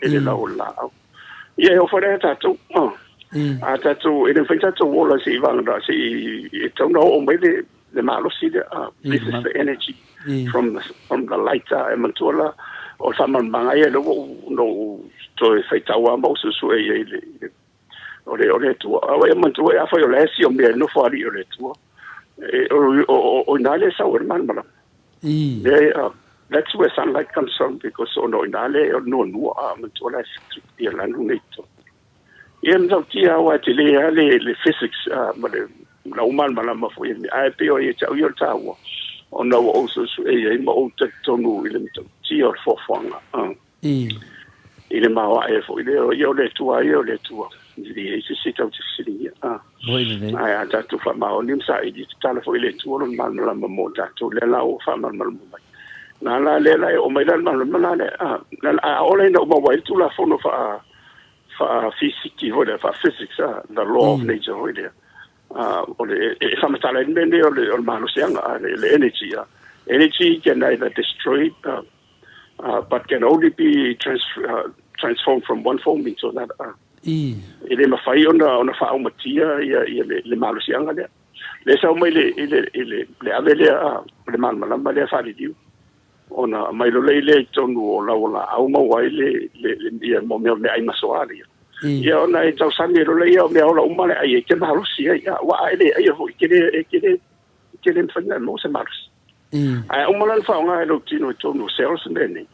e le lau o le laau. Ia e oo foi lea ia tatou. A tatou e le mafai tatou ola se i vagana se i e tatau ona oo mai le malosi lea. This is the energy from the light. E manatua la o le faamalamalamaga ia lea ua ou na ou toe faitau lava ma ou suesue i ai i le o le Atua. Aua e manatua afai o la e siomia e le Nofoalii o le Atua, o ina lea e sau ai le malamalama. Lea, that's where sunlight comes from because ona o ina lea o le nuanua, a manatua la e ia lanu nei totonu. Ia matautia aua e tele lava le physics ma le lau malamalama foi ae pei o ia te au ia o le taua ona ua ou suesue i ai ma ou talitonu i le matautia o le foafoaga. I le maoae foi lea, o ia o le Atua ia o le Atua. E leai se isi tatou te fesiligia. Ae a tatou faamaoni ma saili, tatala foi e le Atua lona malamalama mo tatou, lea la ua faamalamalama mai. Na la lea la e oo mai la le malamalama la lea. A ola ina ua maua ai le Tulafono faa fisiki foi lea, faa physics, the law of nature foi lea. O le e faamatala ai le mea lenei o le malosiaga, le energy. Energy can neither destroy but can only be transformed from one form into another. E le mafai ona faaumatia le malosiaga lea. Lea e sau mai i le ave lea o le malamalama lea faaliliu, ona aumai loa lea i totonu o lau laau maua ai le mea o meaai masoa lea. Ia ona e tausami ai loa lea o mea ola uma le ai e te malosi ai, aua a e le aia foi e te le e te le mafai ona e maua se malosi. Ae uma la ona faaaoga e lou tino i totonu o cells mea nei,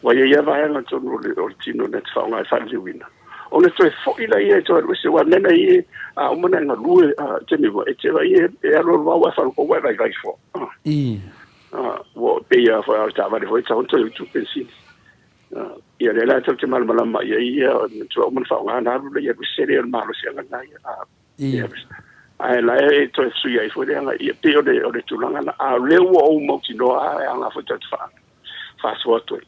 ua i ai lava vaega i totonu o le tino na te faaaoga e faaliliuina, ona toe foi laia e toe alu ese, aua o le mea lena e a uma ona e galue taimi uma, e te vaai e alualu lava ua e faalogologo ua e vaivai fua. Ua pei lava foi o le taavale foi e tatau ona toe utu penisini. Ia lea la tatou te malamalama i ai ia, ua uma ona faaaoga ona alu lea i alu ese lea o le malosiaga lena ia. Ae la e toe sui ai foi le aga ia pei o le o le tulaga na a o lea ua ou mautinoa a e aoga foi tatou te faasoa atu ai.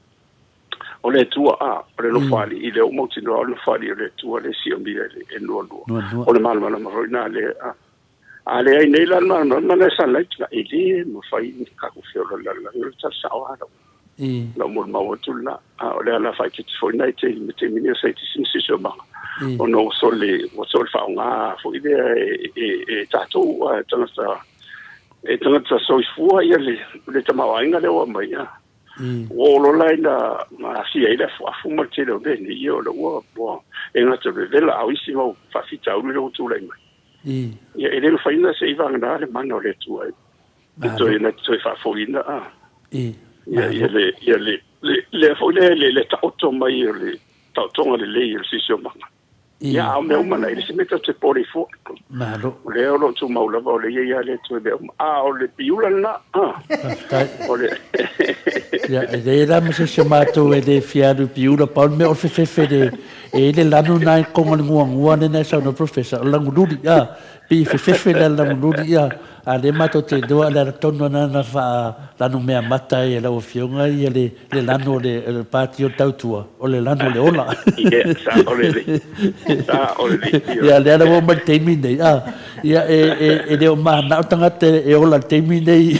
O le Atua a o le Nofoalii lea ua mautinoa o le Nofoalii o le Atua le siomia i le e nuanua. O le malamalama foi lena lea a a leai nei la le malamalama lea sa light la e le mafai ona tatou feola i le lalolagi o le tala sao lava lau lau molimau atu lena. A o le ala faaitiiti foi lena i le taimi nei o saienitisi ma siosiomaga, ona ua sole, ua sole faaaoga foi lea e tatou tagata, e tagata soifua ia le tamaoaiga lea ua aumai. Ua oo loa la ina aafia ai le afuafu ma le tele o mea nei, ia o lea ua, e gata o le vevela, a o isi mau faafitauli lea ua tulai mai. Ia e le mafai ona se i vagana le mana o le Atua e toe na te toe faafoiina a. Ia ia le ia le lea foi lea le le taoto mai o le taotoga lelei o le siosiomaga. Ia a o mea uma na, e le se mea tatou te popole ai fua. Malo. O lea o lo o tumau lava o lea e i ai lava le Atua i mea uma. A o le piula lena, a. Faafetai. O le Ia, e leai la ma se isi o matou e le fia alu i piula, pau le mea o le fefefe le, e i ai le lanu lena i totonu o le guagua lena e saunoa ai le Professor, o le lanululi, a, pei e fefefe le lanululi, a. A o lea matou te iloa o le ala tonu lena na faalanumeamata ai e lau Afioga ia le lanu o le Pati o le Tautua, o le lanu o le ola. Ia, sao lelei. Sao lelei. Ia, lea la ua oo mai i le taimi lenei, a, ia, e le o mananao tagata e ola i le taimi lenei.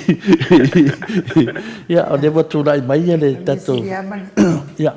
Ia, o lea ua tulai mai le tatou... Ia.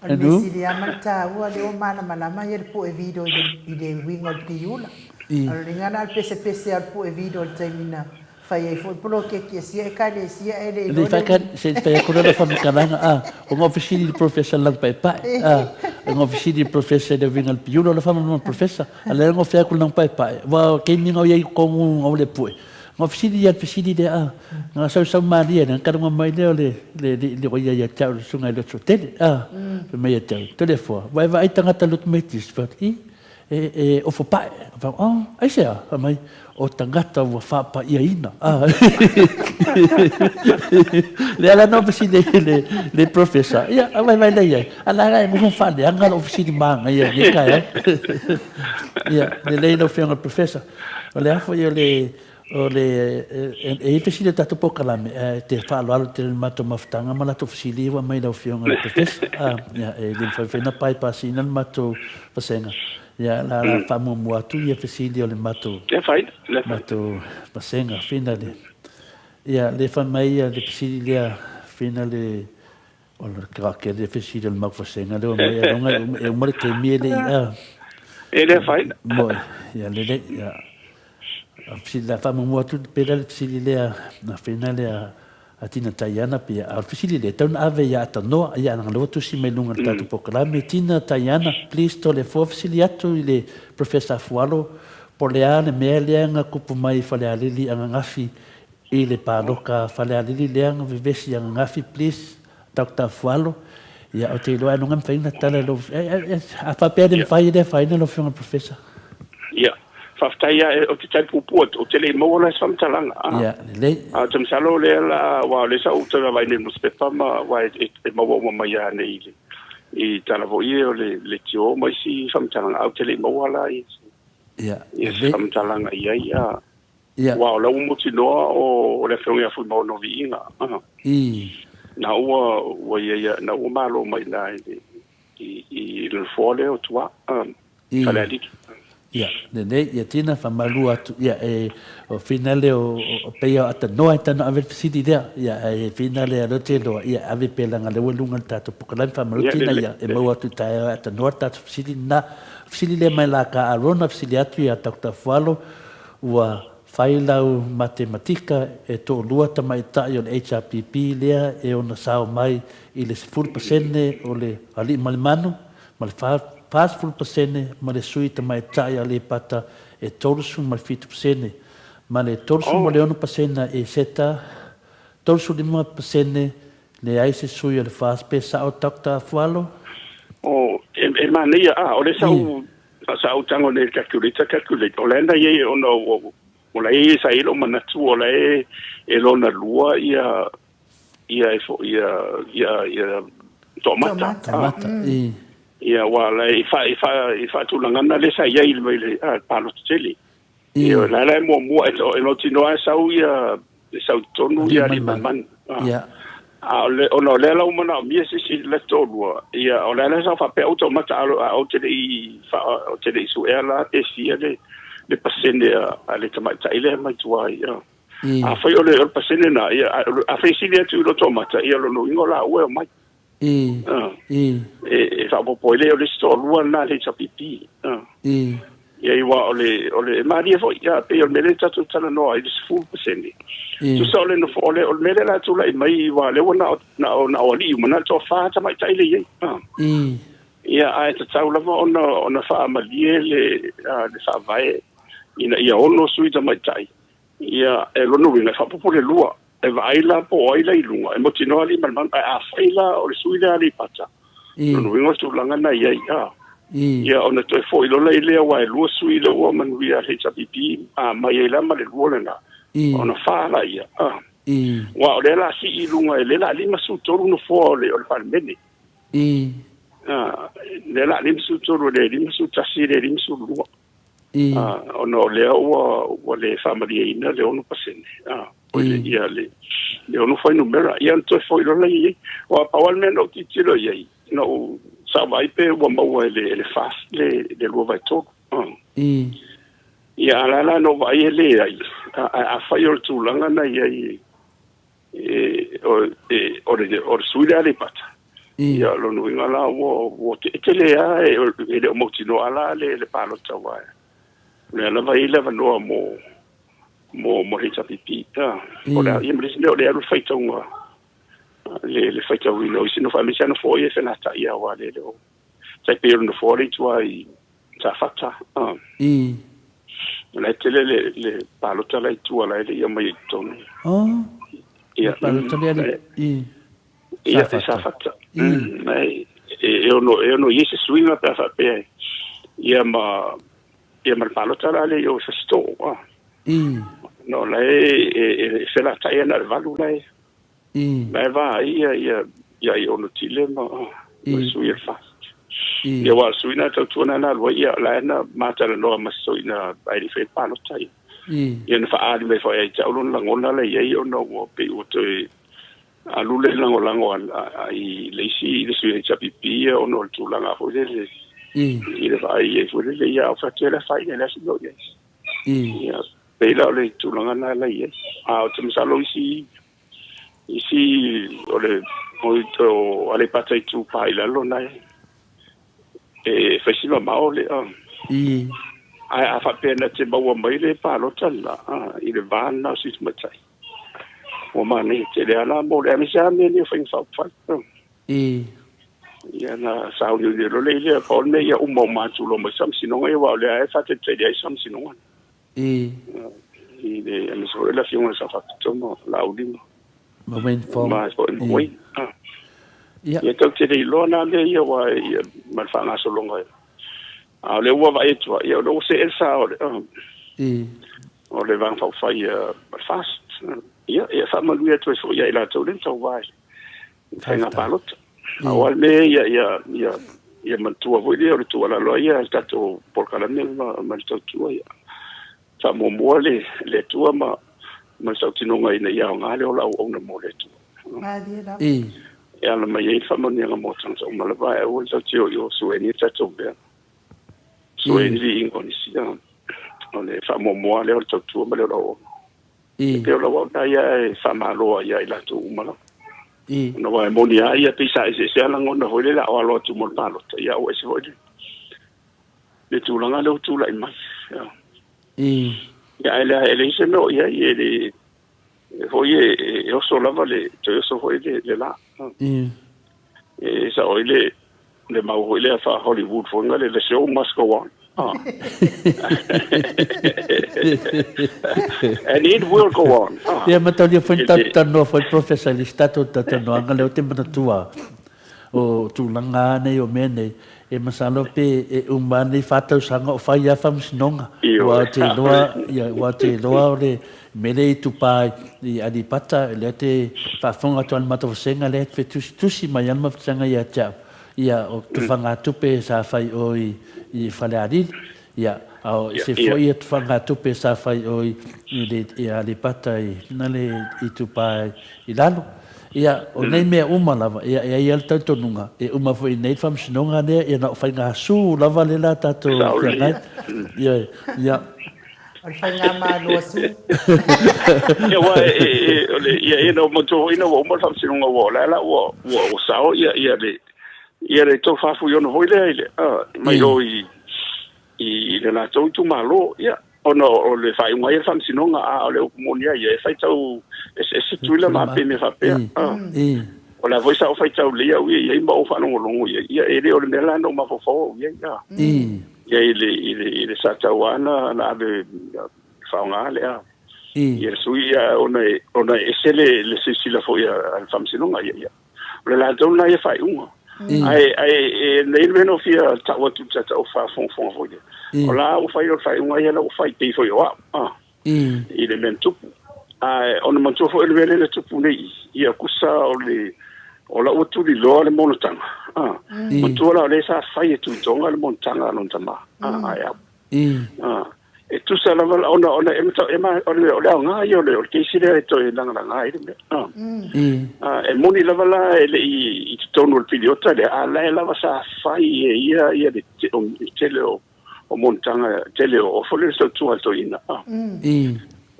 O le mea sili lava ma le taua, lea ua malamalama ia le po'e video i le uiga o le piula. O le uiga lena o le pesepese lava o le po'e video i le taimi na fai ai foi le poloketi a sia Ekalesia ae le iloa le uiga. Se i fai atu lana faamatalaga, a, o ngā fesili i le Professor Laupaipae, a, o ngā fesili i le Professor i le uiga o le piula, o le faamalamalamaaga Professor, a o lea na fai atu le Laupaipae, aua o taimi na o i ai i totonu o le po'e, Ngā fesili ia, le fesili lea, a, ngā sausau mālie lea, taluga mai lea o le, le, le, le oia ia te au, le susuga i le Lototele, a, fai mai ia te au, Toleafoa, ua e vaai tagata lotu Methodist, fai atu, i, e, e ofo pae. Fai atu, oh, aisea? Fai mai, o tagata ua faapaiaina, a. Lea la na fesili ai le, le professor, ia, a vaivai lea i ai, a la e nofo faaleaga lou fesili manaia i lenei taeao. Ia, lelei lau Afioga i le Professor. O le a foi o le, o le, e i ai fesili o tatou polokalame, ae te faaaloalo tele i le matou mafutaga ma latou fesili ia ua aumai i lau Afioga i le Professor. Ia, e le mafai foi ona bypass-ina le matou vasega. Ia, o le a faamuamua atu ia fesili o le matou, matou vasega. Finale. Ia, lea fai mai ia le fesili lea, finale, O le kake le fesili o le mau vasega lea ua mai ailoga e uma le taimi e le i a. E le afaina. Moe, ia lelei, ia. A fesili la faamuamua atu pe la le fesili lea na fena lea a Tina Taiana pia. A o le fesili lea, tau na ave ia Atanoa, ia leaga lea ua tusi mai luga i le tatou polokalame. Tina Taiana, please Toleafoa fesili atu i le Professor Afualo po o le a le mea lea na tupu mai i Falealili ananafi I le paloka Falealili lea na vevesi ananafi please Doctor Afualo ia ou te iloa ailoga e mafai ona tala i lou a faapea e le mafai e le afaina lau afioga i le Professor. Ia, faafetai lava, ou te tali puupuu atu, ou te le i maua la se faamatalaga. Ia, lelei. Ae ou te masalo o lea la, aua o lea sa ou toe vaavaai nei i le nusipepa ma, aua e maua uma mai lava nei i le, i tala foi ia o le leitio ma isi faamatalaga, ae ou te le i maua la i se faamatalaga i ai, a. Aua o la ua mautinoa o le Afioga ia Fuimaono Viiga. Na ua ua ia ia na ua malo mai i ina i i le nofoa lea o Tuā, Falealili. Ia, lelei, ia Tina, faamalulu atu, ia, e, o whina lea o, o, pei o atanoa e tano ave le fesili lea, ia, ae whina lea lea te loa, ia, ave pea leaga lea ua i luga o le tatou polokalame, faamalulu Tina, ia, e maua atu i taeao e atanoa le tatou fesili lena. Fesili lea mai la ka Arona, fesili atu ia Doctor Fualo, ua fai lau matematika e toalua tamaitai o le HRPP lea e ono sao mai i le 10% o le alii ma le manu, ma le 40% ma le sui tamaitai Aleipata e 37% ma le 36% e Seta, 35% leai se sui o le FAST. Pe sao Doctor Afualo? Oh, e manaia, a, o le sa ou tago nei i le calculator, calculate, o la e na i ai ona o la e i ai sa i ai lou manatu o la e lona lua ia ia e fo ia ia ia toamata. Toamata. Mm. Ia wa la i fa i fa i fa tulangana le sa iai le le a palota tele. Ia la la mo mo e to e mautino a sau ia e sau tonu ia li man. Ia. A o le ona o le la umana o mia sisi le tolua. Ia o le la sa fa pe auto mata a o te le i fa o te le i su e la te fia le le pasene a le tamaitai le mai tua ia. Afai o le pasene lena, ia, afai e sili atu i lo toamata, ia o lona uiga o laua e omai. E faaopoopo ai lea, o le isi toalua lena a le HRPP. Ia, aua o le, o le, e malie foi, ia, pei o le mea lea tatou talanoa ai i le 10%. Tusa o le nofo, o le, o le mea lea o le a tulai mai, aua o lea ua na o, na o, na o alii uma, na o le toafa tamaitai lea e i ai. Ia, ae tatau lava ona, ona faamalie le, le faavae ina ia ono sui tamaitai. Ia, e lona uiga, e faaopoopo le lua. E vaai la po o ai la i luga, e mautinoa alii ma le manu, ae afai la o le sui lea Aleipata, lona uiga o le tulaga na i ai, a. Ia, ona toe foi lola i lea, aua e lua sui lea ua manuia a le HRPP, a mai ai la ma le lua lena, ona fa laia, a. Aua o lea la sii i luga, e le la 53 nofoa o le, o le Palemene. A, lea la 53, le 51, le 52. Ona o lea ua le faamalieina le 6%, ia le 6 fuainumera, ia ona toe foi loa lea i ai. Aua pau lava le mea na ou tilotilo i ai, na ou sa ou vaai pe ua maua e le FAST le 2/3. Ia a o la la na ou vaai e leai, ae afai o le tulaga na i ai o le sui lea Aleipata, ia o lona uiga la ua e tele lava e le o mautinoa la le palota aua o lea lava e i ai le avanoa mo mo le HRPP. O le a ia ma le isi mea o lea e alu le faitauga le faitauina o isi nofo aemaise lava nofoa ia e felataia aua le o tai pei o le nofoa lea i tua i Safata. O la e tele le, le palota la i tua la e le i aumai i totonu. Oh. Ia, palota lea le, i Ia, i Safata. E, e ono, e ono i ai se suiga pe a faapea ia ma, ia ma le palota la le i o Fasitoo. Ah. No, la e, e, e felataia na o le valu la e. La e va ai ia ia ia i ono tile ma ma sui e FAST. Ia aua o le sui na tautua na na alu ai ia la e na matalanoa ma se toeaina ai le i faia palota ia. Ia na faaali mai foi ia te au lona lagona la i ai ona ua pei ua toe alu le lagolago a i le isi le sui HRPP ia ona o le tulaga foi lele i le vaai ai foi lele ia o fai atu e le afaina e leai se mea o i ai. Ia pei la o le tulaga na la i ai. A ou te masalo isi isi o le o Aleipata Itupa i Lalo na e fai si mamao le ae a faapea na te maua mai le palota la i le va lena o sui tamaitai ua manaia tele lava la mo le aemaise lava mea nei o faiga faaupufai. Ia na sauniuni loa le lea pau le mea ia uma uma atu loa ma le faamasinoga ia aua o lea lava e faatalitali ai le faamasinoga. I le aemaise foi le afioga i le Sao Faapito ma Laauli ma Ma Wayne Fong. Ma foi ma Wayne. Ia. Ia tatou te le iloa na mea ia aua ia ma le faagasologa. A o lea ua vaai atu ia o lea ua see le sa o le o le Vaega Faaupufai a le FAST. Ia, ia faamanuia atu ai foi ia i latou lea na tauva i le faiga palota. Aua le mea ia ia ia ia manatua foi lea o le tuualalo a ia le tatou polokalame ma, ma le tautua ia. Faamuamua le, le Atua ma, ma le tautinoga ina ia aoga le ola auauna mo le Atua. Malie lava. E ala mai ai le faamanuiaga mo tagata uma lava, ae aua le tatou te o i o sueni tatou mea. Sue ai ni viiga o nisi, o le faamuamua lea o le tautua ma le o le auauna. E pei o lau au lena ia e faamalo ai ia i latou uma lava. Ona aua e moni lava ia pei sa eseese lava lagona foi lele a o alo atu mo le palota, ia ua ese foi le tulaga lea ua tulai mai. Ia ae leai e leai se mea o i ai, e le foi e oso lava le toe oso foi le la. E sao ai le le mau foi lea faa-Hollywood foi nga le the show must go on. Ah. And it will go on. Ah. Ia mataulia foi ni tatou talanoa foi Professor i le isi tatou talatalanoaga lea ou te manatua o tulaga nei o mea nei e masalo pe e uma nei 4 tausaga o fai lava faamasinoga aua ou te iloa ia aua ou te iloa o le mea lea i Tupa i Aleipata lea te faafofoga atu a le matou vasega lea e fetusitusi mai ana vasega ia te au ia o tufagatupe sa fai o i Falealili ia a o ese foi ia tufagatupe sa fai o i le i Aleipata i na le i Tupa i lalo. Ia o nei mea uma lava ia e ai a le talitonuga e uma foi i nei le faamasinoga lea ia na o faigasu lava lea la tatou feagai. Ia ia. O le faigamalo a Su. Ia aua e e o le ia ia na ou manatua foi ina ua uma le faamasinoga ua o la la ua ua ua sao ia ia le ia le tofa Fuiono foi lea i le mai o i i le latou itumalo ia ona o le faaiuga ai o le faamasinoga a o le upu moni ai ia e faitau eseese Tutuila ma Ape i mea faapea o la foi sa ou faitau lelei au ia i ai ma ou faalogologo i ai ia e le o le mea la na ou mafaufau au i ai ia i le i le i le sa tau na na ave faaaoga le a ia le sui ia ona e ona e ese le le silasila foi a le faamasinoga ia ia o le latou lena ia faaiuga ae ae e nei le mea na fia tau atu i le faafogafoga foi lea o la ua fai o le faaiuga ia la ua fai pei foi o au i le mea na tupu. Ae ona manatua foi o le mea lea na tupu nei ia kusa o le o la ua tuliloa le monotaga. Ah, manatua la o lea sa fai e Tuitoga le monotaga a lona tama. Ah, ae au. Ah, e tusa lava la ona ona e mata e ma o le o le aoga ia o le o le keisi lea e toe lagalaga ai le mea. Ah. Ah, e moni lava la e le i i totonu o le piliota lea, a la e lava sa fai e ia ia le tele o o monotaga tele o foi le tautua a le toeaina. Ah.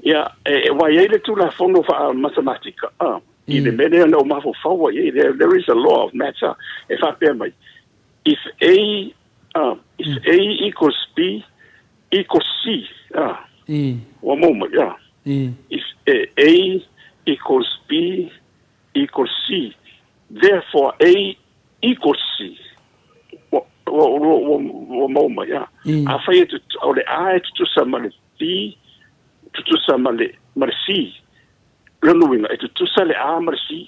Ia, e, ua i ai le Tulafono faa-matematika, ah, i le mea lea na ou mafaufau ai i ai, there is a law of matter e faapea mai, if A, ah, if A equals B equals C, ah, ua maua mai, ah, if A equals B equals C, therefore A equals C. Ua, ua, ua, ua, ua maua mai, a. Afai e tut, o le A e tutusa ma le B, tutusa ma le, ma le C. Lona uiga, e tutusa le A ma le C.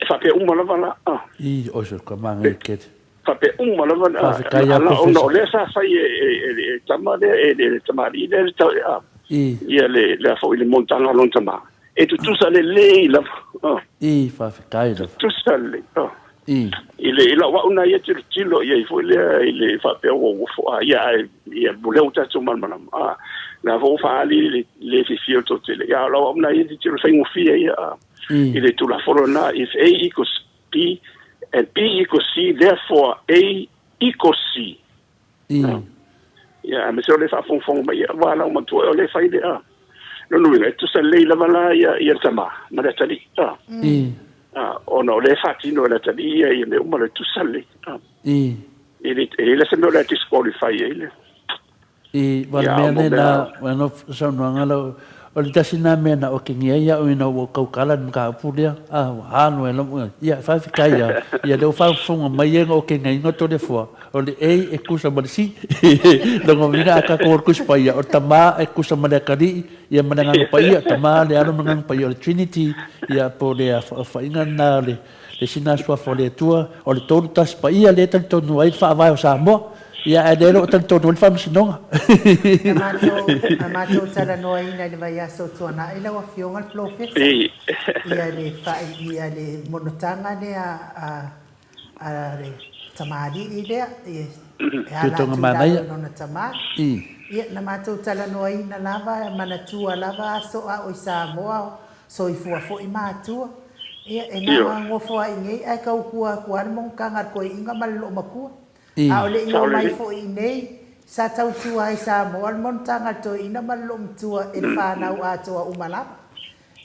E faapea uma lava la, a. I, oi se ka manga i kete. Faapea uma lava la, Faafetai a la, ona o Professor. lea sa fai e, e, e, e tama lea, e le tamalii lea, le tau, a, ia le, le a foi le monotaga a lona tama. E tutusa lelei lava. Ah. I, faafetai lava. Tutusa lelei. Ah. I. I le, i lau au na ia tilotilo i ai foi lea i le faapea ua ua fo'a ia ae ia mo lea ua tatou malamalama. Ah. La foi ua faaali le, le fiafia o le toatele. Ia lau au na ia tilotilo faigofie ia. Ah. I le Tulafono lena, if A equals B and B equals C, therefore A equals C. Ia, aemaise o le faafogafoga mai, aua lau matua o le fai le a. Lona uiga, e tusa lelei lava la ia, ia le tama ma le atalii. A. A, ona o le faatino e le atalii ia ia mea uma le tusa lelei. A. E le, e le la se mea o le a disqualify ai le. I, wa le Ia, mea mo nei mea na, wa no saunoaga lau, o le tasi na mea na okengia ai iaʻu ina ua ou taukala i le mataupu lea, a, ua ano e lau, ia, faafetai lava, ia lea ua faafofoga mai ia na okegaina o Toleafoa, o le A e tusa ma le C, lona uiga a tatou o le Tusi Paia, o le Tama e tusa ma le Atalii, ia ma le Agaga Paia, Tama, le Alo ma le Agaga Paia, o le Trinity, ia, po o le aofaiga lena o le Le isi lena suafa o le Atua, o le tolu tasi paia lea e talitonu ai le Faavae o Samoa, ia ae lea e le o talitonu ai le Faamasinoga. Na matou, na matou talanoaina i le vaiaso tuanai lau Afioga le Polofesa, ia le faai, ia le monotaga lea a, a le tamalii lea, ia, e ala Tuitoga atu i lalo manaia. i lona tama. Ia, na matou talanoaina lava, manatua lava aso a o i Samoa, Soifua foi matua. Ia, e gagagofo ai nei ae tautua atu lava le monotaga a le toeaina ma le loomatua. A o le i omai foi i inei, Sa tautua ai Samoa le monotaga a le toeaina ma le loomatua i le fanau atoa uma lava.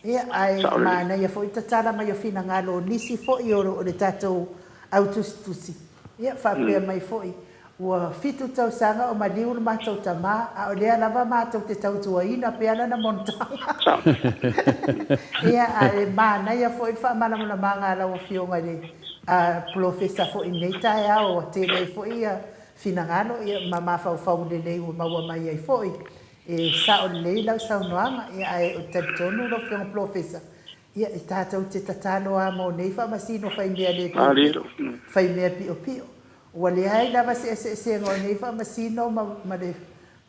Ia, ae manaia foi le tatala mai o finagalo o nisi foi o le tatou au tusitusi, ia, faapea mai foi, Ua fitu tausaga o maliu le matou tama, a o lea lava matou te tautuaina pea lana monotaga. Ia, ae manaia foi le faamalamalamaga a lau Afioga i le Polofesa foi i lenei taeao, ua tele ai foi finagalo ma mafaufau lelei ua maua mai ai foi. E sao lelei lau saunoaga, ae ou te talitonu lau Afioga Polofesa, e tatou te tatalo lava mo nei faamasino faimea le piopio, faimea piopio. Ua leai lava se eseesega o nei faamasino ma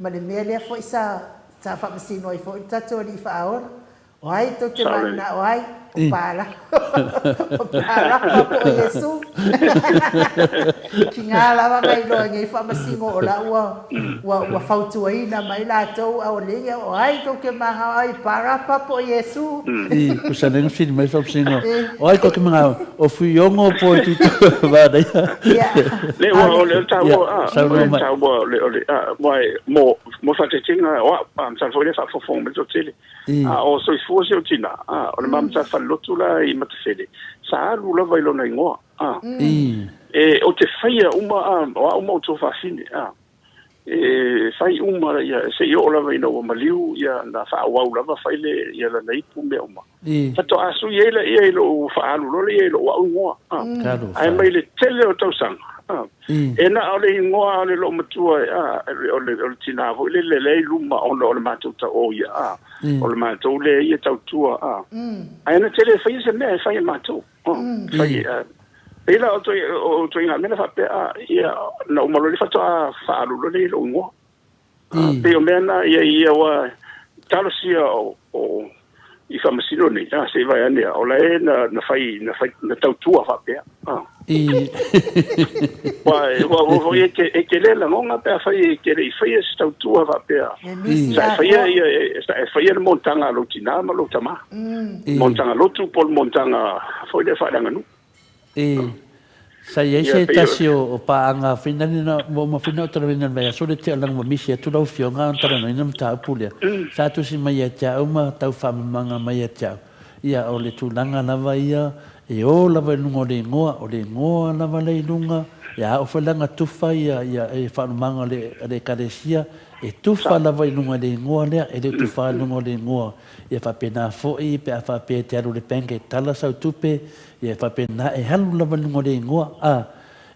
le mea lea foi sa faamasino ai foi le tatou Alii Faaola. O ai tou te mananao ai? O Palapa po o Iesu. Tiga lava na iloa i nei faamasino o la ua ua fautuaina mai latou a o lea o ai tou te manao ai? Palapa po o Iesu? I, kusa nei na fili mai faamasino. O ai tou te manao? O Fuiono po o Tito Manaia? Le ua o le taua a, o le taua o le o le a, mo mo faataitaiga o au, a masalo foi lea faafofoga mai le toatele. A o soifua si ou tina, a, o le ma matata falelotu la i Matafele, sa alu lava i lona igoa, a. E, ou te faia uma, a, o au ma ou tuafafine, a. E fai uma, ia, se i oo lava ina ua maliu, ia, na faaauau lava fai le, ia lana ipu mea uma. Faatoa sui ai laia i lou faaalu loa lea i lou au igoa. Ae mai le tele o tausaga, e na o le igoa o le loomatua, o le tina foi lele lea i luma ona o le matou tauo ia, o le matou lea ia tautua. Ae na te le faia se mea e fai e matou. Fai, pei la o ituaiga mea na faapea, ia, na uma loa le faatoa faaalu loa lea i lou igoa. Pei o mea na ia ia ua talosia o o i faamasino nei, a se i vae ane o la e na na fai na fai na tautua faapea. A. I. Ua ua ua foi e te e te le lagona pe afai e te le i faia se tautua faapea. Sa e faia ia sa e faia le monotaga a lou tinā ma lou tamā. Monotaga lotu po o le monotaga foi lea faaleaganuu. I, sa i ai se tasi o paaga finali na ua uma foi ona ou talanoaina i le vaiaso lea te alaga ua misi atu lau Afioga ona talanoaina le mataupu lea. Sa tusi mai ia te au ma tau faamamaga mai ia te au. Ia, o le tulaga lava ia, e o lava i luga o le igoa, o le igoa lava lea i luga, ia a oo foi la ina tufa ia, ia e faalumaga o le, a le Ekalesia, e tufa lava i luga i le igoa lea, e le o tufa i luga o le igoa. Ia faapena foi pe a faapea e te alu i le bank e tala sau tupe, Ia e faapena, e alu lava i luga o le igoa, a.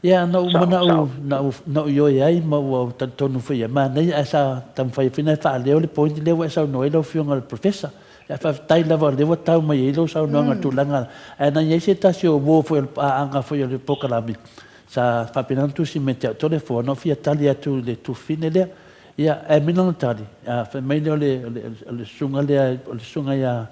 Ia, na ou manao, na ou, na ou ioe ai ma ua ou talitonu foi ia manaia, ae sa taumafai ai foi na e faaleo le point lea ua e saunoa ai lau Afioga i le Professor. Ae faafetai lava o lea ua tau mai ai lau saunoaga i le tulaga, ae na i ai se tasi o uo foi o le paaga foi o le polokalame, sa faapena ona tusi mai ia te au, Toleafoa, na ou fia tali atu i le tufine lea. Ia, ae aumai lana tali, a, fai mai lea o le, o le, o le susuga lea, o le susuga ia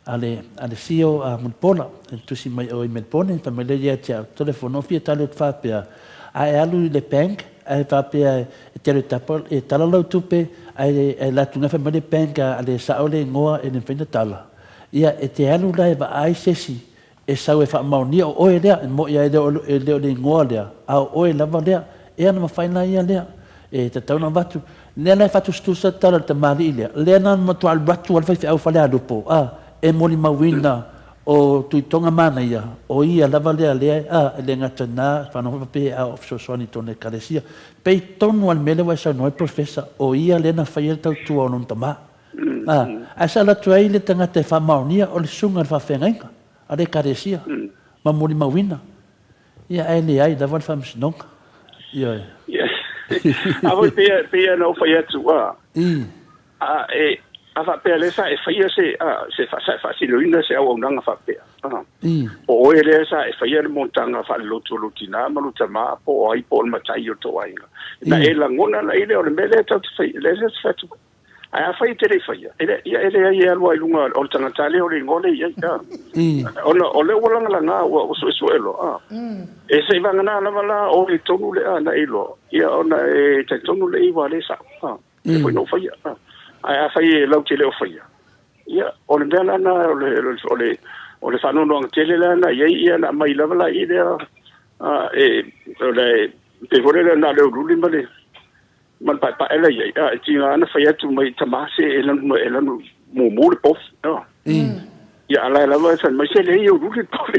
A le, a le sio a Mulipola, e tusi mai ʻoe i Melbourne, fai mai lea ia te au, Toleafoa, fia tali atu faapea, a e alu i le bank, ae faapea e te alu e tapa, e tala lau tupe, ae, ae alu atu fai mai le bank a le sao le igoa e le mafai ona tala. Ia, e te alu la e vaai se isi e sau e faamaonia o oe lea, e moni lava e le o le igoa lea, a o oe lava lea. Ea na mafai la ia lea e tatau ona avatu. Lea la e faatusatusa le tala a le tamalii lea, lea na matua alu atu lava le faifeau Falealupo, a, e molimauina o Tuitoga Manaia, o ia lava lea lea, a, e le gata i lena, whanau foi faapea a o fesoasoani i tona Ekalesia. Pei tonu lava le mea lea ua e saunoa ai Professor, o ia lea na faia le tautua o lona tama. A, ae sa alu atu ai le tagata e faamaonia o le susuga i le faafeagaiga a le Ekalesia ma molimauina. Ia, ae leai lava le faamasinoga. Ioe. Ia. A foi pei, pei ona ou fai atu, a, a, e, a faapea lea sa e faia se, a, se, sa e faasinoina se auaunaga faapea, a, o oe lea sa e faia le monotaga faalelotu o lou tinā ma lou tamā, po o ai po o le matai o tou aiga. Na e lagona la i lea o le mea lea tatou te fai, lea sa te fai atu ai. Ae afai e te le i faia, e le, ia, e leai e alu lava i luga o le tagata lea o le igoa lea e i ai, a. Ona o lea ua lagalaga, ua, ua suesue loa, a. E seivagana lava la oe i totonu le, a, na e iloa, ia, ona e talitonu lea ua le sao, a. Lea foi na ou faia, a. Ae afai e lau te le o faia, ia, o le mea la lena, o le, o le, o le faanoanoaga tele la lena i ai, ia, na aumai lava la i lea, a, e, o le, pei foi lea na o le uliuli ma le, Ma le paepae la i ai, a, e tiga lava ona fai atu mai, Tama, se e lanu, e lanu mumu le povi. A. Ia, a la e lava e fai mai, Se leai e uliuli le povi.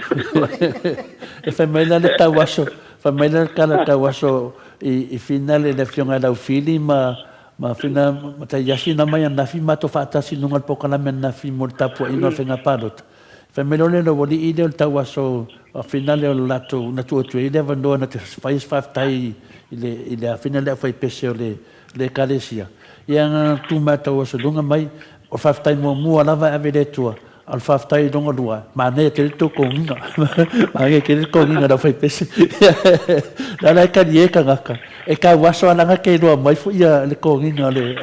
E fai mai la le tauaso, fai mai la le tala tauaso i, i Fina le, le afioga i Laufili ma, ma Fina Mataiasi na mai ananafi matou faatasi i luga o le polokalame ananafi mo le tapuaiga o le faiga palota. Fai mai loa le laualii lea o le tauaso afina lea o le latou na tuu atu ai le avanoa na te fai se faafetai i le i le afina le aufaipese o le le ekalesia. Ia na tu mai tauaso luga mai o le faafetai muamua lava e ave i le Atua, a o le faafetai lona lua, manaia tele le tou togiga. Manaia tele le togiga a le aufaipese. La la e talie tagata. E tauaso lava leaga te iloa mai foi le togiga o le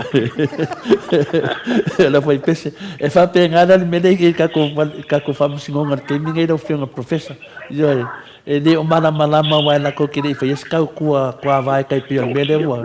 o le aufaipese. E faapena la le mea lea e i ai i le tatou Faamasinoga i le taimi lenei lau Afioga i le Professor. Ioe, e le o malamalama aua e latou te le i faia se tautua tuavae tai pei o le mea lea ua,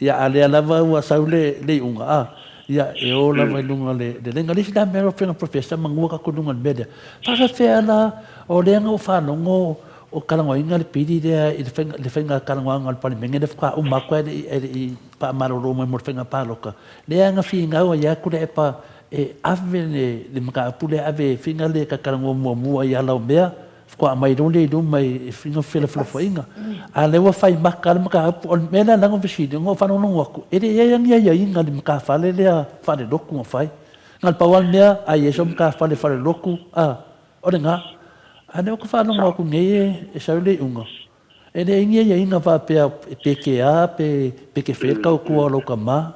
ia a o lea lava ua sau le iuga, a, ia e o lava i luga o le lelega. O le isi la mea lau Afioga i le Professor, manu tatou i luga o le mea lea, faapefea la, o lea na ou faalogo o talanoaina le pili lea i le faiga talanoaga a le Palemene lea faatoa uma atu ae le i faamalolo mai mo le faiga palota, lea na finau ai lava Tuilaepa e ave le mataupu lea, ave e fina le talanoa muamua i ala o mea, faatoa aumai loa lea i luma e fina felafolafoaiga. A o lea ua fai maka lava le mataupu. O le mea lea na ala ona fesili, ona ou faalogologo atu, e le i i ai lava ni aiaiga i le matafale lea faalelotu na fai. Na o le pau lava le mea, a i ai sou matafale faalelotu, a, O lena. A lea ou te faalogo atu nei e sau le iuga, e leai ni aiaiga faapea pe te a pe te fea le tautua o lou tama.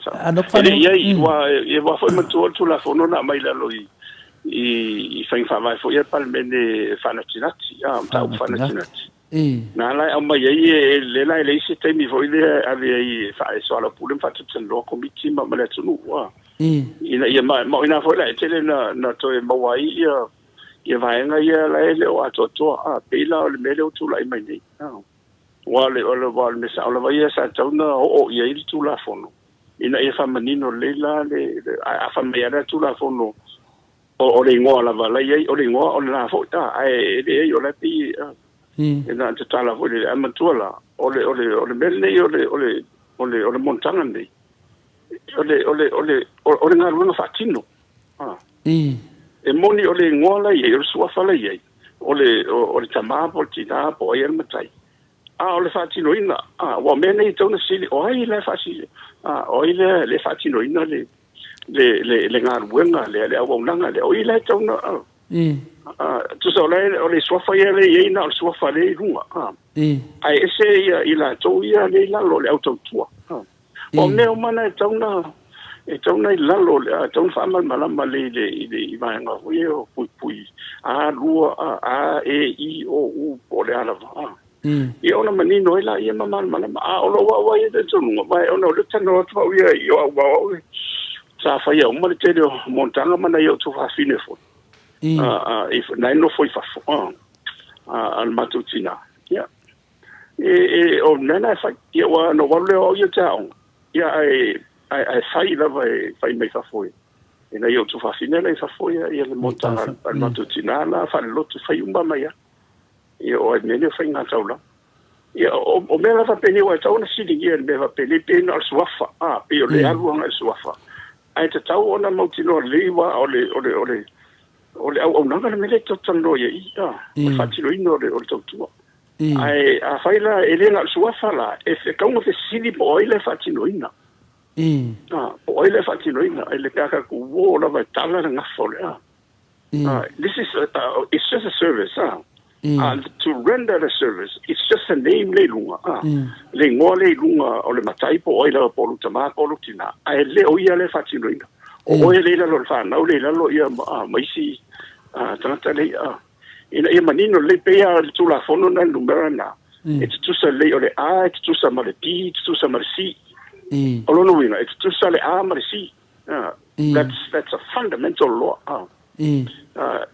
A lea ou te faalogo. E le i ai, aua foi manatua o le Tulafono na aumai i lalo i i faiga faavae foi a le Palemene faanatinati, a, mataupu faanatinati. Na ala e aumai ai, e lea la e leai se taimi foi lea e ave ai e soalaupule ma faatalatalanoa Komiti ma le atunuu, a. Ina ia, ma o ina foi la e tele na toe maua ai ia ia vaega ia la e le o atoatoa, a, pei la o le mea lea ua tulai mai nei, a. Aua o le, o le mea sao lava ia sa tatau ona oo i ai le Tulafono, ina ia faamanino lelei la le, a fai mai lava le Tulafono O le igoa lava la i ai, o le igoa o lena foi, a, ae e leai, o la e pei e, e na ona tatala foi lele. Ae manatua la, o le, o le, o le mea lenei o le, o le, o le, o le monotaga lenei, o le, o le, o le, o le galuega faatino. A. E moni o le igoa la i ai, o le suafa la i ai, o le, o, o le tama po o le tina po o ai le matai. A o le faatinoina, a, aua o mea nei e tatau ona sili, o ai la e faasili, a, o ai lea e faatinoina le, le, le, le galuega lea, le auaunaga lea, o i la e tatau ona, tusa o la e, o le suafa ia lea e i ai, na o le suafa lea i luga, ae ese ia i latou ia lea i lalo o le au tautua. O mea uma na e tatau ona, e tatau ona i lalo, e tatau ona faamalamalama lelei i le, i le, i vaega foi ia o puipui A, 2, A, A, E, I, O, U, po o le a lava. Ia ona manino ai laia ma malamalama. A o lou au lava ia talitonuga, aua ona o lea ou te talanoa atu au ia i o au aua o au sa faia uma le tele o monotaga ma nai ou tuafafine foi na e nofo i fafo a le matou tina. Ia, e, o le mea lena e fai. Ia ua na ou alu lea o au ia ou te aoga, ia ae, ae fai lava e fai mai fafo e e nai ou tuafafine la i fafo ia, ia le monotaga a le matou tina la faalelotu fai uma mai lava. Ia, o ai mea nei o faiga taulaga. Ia, o, o mea lava penei, ua e tatau ona fesiligia i le mea faapenei, pei na o le suafa, a, pei o le alu agai i le suafa. Ae tatau ona mautinoa lelei, aua o le, o le, o le, o le auaunaga le mea lea e tatou te talanoa i ai, a, o le faatinoina o le, o le tautua. Ae afai la e le na o le suafa la, e tatau ona fesili po o ai la e faatinoina. A, po o ai la e faatinoina, i le pe a tatou uo lava e tala le gafa o le a. This is it's just a service ah. To render the service it's just a name le i luga ah. Le igoa le i luga o le matai po o ai lava po o lou tama po o lou tina ae le o ia le faatinoina. O oe le i lalo o le fanau le i lalo ia ma isi tagata le ah. Ina ia manino lelei pei lava o le Tulafono lena le numera lena e tutusa lelei o le A e tutusa ma le B e tutusa ma le C. O lona uiga e tutusa le A ma le C. That's, that's a fundamental law.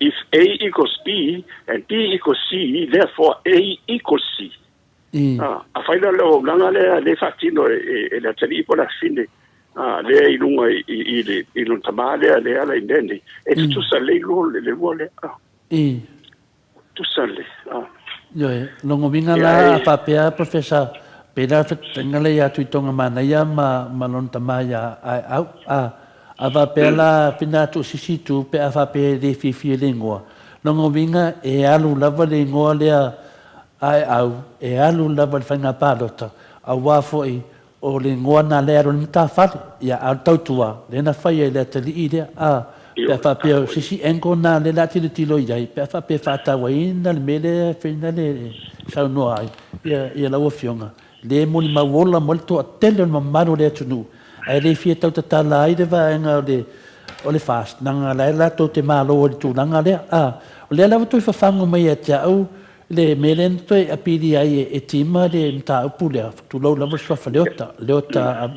If A equals B and B equals C, therefore A equals C. Afai la o le auaunaga lea lea e faatino e le atalii po o le afafine lea i luga i lona tama lea e ala i mea nei, e tutusa lelei le lua lea. Tutusa lelei. Ioe, lona uiga la a faapea Professor. Pēlā le fetuʻutaiga lea ia Tuitoga Manaia ma ma lona tama ia Aeau. A, a faapea la pina atu o sisi itu pe a faapea e le fiafia i le igoa. Lona uiga e alu lava le igoa lea Aeau, e alu lava i le faiga palota, aua foi O le igoa lena lea e alu ai le matafale, ia, a o le tautua, lea na faia i le atalii lea, a, pe a faapea o se isi angle lena lea o le a tilotilo i ai, pe a faapea e faatauaina le mea lea e pei ona e saunoa ai, ia, ia lau Afioga, lea e molimau ola mai le toatele o le mamalu o le atunuu, ae le fia tautatala ai le vaega o le, o le FAST, leaga o la e latou te malo ai i le tulaga lea, a. O lea lava toe fafagu mai ia te au Le mea lea na toe apili ai e Tima le mataupu lea, tulou lava le suafa Leota, Leota,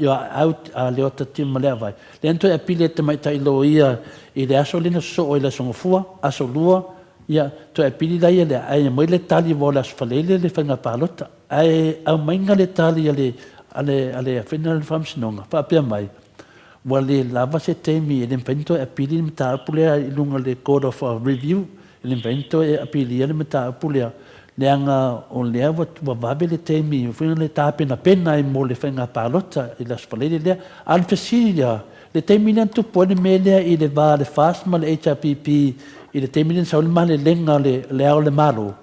Leota Tima Leavai, lea na toe apili e le tamaitai loia i le aso lea na sosoo ai i le Aso Gafua, Aso Lua, ia, toe apili laia lea, ae aumai le tali aua o le Aso Faraile le faiga palota. Ae aumaiga le tali a le, a le, a le Faamasinoga, faapea mai, Ua le lava se taimi e le mafai ona toe apili le mataupu lea i luga o le Court of Review, e le mafai ona toe apilia le mataupu lea, leaga o lea ua vave le taimi foi lea e tapenapena ai mo le faiga palota i le Aso Faraile lea. A o le fesili la, le taimi lea na tupu ai le mea lea i le va o le FAST ma le HRPP i le taimi lea na sau ai le malelega a Le Ao o le Malo,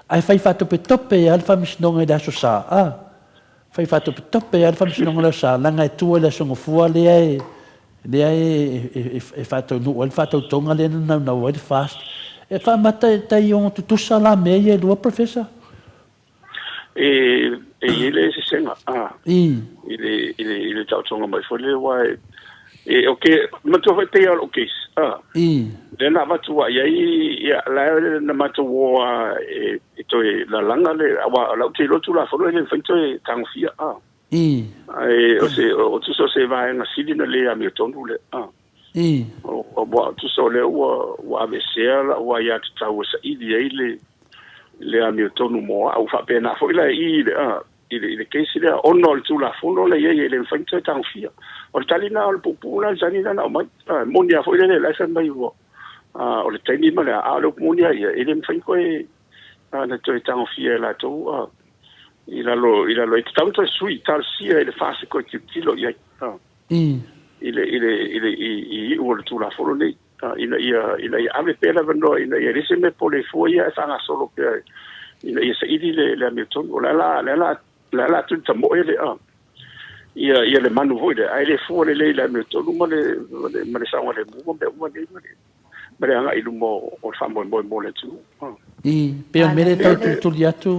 ae fai faatopetope ai lava le Faamasinoga i le Aso Sa, a? Fai faatopetope lava le Faamasinoga lea o Sa, leaga e tua i le Aso Gafua lea e lea e faataunuu ai le faatautoga lea na naunau ai le FAST. E faamata e tai ono tutusa la mea ia e lua Professor? E e i ai le eseesega i le i le i le taotoga mai foi lea aua e E, o ke, manatua foi pei lava o lou case, a. Lea na avatu ai ai, ia, la e na matou o a e, e toe lalaga le, aua o lau te iloa Tulafono e le mafai ona toe tagofia, a. Ae o se, o tusa o se vaega sili na le amiotonu lea, a. O, aua tusa o lea ua, ua aveesea lau aiatatau e saili ai le, le amiotonu mo au. Faapena foi la i i le, a. i le, i le case lea, ona o le Tulafono la e i ai e le mafai ona toe tagofia. O le tali lena o le puupuu lena, le tali lena na aumai. E moni lava foi le la e fai mai ua, o le taimi ma le a, a o le upu moni lava ia, e le mafai ona toe, ona toe tagofia e latou i lalo, i lalo, e tatau ona toe sui, talosia i le FAST e toe tilotilo i ai, i le, i le, i le, i, i iu o le Tulafono lenei. Ina ia, ina ia ave pea le avanoa ina ia leai se mea pole fua ia ae faagasolo pea ina ia saili le, le amiotonu. O le a la, le a la, le a la tuli tamoe le, a, ia, ia le manu foi lea, ae le fua lelei i le amiotonu ma le, ma le, ma le saogalemu ma mea uma nei ma le, ma le agai i luma o, o le faamoemoe mo le atunuu. I, pei o le mea lea e tau tulituli atu,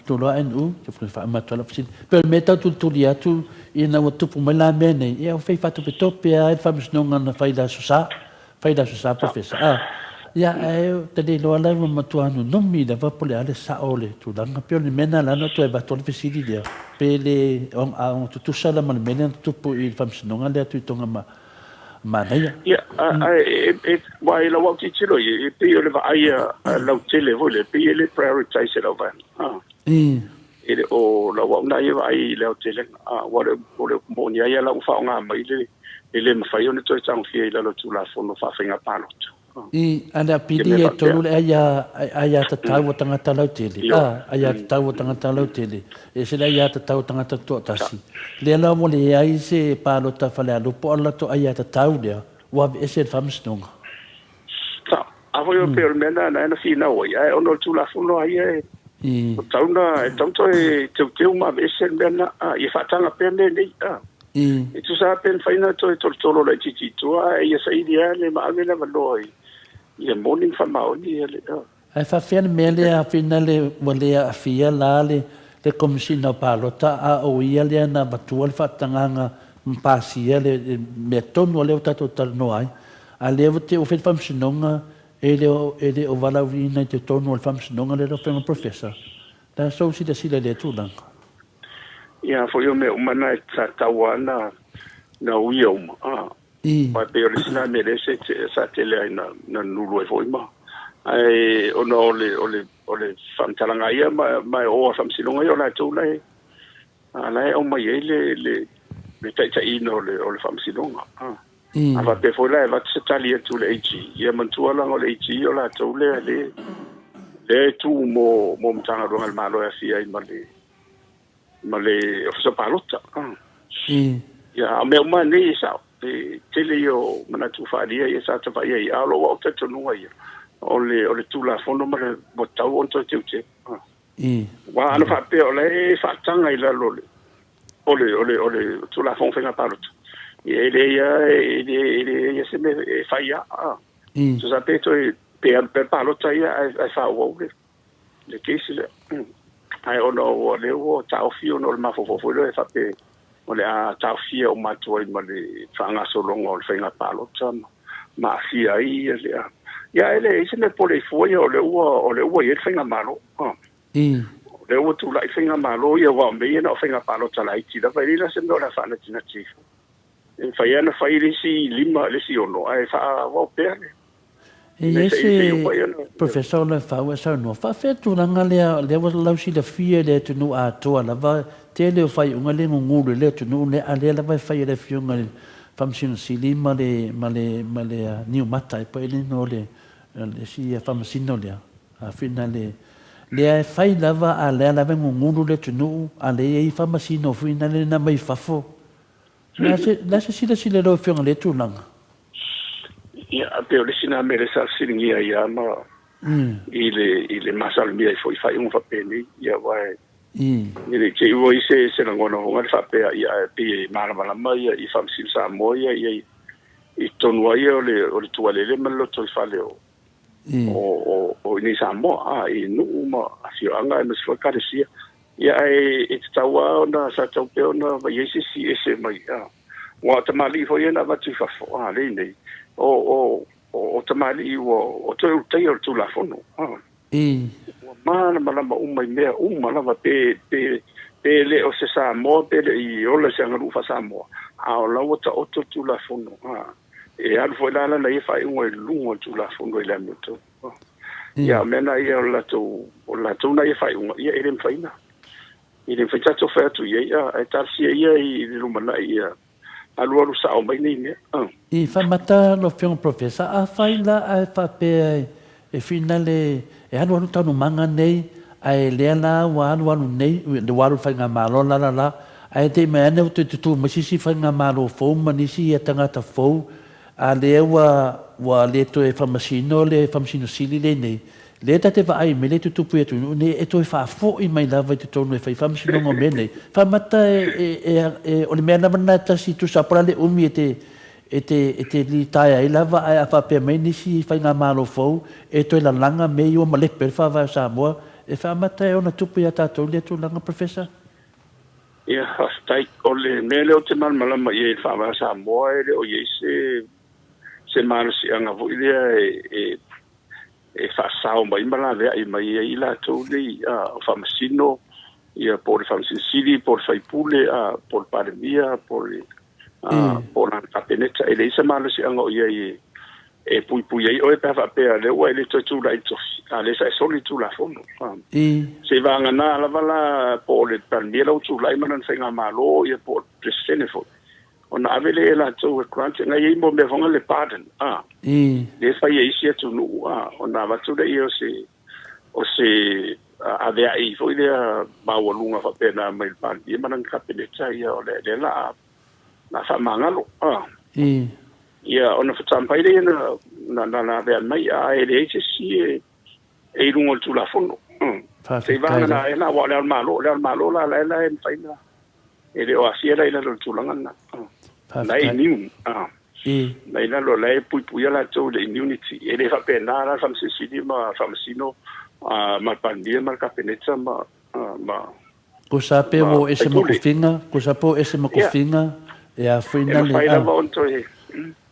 tulou a NU, faamatu lau fesili, pei o le mea e tau tulituli atu ina ua tupu mai la mea nei, ia ua fai faatopetope lava le faamasinoga na fai i le Aso Sa, fai i le Aso Sa Professor, a, ia ae ou te le iloa la ua matua nunumi lava po o le a le sao o le tulaga. Pei o le mea lena la na ou toe avatu ai le fesili lea, pe le a ono tutusa la ma le mea lea na tutupu i le faamasinoga lea Tuitoga ma Manaia. Ia, ae, aua i lau autitilo ia, e pei o le vaai a lautele foi lea, e pei e le prioritize e lau vaega. E le o lau au na ia vaai i le aotelega, aua o le upu moni ai la ua faaaoga mai le e le mafai ona toe tagofia i lalo o Tulafono faa-faiga palota. I, a le apili e tolu le aiatatau a tagata lautele, a, aiatatau a tagata lautele, e ese le aiatatau a tagata toatasi. Lea la ua leai se palota Falealupo a le latou aiatatau lea, ua aveese e le Faamasinoga. Sa, a foi o pei o le mea lena na finau ai, ae ona o le Tulafono lava ia e tatau ona, e tatau ona toe teuteu ma aveese le mea lena, a, ia faataga pea mea nei, a. E tusa lava pe mafai ona toe tolotolo laitiiti i tua, ae ia saili lava le ma ave le avanoa i ia moni ma faamaoni ia le. Ae faafefea le mea lea afina le ua le aafia la le le Komesina o Palota a o ia lea na avatua le faatagaga ma pasia le mea tonu a lea ua tatou talanoa ai a lea ua te ua fai le faamasinoga e le o e le o valaauina i totonu o le faamasinoga lea lau Afioga Professor. Le a sou silasila i lea tulaga? Ia foi o mea uma na e tatau lava na uia uma. Aua e pei o le isi lena mea lea sa tele ai na nunu ai foi ma. Ae ona o le, o le, o le faamatalaga ia ma e o a faamasinoga ia o latou la e, la e aumai ai le, le, le taitaiina o le, o le faamasinoga. A faapea foi la e avatu se tali atu i le AG, ia manatua leaga o le AG o latou lea lea e tu mo, mo Matagaluega a le Malo e aafia ai ma le. ma le Ofisa Palota. Ia, a o mea uma nei e sao. E tele ia o manatu faaalia ia sa tavaia ai, a o lou au talitonuga ia, o le, o le Tulafono ma le, ua tatau ona toe teuteu. Aua ana faapea o la e faataga i lalo o le, o le, o le, o le Tulafono Faiga Palota, ia e leai lava, e le, e leai se mea e fai lava. Tusa pe toe, pe alu pea le palota ia ae, ae faaauau le, le case lea. Ae ona o lea ua taofi ona o le mafaufau foi lea e faapea o le a taofia uma atu ai ma le faagasologa o le faiga palota ma, ma aafia ai ia le a. Ia e leai se mea pole ai fua ia o lea ua o lea ua i ai le faigamalo. O lea ua tulai faigamalo ia aua o mea ia na o faiga palota laiti lava e leai la se mea o le a faanatinati ai fua. E mafai lava ona fai le isi 5 le isi 6 ae faaauau pea le E i ai se Professor o Loefau e saunoa, faafefea le tulaga lea, lea ua lausilafia i le atunuu atoa lava, tele o faaiuga le gugulu i le atunuu lea, a lea lava e fai e le Afioga i le Faamasino Sili ma le, ma le, ma le Niumata e pei le igoa o le, le isi Faamasino lea, a whina le, lea e fai lava a lea lava e gugulu le atunuu, a lea e i ai Faamasino foi na mai fafo. Le a se silasila i lau Afioga i lea tulaga? Ia, pei o le isi lena mea lea sa fesiligia ai lava ma i le, i le masalomia ai foi i faaiuga faapenei. Ia, aua e le i te i ua i se, se lagona foi lea faapea, ia, ae pei e malamalama ia i Faamasino Samoa ia i, i totonu lava ia o le, o le tualele ma le lotoifale o, o, o inei Samoa, a, i nuu ma afioaga aemaise foi ekalesia. Ia, ae e tatau lava ona sa tatau pea ona vaai ai se isi ese mai, a. Aua o tamalii foi ia na avatu i fafo, a, lea i inei, o, o, o, o tamalii ua, o toe ulutaia o le Tulafono, a. Ua malamalama uma i mea uma lava, pe, pe, pe le o se Samoa, pe le i ola i se aganuu faa-Samoa, a o la ua taoto le Tulafono, a. E alu foi la lana ia faaiuga i luga o le Tulafono i le amiotonu. Ia, o mea na ia o le latou, o le latou na ia faaiuga, ia e le mafai na. E le mafai tatou fai atu i ai, ae talosia ia i le lumanai ia alualu sao mai nei mea. I faamata lau Afioga Professor, afai la ae faapea e finale e alualu taualumaga nei ae lea la ua alualu nei, ua alu le faigamalo la la la, ae te i mai ane ua toe tutū mai se isi faigamalo fou ma nisi tagata fou, a lea ua ua le toe faamasino le Faamasino Sili lenei, lea ta te vaai i mea lea e tutupu i atunuu nei, e toe faafoi mai lava i totonu e fai faamasinoga o mea nei. Faamata e, e, e, o le mea lava lena e tasi tusa po o le a le umi e te, e te, e te litaea ai lava, ae a faapea mai nisi faigamalo fou e toe lalaga mea ia ua malepe ai le Faavae o Samoa, e faamata e ona tupu ia tatou lea tulaga, Professor? Ia, faafetai. O le mea lea ou te malamalama i ai i le Faavae o Samoa, e le o i ai se, se malosiaga foi lea e, e, e faasao mai ma laveai mai ai i latou nei o Faamasino, ia po o le Faamasino Sili, po o le Faipule, po o le Palemia, po o le, po o lana Kapeneta. E leai se malosiaga o i ai e, e puipui ai oe pe a faapea lea ua e le toe tulai i le tofi, a o lea sa e soli le Tulafono. Seivaga lava la po o le Palemia la ua tulai ma lana faigamalo, ia po o le Peresetene foi, ona ave lea e latou e grant, na i ai mo mea foi le pardon, a, lea e fai e isi atunuu, a, ona avatu lea o se, o se aveai foi lea maualuga faapena mai le Palemia ma lana Kapeneta, ia o lea la a, la faamagalo, a. Ia, ona faatoa mafai lea na, na, na aveai mai, a e leai se isi e, e i luga o le Tulafono. Faafetai. Seivaga na, aua o le Ao o le Malo, o le Ao o le Malo la, la e mafai na, E le o aafia la i lalo o le tulaga lena. La e immune. La i lalo, la e puipuia latou i le immunity. E le faapena la le Faamasino Sili ma Faamasino ma le Palemia ma le Kapeneta ma ma Kusa pe ua o ese ma kofiga, kusa pe o ese ma kofiga, e afuina le. E mafai lava ona toe, e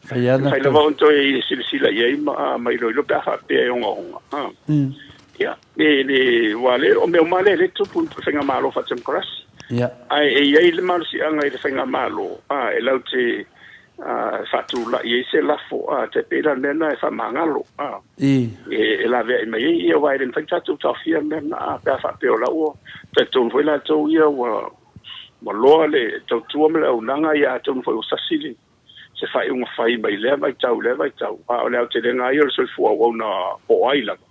mafai lava ona toe silasila i ai ma ma iloilo pe a faapea e ogaoga. Ia, le, le, ua le, o mea uma lea e tupu i le faigamalo faa-temokarasi. Ae e i ai le malosiaga i le faigamalo, a, e lau te faatulai ai se lafo, a, tai pei la le mea lena e faamagalo, a, e laveai mai ai, ia, aua e le mafai ona tatou taofia le mea lena, a, pe a faapea o la ua talitonu foi latou ia ua, ua loa le tautua ma le auaunaga, ia atonu foi ua sasi le, se faaiuga fai mai lea vaitau i lea vaitau, a o le aotelega lava ia o le soifua auauna po o ai lava,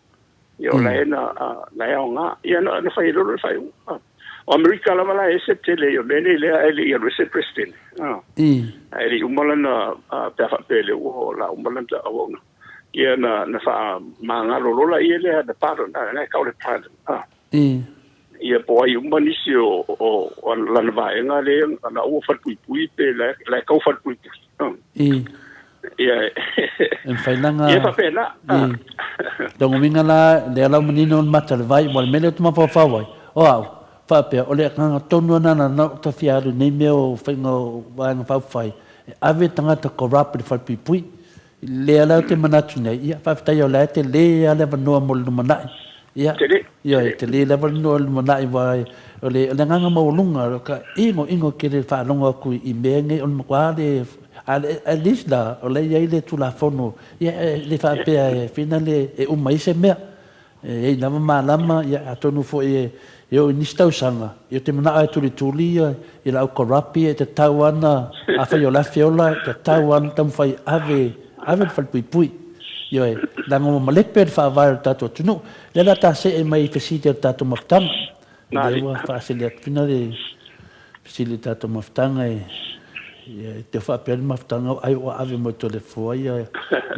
ia o la e na, la e aoga. Ia na fai ai loa le faaiuga. O Amerika lava la e ese tele ia o mea nei lea ae le i alu ese le Peresetene. Ae le i uma lana, pe a faapea lea ua o le a uma lana auauna, ia na, na faamagalo loa laia lea na pardon, lena e tau o le pardon. Ia po o ai uma nisi o, o, o lana vaega lea na ua falepuipui pe la, la e tau falepuipui. Ia, E mafai la ia faapena. Lona uiga la, lea la ua manino le mata o le vai, ua o le mea lea ou te mafaufau ai, o au, faapea, o le agaga tonu lena na ou ta fia alu i nei mea o faiga o Vaega Faaupufai, e ave tagata corrupt i le falepuipui. Lea la ou te manatu nei, ia, faafetai o la e tele lava le avanoa mo le lumanai. Ia, ioe, e tele lava le avanoa i le lumanai, aua o le agaga maualuga, o ka inoino tele i le faalogo atu i mea nei, o le matua le, at least la, o la e i ai le Tulafono, ia, e le faapea e fina le, e uma ai se mea. E i ai lava malama, ia atonu foi e oo i nisi tausaga, ia ou te manao e tulituli ia i lau corrupt ia e tatau lava ona, afai o le afe ola, e tatau lava ona taumafai e ave, ave le falepuipui. Ioe, leaga ua malepe le faavae o le tatou atunuu. O lea o le a ta see mai i fesili a le tatou mafutaga. O lea ua faasele atu fina le fesili i le tatou mafutaga e, ia, e te faapea le mafutaga ai ua ave mo Toleafoa ia,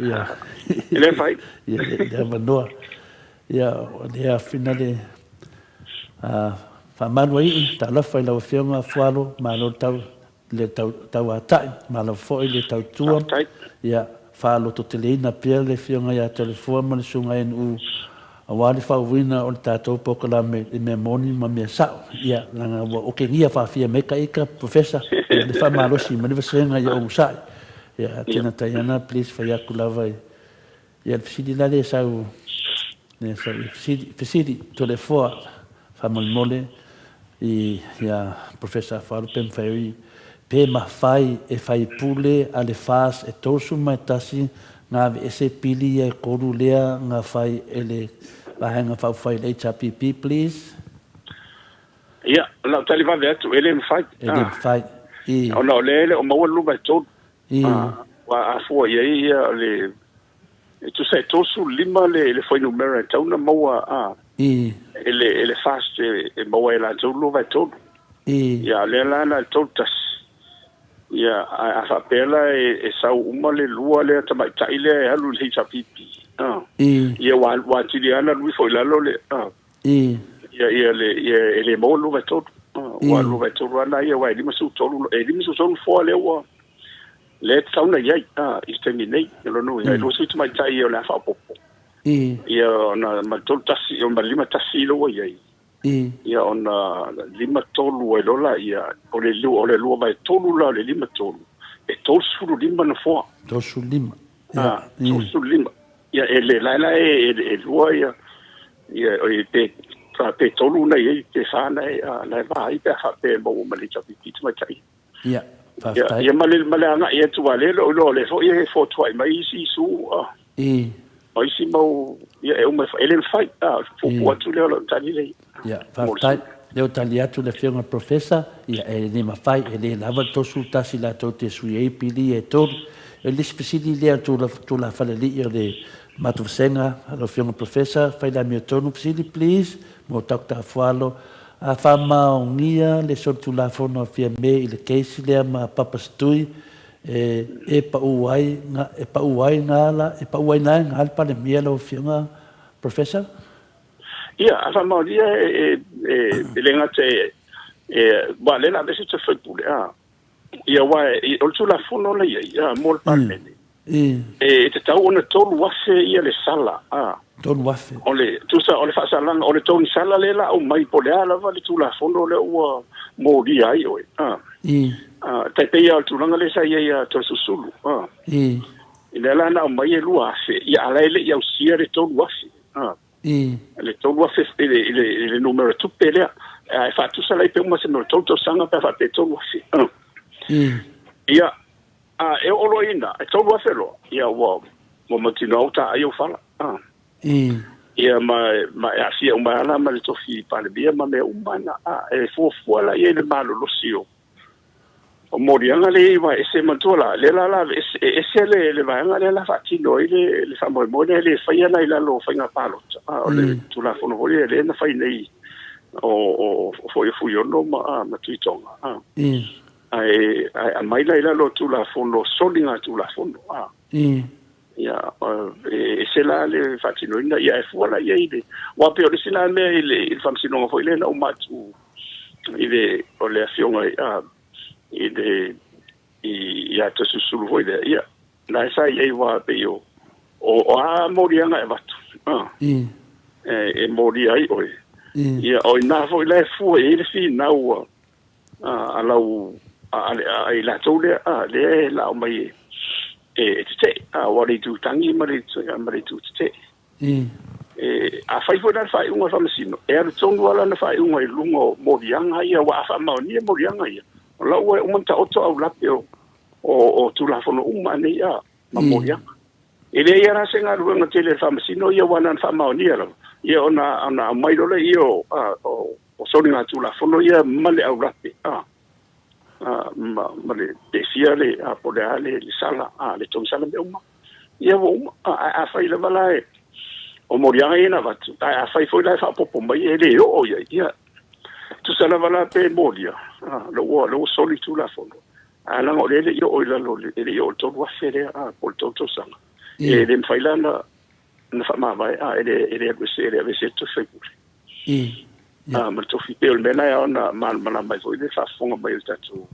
ia, E le mafai. ia le avanoa. Ia, o lea fina le faamalu ai i, talofa i lau Afioga Fualo, malo le tau, le tauatai, malo foi le tautua, ia faalototeleina pea le Afioga ia Toleafoa ma le Susuga NU aua le faauuina o le tatou polokalame i mea moni ma mea sao. Ia, leaga ua okegia faafia mai ka ika, Professor, ia le faamalosi mai le vasega ia onosai. Ia, Tena Taiana, please fai atu lava i Ia, le fesili la lea sau, lea sau i fesili, fesili, Toleafoa, faamolemole i ia Professor Afualo pe mafai oi, pe mafai e faipule a le FAS e 31 na aveese pili ia e kolu lea na fai e le Vaega Faaupufai le HRPP, please? Ia, o lau tali vave atu, e le mafai. E le mafai. I. Ona o lea e le o maua le 23. Ua afua i ai ia le e tusa e 35 le le fuainumera e tatau ona maua a e le e le FAST e maua e latou 23. Ia a o lea la na o le 31. Ia a a faapea la e sau uma le lua lea tamaitai lea e alu i le HRPP. Ia ua ua atili lava ona alu ifo i lalo le Ia, ia, le, ia, e le maua le 23. Ua 23 lava na ia, aua e 53, e 53 nofoa lea ua, lea e tatau ona i ai, i le taimi nei. O lona uiga, e 20 tamaitai ia o le a faaopoopo. Ia, ona ma le 31, ma le 51 lea ua i ai. Ia, ona 53 ai loa laia, o le, o le 2/3 la o le 53, e 35 nofoa. 35. 35. Ia, e le, la la e, e, e lua ia, ia, e, pe, pe tolu na i ai, pe fa na e, na e vaai pe a faapea e maua ma le HRPP tamaitai. Ia, faafetai. Ia, ma le, ma le agai atu aua lea lou iloa o lea foi e fotuai mai isi isu, o isi mau, ia, e uma e le mafai, puupuu atu lea o lau tali lea. Ia, faafetai. Lea ua tali atu le Afioga i le Professor, ia, e le mafai, e le lava le 31 latou te sui ai pili ia e tolu. O le isi fesili lea a le tulafalealii o le matou vasega, lau Afioga i le Professor, fai le amiotonu fesili please, mo Doctor Afualo, a faamaonia le solitulafono a Fiame i le case lea ma Papa Setui, e, e pau ai, e pau ai na, e pau ai na le Palemia lau Afioga Professor? Ia, a faamaonia e, e, e le gata e, e, aua o lea o le a aveese se faipule, a. Ia, aua e, o le Tulafono la i ai, a, mo le Palemene, e tatau ona 3,000 ia le sala, a. 3,000. O le, tusa, o le faasalaga, o le togisala lea o le a aumai, po o le a lava le Tulafono lea ua molia ai oe, a. A, tai pei lava o le tulaga lea sa i ai ia Toeolesulusulu, a. Lea la na aumai e 2,000, ia, a o la e le i ausia le 3,000. Le 3,000 i le, i le, i le numera tupe lea. Ae faatusa la i pe uma se mea o le 3 tausaga pe a faapea e 3,000. Ia, a e oo loa i ina, e 3,000 loa, ia ua, ua mautinoa ua taai ou fala. Ia, ma, ma e aafia uma ai la ma le tofi Palemia ma mea uma na. E fuafua la i ai le malolosi o, O moliaga lea i aua e ese manatua la, lea la la e ese le, le vaega lea la faatino ai le, le faamoemoe lea e le faia la i lalo o faiga palota. A, o le Tulafono foi lea, lea na fai nei O o foi o Fuiono ma ma Tuitoga a. Ae ae aumai la i lalo o Tulafono, soliga Tulafono a. Ia, e ese la le faatinoina, ia e fua la i ai le, aua pei o le isi la mea i le i le faamasinoga foi lea na uma atu i le o le afioga i a i le i ia Toesulusulu foi lea, ia la sa i ai aua pei o o a moliaga e avatu a e molia ai oe, ia o i ina foi la e fua i ai le finau a a lau a a i latou lea a lea e lao mai e e tetee a aua o le itu tagi ma le ma le itu tetee. E afai foi la le faaiuga a le faamasino e alu tonu lava lana faaiuga i luga o moliaga ia aua a faamaonia moliaga ia o la ua uma ona taoto aulape o o Tulafono uma nei a ma moliaga. E leai lava la se galuega tele a le faamasino ia aua na ona faamaonia lava ia ona ona aumai loa lea o o soligatulafono ia ma le aulape a ma ma le pe fia le a po o le a le sala a le togisala mea uma ia ua uma. Ae afai lava la e o moliaga ia na avatu, ae afai foi la e faaopoopo mai e le oo i ai, ia tusa lava la pe molia a ua ua soli tulafono, ae leaga o lea e le i oo i lalo e le i oo i le 3,000 lea a po o le 3 tausaga, e le mafai la ona na faamavae a e le e le alu ese e le aveese le tofi faipule. A ma le tofi pei o le mea lena e ao ona malamalama ai foi le faafofoga mai o le tatou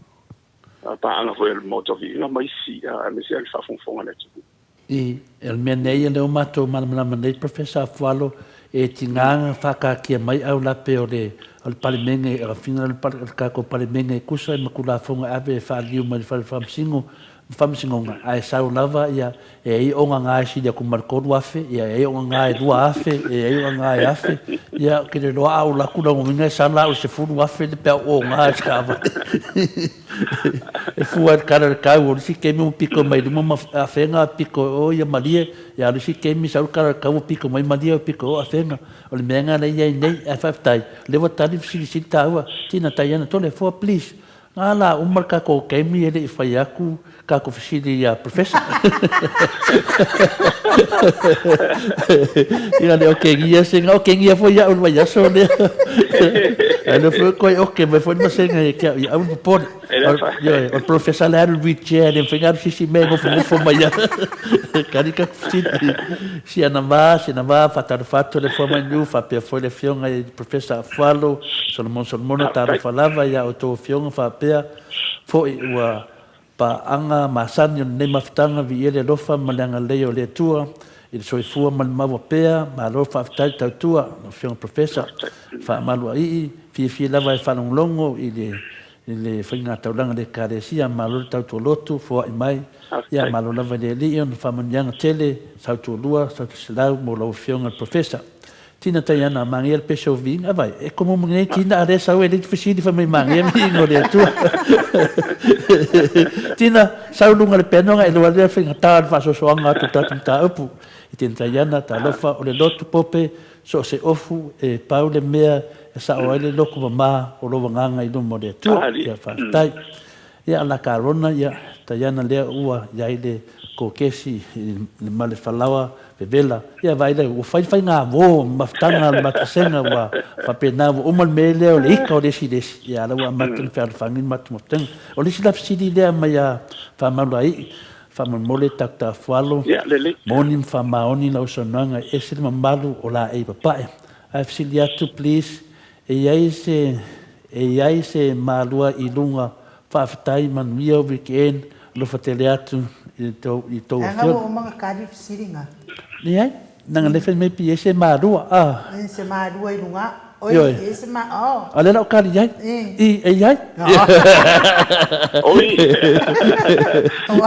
paaga foi o le Maota o Viiga ma isi aemaise lava le faafogafoga a le atunuu. I, o le mea nei lea ua matou malamalama nei Professor Afualo, e tiga na faakaatia mai aulape o le o le Palemene, o le tatou Palemene e tusa ai ma Tulafono e ave e faaliliu mai le Fale Faamasino Faamasinoga, ae sau lava ia, e i ai ogaga e sili atu ma le 3,000, ia e i ai ogaga e 2,000, e i ai ogaga e 1,000, ia ou te le iloa a ou alu atu lona uiga e sala au i le 10,000 le pe a ou oga i se taavale. E fua i le tala o le tau, o le isi taimi ua pito mai luma ma Afega pito i o ia Malie, ia a o le isi taimi sau le tala o le tau ua pito mai Malie ua pito i o Afega. O le mea lena lea e i ai nei, ae faafetai, o lea ua tali le fesilisili taua, Tina Taiana Toleafoa please. A la uma le tatou taimi e le i fai atu tatou fesili ia Professor. Ia le okegia se na okegia foi ia'u i le vaiaso lea. Ae lea foi ua toe oke mai foi le vasega ia te au ia aua le popole. Ioe, o le Professor la e alu i le wheelchair e le mafai ona alu se isi mea e nofonofo mai ai. Kali tatou fesili. Siana ma, siana ma, faatalofa atu le Afua Mainiu faapea foi le Afioga i le Professor Afualo Solomon Solomona, talofa lava i a outou afioga faapea foi ua paaga masani o lenei mafutaga, viia le alofa ma le agalelei o le Atua i le soifua ma le maua pea, malo faafetai le tautua lau Afioga Professor Faamaluaii, fiafia lava e faalogologo i le i le faigataulaga a le Ekalesia, malo le tautua lotu, foai mai, ia malo lava i le Alii ona faamanuiaga tele, sautualua, sautuselau mo lau Afioga i le Professor. Tina Taiana, manaia le pese o viiga, vaai, e komo mai nei Tina a lea sau e le fesili fai mai manaia viiga o le Atua. Tina, sau i luga o le piano ona e iloa lea faigata le faasoasoaga atu o le tatou mataupu. I Tina Taiana, talofa, o le lotu pope, So o se ofu e pau le mea e sao ai le loto mama o lou agaga i luma o le Atua. Ia faafetai. Ia a la Carona ia Taiana lea ua iai le kokesi i le male falaoa vevela. Ia vaai lea ua fai le faigāvō ma mafutaga le matasega ua faapena ua uma le mea lea o le ika o le isi i le isi. Ia a la ua amata ona fealofani le matou mafutaga. O le isi la fesili lea mai a Faamaluai'i Faamolemole Doctor Afualo, moni ma faamaoni lau saunoaga e ese le mamalu o laei papae. Ae fesili atu please, e i ai se e i ai se malua i luga faafetai manuia weekend alofa tele atu i tou i tou Leaga ua afioga. uma ona kali le fesili na. Leai, leaga lea fai mai pe i ai se malua a. Se malua i luga. Oi, Ioe. e se ma, oh. A o lea la o kali i ai. I, e i ai. Oi.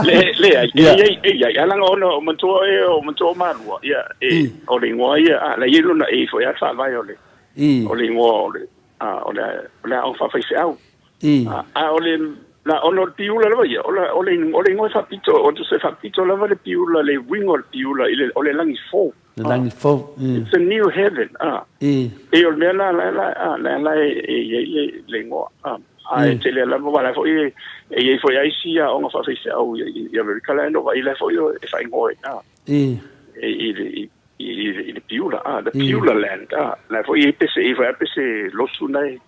Le, leai, e i ai, e i ai. A leaga ona o matua e, o matua o Malua, ia, e, o le igoa ia, a, la e i ai lona e foi a le faavae o le, o le igoa o le, a, o le, o le aoga faafaifeau. A, a o le, la, ona o le piula lava ia, o le, o le, o le igoa e faapito, o tusa e faapito lava le piula, le uiga o le piula i le, o le lagi fou. Le lagi fou. It's a new heaven. E o le mea la la la la la e i ai le le igoa. A e tele lava aua la foi e i ai foi lava isi aoga faafaifeau i Amerika la e vaai la foi e faaigoa i i i i le Piula, a, the Piula Land, a, na foi e pese, e foi a pese lotu nei,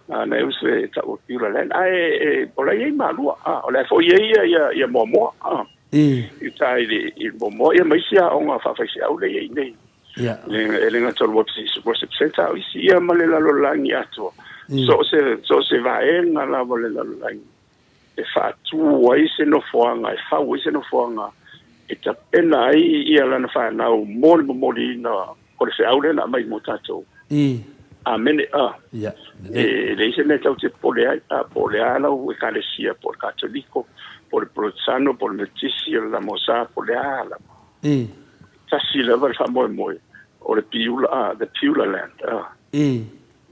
a, na e use tau o Piula Land, a, e, e, o la iai malua, a, o la foi iai ia, ia, ia moamoa, a, i uta i le, i moamoa, ia maisi a onga whaawhaisi au le iai nei. E le gata o le Worship Center, a o isi ia ma le lalolagi atoa. So o se, so o se vaega lava o le lalolagi e faatu ai se nofoaga, e fau ai se nofoaga e tapena ai ia lana fanau mo le momoliina o le feau lea na aumai mo tatou. Amene. A. E leai se mea tatou te popole ai, a, po o le a lau Ekalesia, po o le Katoliko, po o le Polotesano, po o le Metotisi, o le Lamosa, po o le a lava. Tasi lava le faamoemoe, o le Piula, a, the Piula Land, a.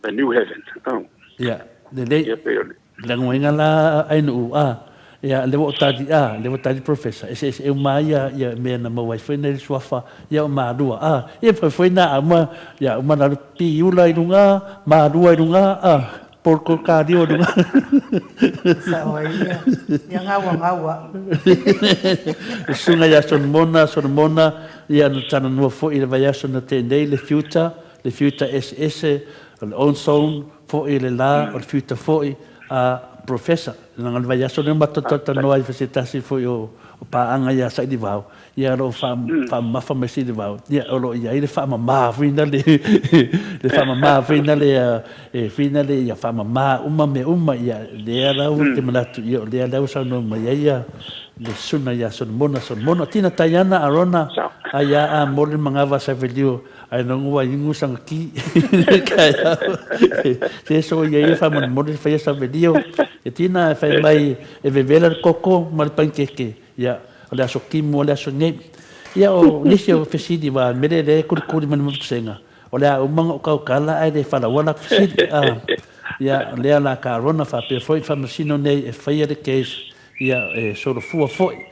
The New Heaven, a. Ia, lelei. Ia, pei o le. Lagoina la ainuu a ia le ua tali a le ua tali professor eseese uma ia ia mea na maua ai foi nei le suafa ia o malua a ia foi foi na uma ia uma na piula i luga malua i luga a polko kalio i luga. Sao ai ia ia gaua gaua. Le susuga ia Solomona Solomona ia na talanoa foi i le vaiaso na tea nei le future le future eseese o le ozone Foi le la o le whiuta foi a Professor. Leaga le vaiaso lea matou talatalanoa ai ma se tasi foi o paaga ia Sailivao, ia o lo o faamamafa mai Sailivao, ia o lo o i ai le faamama foi na le le faamama foi na le e foi na le ia faamama uma mea uma, ia lea la ou te manatu, ia o lea la ua saunoa mai ai ia le Susuga ia Solomona Solomona. Tina Taiana Arona aia a mole mangava Savelio Ai no ngua ingu sanga ki. Se so ia ia fa mon mon fa ia sa velio. E tina e fai mai e vevela le koko ma le pankeke. Ia o le aso kimu o le aso nei. Ia o nisi o fesili wa mele le kulikuli ma le mafusenga. O le a umanga o kau kala ai le fala wala fesili. Ah ia lea la ka rona fa pe foi fa masino nei e faia le case ia e solofua foi.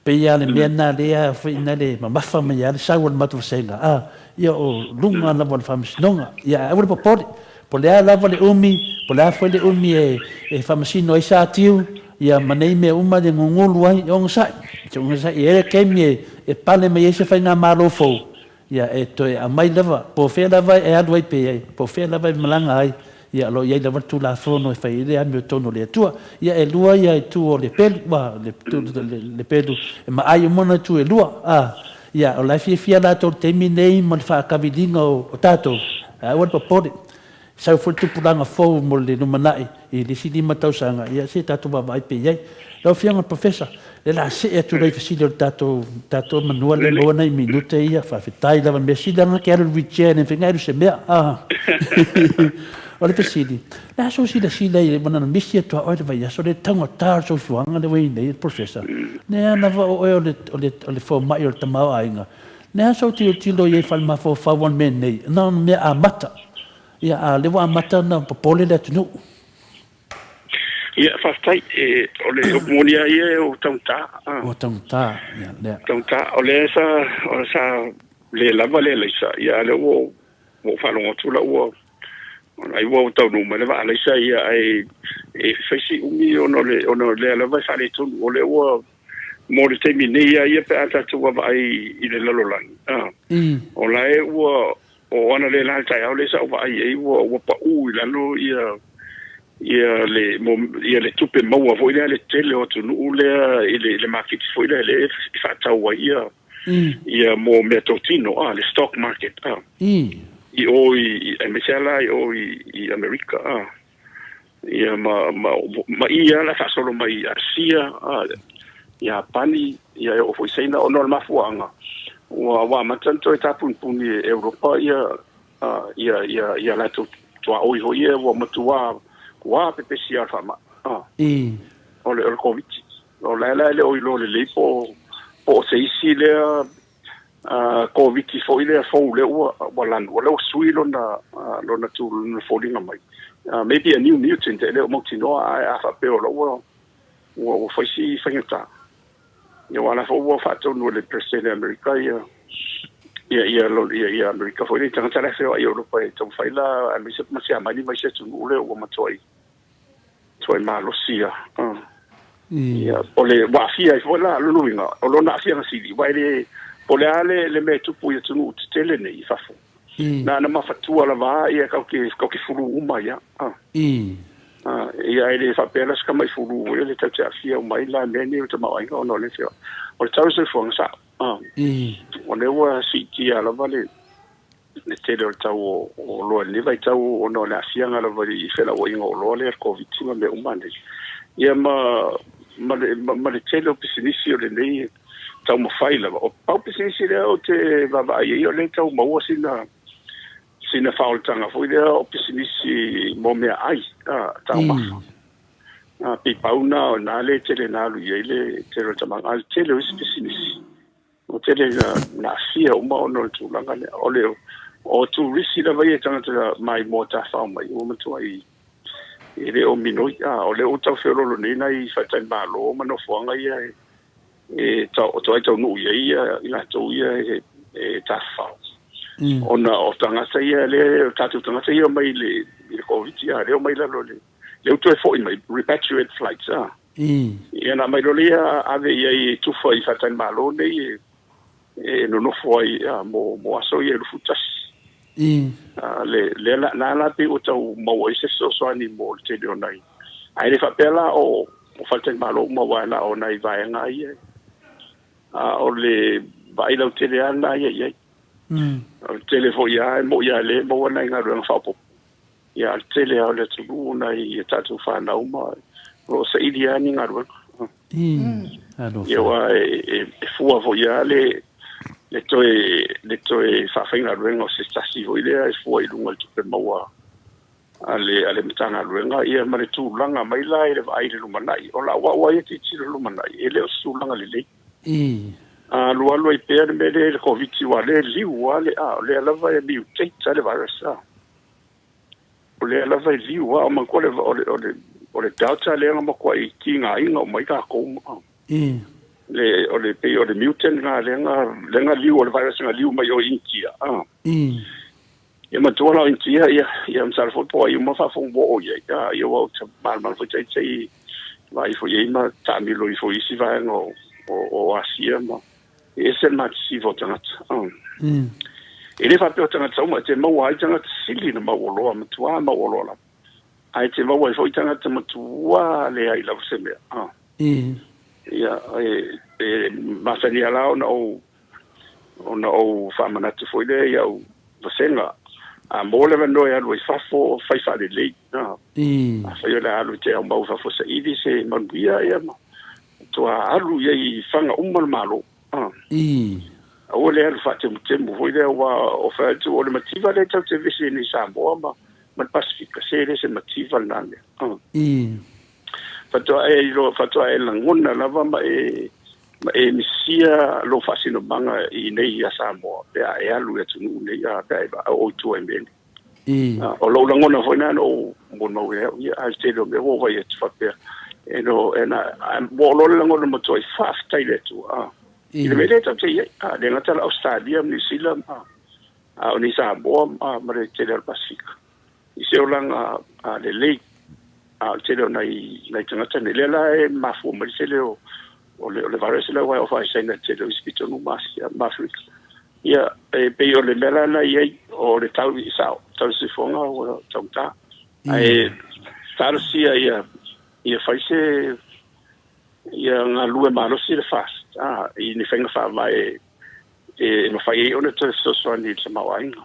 Pei lava le mea lena lea foi na le mamafa mai ai le sau o le matou vasega, a, ia o luga lava o le Faamasinoga. Ia ae aua le popole, po o le a lava le umi, po o le a foi le umi e faamasino ai Satiu, ia ma nei mea uma e gugulu ai, e ogasai, e ogasai. E i ai le taimi e pale mai ai se faigamalo fou, Ia, e toe aumai lava, po o fea lava e alu ai pe, po o fea lava e malaga ai, ia, o lo o i ai lava le Tulafono e fai ai le amiotonu o le Atua. Ia, e lua ia itu o le pelu, ua, le, le, le pelu, e maai uma ona itu e lua, a, ia, o la e fiafia latou i le taimi nei ma le faakaviliga o, o tatou, ae aua le popole. Sau foi le tupulaga fou mo le lumanai i le isi 5 tausaga, ia se tatou vaavaai pea i ai. Lau Afioga i le Professor, le la see atu lea i fesili o le tatou, tatou manua lea maua nai minute ia, faafetai lava, mea sili lava ke alu i le wheelchair ne mawhai alu se mea. Ah. O le fesili, le a sou silasila i le ua misi atu a oe le vaiaso le taugata o le soifuaga lea ua i ai nei le Professor, ne a lava o oe o le, o le, o le fomai o le tamaoaiga, Ne a sou tilotilo i ai falemafaufau o le mea nei, na ona mea amata. Ia, a o lea ua amata ona popole le atunuu. Ia, faafetai. E, o le upu moni lava ia ua taugata. Ua taugata, ia, lea. Taugata. O lea sa, o sa le lava le alaisa, ia, a o lea ua ou, ua ou faalogo atu la ua, ai ua taunuu mai le vaa alaisa, ia, ae e fai si umi ona o le, ona o lea lava e faaletonu. O lea ua Mo le taimi nei a ia pe a tatou vaavaai i le lalolagi, a, o la e ua, o analeila le taeao lea sa ou vaai i ai ua, ua paʻu i lalo ia, ia le, mo, ia le tupe maua foi lea a le tele o atunuu lea i le, i le maketi foi lea lea e faatau ai ia, ia mo meatotino, a, le stock market, a, i o i, aemaise lava la i o i, i Amerika, a. Ia ma, ma, ma i lava la faasolo mai i Asia, a, Iapani, ia e oo foi i Saina, ona o le mafuaaga, ua, ua amata ona toe tapunipuni e Europa ia, a, ia, ia, ia latou tuaoi foi ia ua matua, ua pepesi lava le faamai, a, o le, o le Koviti. O la e la e le o iloa lelei po, po o se isi lea Koviti foi lea fou lea ua ua lanu, o lea ua sui lona lona tu lona foliga mai. Maybe a new mutant e le o mautinoa ae a faapea o la ua ua ua fai si faigata. Ia aua o la foi ua faatonu e le President o Amerika ia ia ia ia ia Amerika foi lea i tagata la e feoai i Europa e taumafai la aemaise ma Siamani ma isi atunuu lea ua matuai Tuai malosi ia. Ia, o le ua aafia ai foi la, lona uiga, o lona aafiaga sili, aua e le, Po o le a le mea e tupu i atunuu tetele nei i fafo, na ona mafatua lava a ia kau ke fulu uma ai a. Ia e le faapea la se tamai fulu foi lele tatou te aafia uma ai la i mea nei o le tamaoaiga ona o le o le tau o le soifuaga sao. O lea ua siitia lava le le tele o le tau o oloa i lenei vaitau ona o le aafiaga lava i felauaiga o oloa lea le Koviti ma mea uma nei. Ia ma ma le, ma le tele o pisinisi o lenei taumafai lava. O pau pisinisi lea ou te vaavaai ai o lea e tau maua sina sina faaolataga foi lea o pisinisi mo meaai taumafa. Pei pau na o na le tele na alu i ai le tele o le tamaoaiga. A o le tele o isi pisinisi Ua tele ina aafia uma ona o le tulaga lea. O le o turisi lava ia tagata maimoa tafao mai, ua matuai e le o minoi. A o lea ua tau feoloolo nei nai faletalimalo ma nofoaga ia e toai taunuu i ai ia i latou ia e tafafao. Ona o tagata ia lea, o tatou tagata ia omai i le Koviti, a lea omai i lalo o le lea ua toe foi mai, repatriate flights, a. Ia ona aumai loa lea ave i ai e tufa i faletalimalo nei e nonofo ai mo aso ia e 21. Le lea la na la pei ua tau maua ai se fesoasoani mo le tele o nai. Ae le faapea la o faletalimalo uma aua na o nai vaega ia. A o le vaai lautele lava lena ia i ai. O le tele foi lava e moni lava lea e maua nai galuega faaopoopo. Ia, a o le tele lava o le atunuu, nai a tatou fanau ma o lo o saili lava ni galuega. Ia, aua e fua foi lava le le toe le toe faafaigaluega o se tasi foi lea e fua i luga o le tupe maua a le a le Matagaluega ia ma le tulaga mai la i le vaai i le lumanai. O lau au lava ia tilotilo i le lumanai, e le o se tulaga lelei. A alualu ai pea le mea lea i le Koviti aua o lea e liu lava le a, o lea lava e mutate lava le virus a. O lea lava e liu lava, manatua le, o le, o le, o le Delta lea na matuai tigaina uma ai tatou uma. Le, o le, pei o le mutant lena lea na, lea na liu, o le virus na liu mai o Initia. Ia manatua la o Initia, ia, ia masalo foi po o ai uma faafogafoga o i ai. Ia ua ou malamalama foi ita i vaai foi i ai ma taamilo ifo i isi vaega o, o, o Asia ma, E ese le matisivao o tagata. E le faapea o tagata uma, e te maua ai tagata sili na mauoloa, matuā mauoloa lava. Ae te maua ai foi tagata matuā leai lava se mea. Ia, e masani lava la ona ou, ona ou faamanatu foi lea i au vasega, a maua le avanoa e alu ai fafo, fai faalelei. Afai o le a alu e te aumau i fafo e saili se manuia, ia ma Matua alu i ai i faga uma le Malo. Aua le alu faatemutemu foi lea aua o fai atu o le mativa lea tatou te vevesi ai nei i Samoa ma ma le Pasefika, se e le se mativa lena mea. Faatoa e iloa, faatoa e lagona lava ma e ma e misia lou faasinomaga i inei ia Samoa pe a e alu i atunuu nei pe a e oo i tua i mea nei. O lou lagona foi lena na ou molimau ai au ia, ae o le tele o mea ua ou vaai atu faapea, e no, e na, ua oo loa le lagona matuai faafetai i le Atua, i le mea lea tatou te i ai, e le gata la Ausetalia ma Niu Sila, a o nei Samoa ma le tele o le Pasefika, i se olaga lelei. A o le tele o nai, nai tagata nei, lea la e mafua mai le tele o, o le, o le virus lea ua oo i Saina i le tele o isi pitonuu ma Asia ma Afrika. Ia, e pei o le mea la na i ai, o le tau i sao, tau i soifuaga ua taugata. Ae talosia ia, ia fai se, ia galue malosi le FAST, i ni faiga faavae e mafai ai ona toe fesoasoani i le tamaoaiga.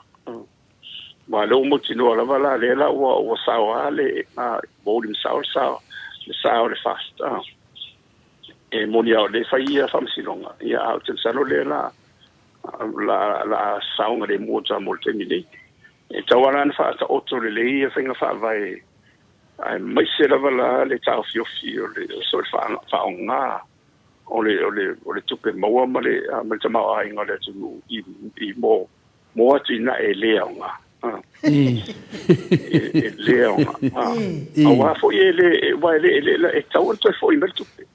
Aua o lea ua mautinoa lava la, lea la ua, ua sao lava le, ua uli masao le sao, le sao o le FAST. E moni lava o lea e fai ia faamasinoga, ia, ae ou te masalo o lea la, la, la saogalemu atu lava mo le taimi nei. E tatau lava la ona faataoto lelei ia faiga faavae, aemaise lava la le taofiofi o le, o le faaaoga o le, o le, o le tupe maua ma le, ma le tamaoaiga o le atunuu i, i mo, mo atinae e le aoga. E le aoga. Aua foi e le, aua e le, e le, e tatau ona toe foi mai le tupe.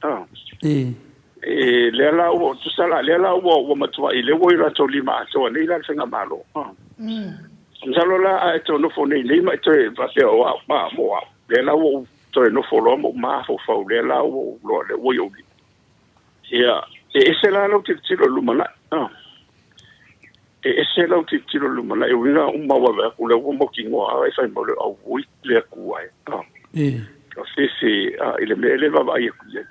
E lea la ua, tusa la, lea la ua, ua matuai, lea ua i latou lima atoa nei la le faigamalo. Masalo la a e toe nofo nei nei ma e toe faapea o au, mo au. Lea la ua ou toe nofo loa ma ou mafaufau, lea la ua ou iloa, lea ua i ou lima. Ia, e ese la lau tilotilo i le lumanai. E ese lau tilotilo i le lumanai, o uiga uma ua vaai atu, o lea ua mautinoa lava e fai mai o le auoi le Atua e. O se i le mea lea e vaavaai atu i ai.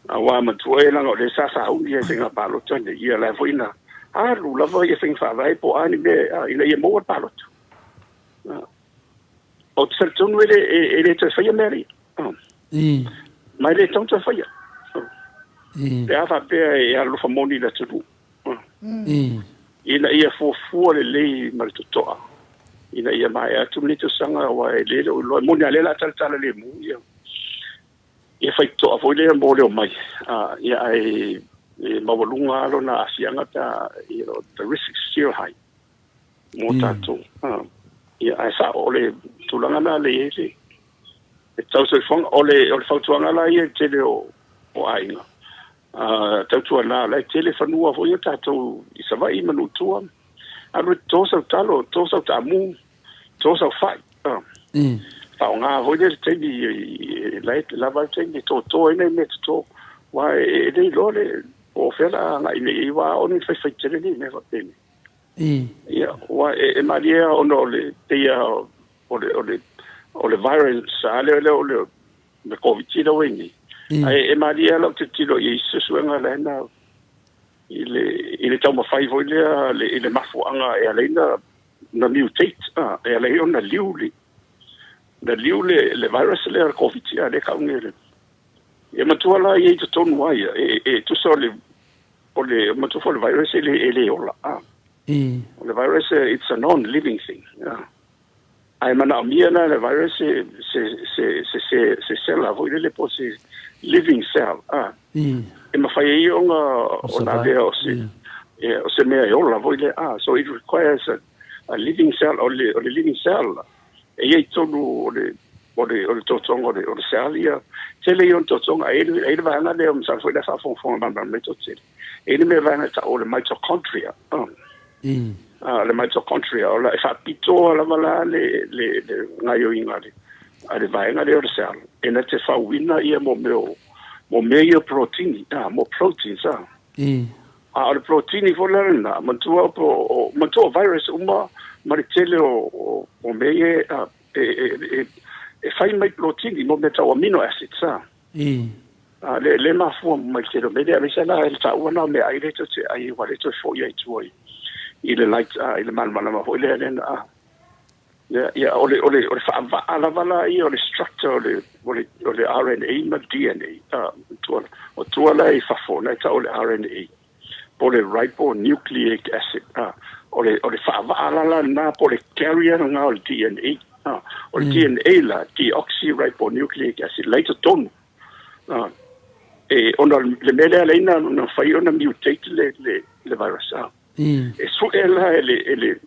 Aua matua e leaga o lea sa sauni i faiga palota nei, ia la foi na alu lava ia faiga faavae po o a ni mea ina ia maua le palota. Ou te talitonu e le toe faia mea ia. Ma e le tatau ona toe faia. Pe a faapea e alolofa moni i le atunuu. Ina ia fuafua lelei ma le totoa ina ia maea atu lenei tausaga, aua e le o iloa. E moni lava o lea o le a talatala lemu ia faitotoa foi lea mo le omai, ia ae e maualuga lava lona aafiaga pe a, you know, the risk is still high mo tatou. Ia, ae sao, o le tulaga lena lea e i ai le e tau soifuaga. O le fautuaga la ia i le tele o aiga, tautuana, o la e tele fanua foi o tatou i Savaii ma nuu i tua, alu e toto sau talo, toto sau taamu, toto sau fai. Faaaoga foi lea le taimi, la e lava le taimi e toto ai nai mea toto, aua e le iloa le po o fea o le a agai nei i ai, aua o ni faifai tele nei mea faapenei. Ia, aua e malie lava ona o le pei lava o le virus lava lea o le Koviti lea ua i ai nei. Ae e malie lava lau tilotilo i isi suesuega la e na i le taumafai foi lea i le mafuaaga e ala ai na mutate, e ala ai ona liu le na liu le virus lea o le Koviti lea e tau nei. E matua la ia i totonu lava ia, e tusa o le o le matua foi o le virus e le ola. O le virus, it's a non-living thing. Ae manaomia la le virus se sela foi lele po o se living cell e mafai ai ona avea o se o se mea e ola foi lea. So it requires a living cell. O le living cell e i ai totonu o le o le totoga o le cell ia, tele ia o totoga, e i ai le vaega lea, masalo foi la e faafogafoga malamalama mai toatele, e i ai le mea vaega e tau o le mitochondria. Le mitochondria o la e faapitoa lava la le gaoioiga a le vaega lea o le cell e na te fauina ia mo mea mo mea ia protini, mo proteins. A o le protini foi la lena, manatua o manatua o virus uma ma le tele o mea ia e fai mai protini mo mea tau amino acids. Le mafua mai le tele o mea lea, aemaise la le taua na o meaai lea tou te ai, aua lea toe foi ai i tua i le light, i le malamalama foi lea lea na ia o le faavaa lava la ia o le structure o le RNA ma le DNA. Tua o tua la i fafo na e tau o le RNA po o le ribonucleic acid. O le faavaa la la na po o le carrier na o le DNA. O le DNA la, deoxyribonucleic acid, la i totonu e ona le mea lea leina na fai ona mutate le virus. E sue la e le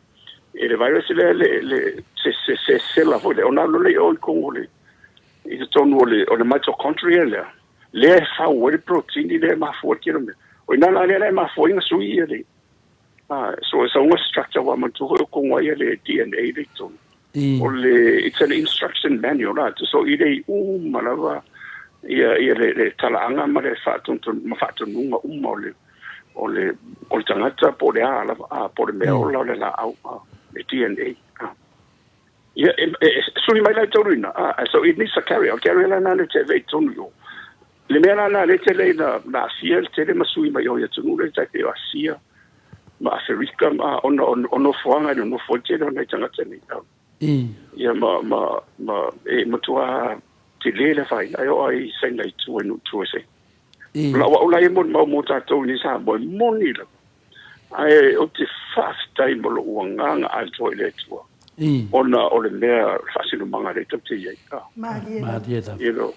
virus lea le se sela foi le ona alu le o i kongo le i totonu o le mitochondria lea e fau ai le protein lea e mafua le mea o ina la lea la e mafua ai na sui ia le so e sauga structure wa manatua foi o kongo ai le DNA le i totonu o le, it's an instruction manual la, so i le uma lava ia le talaaga ma le faatonuga ma faatonuga uma o le tagata po o le a lava, po o le mea ola o le laau, le DNA. Ia e sui mai la i tolu ina, so it needs a carrier. O le carrier la na le te vei tonu i o le mea la na le tele na aafia le tele ma sui mai o i atunuu le tai pei o Asia ma Aferika ma ona o nofoaga e nonofo ai tele o nai tagata nei. Ia ma e matua tele le afaina e oo ai Saina i tua i nuu tua i Saina. O lau au la ia molimau mo tatou nei Samoa, e moni lava. Ae ou te faafetai ma lou agaga atoa i le Atua ona o le mea o le faasinomaga lea tatou te i ai. Malie lava. Malie lava. You know,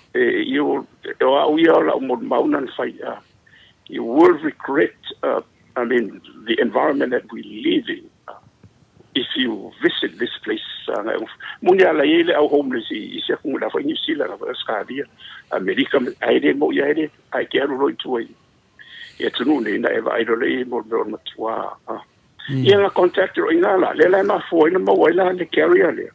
o au ia o lau molimau na fai. You will regret, I mean, the environment that we live in if you visit this place. Moni ala i le au homeless i se atunuu la foi New Zealand, la foi Australia, Amerika, ai le mo ia le ai ke alu loi tua i i atunuu nei na e vaai loa le i mo le mea o le matua. Ia na contact ro ina la le la e mafua ina maua ai la le carrier lea.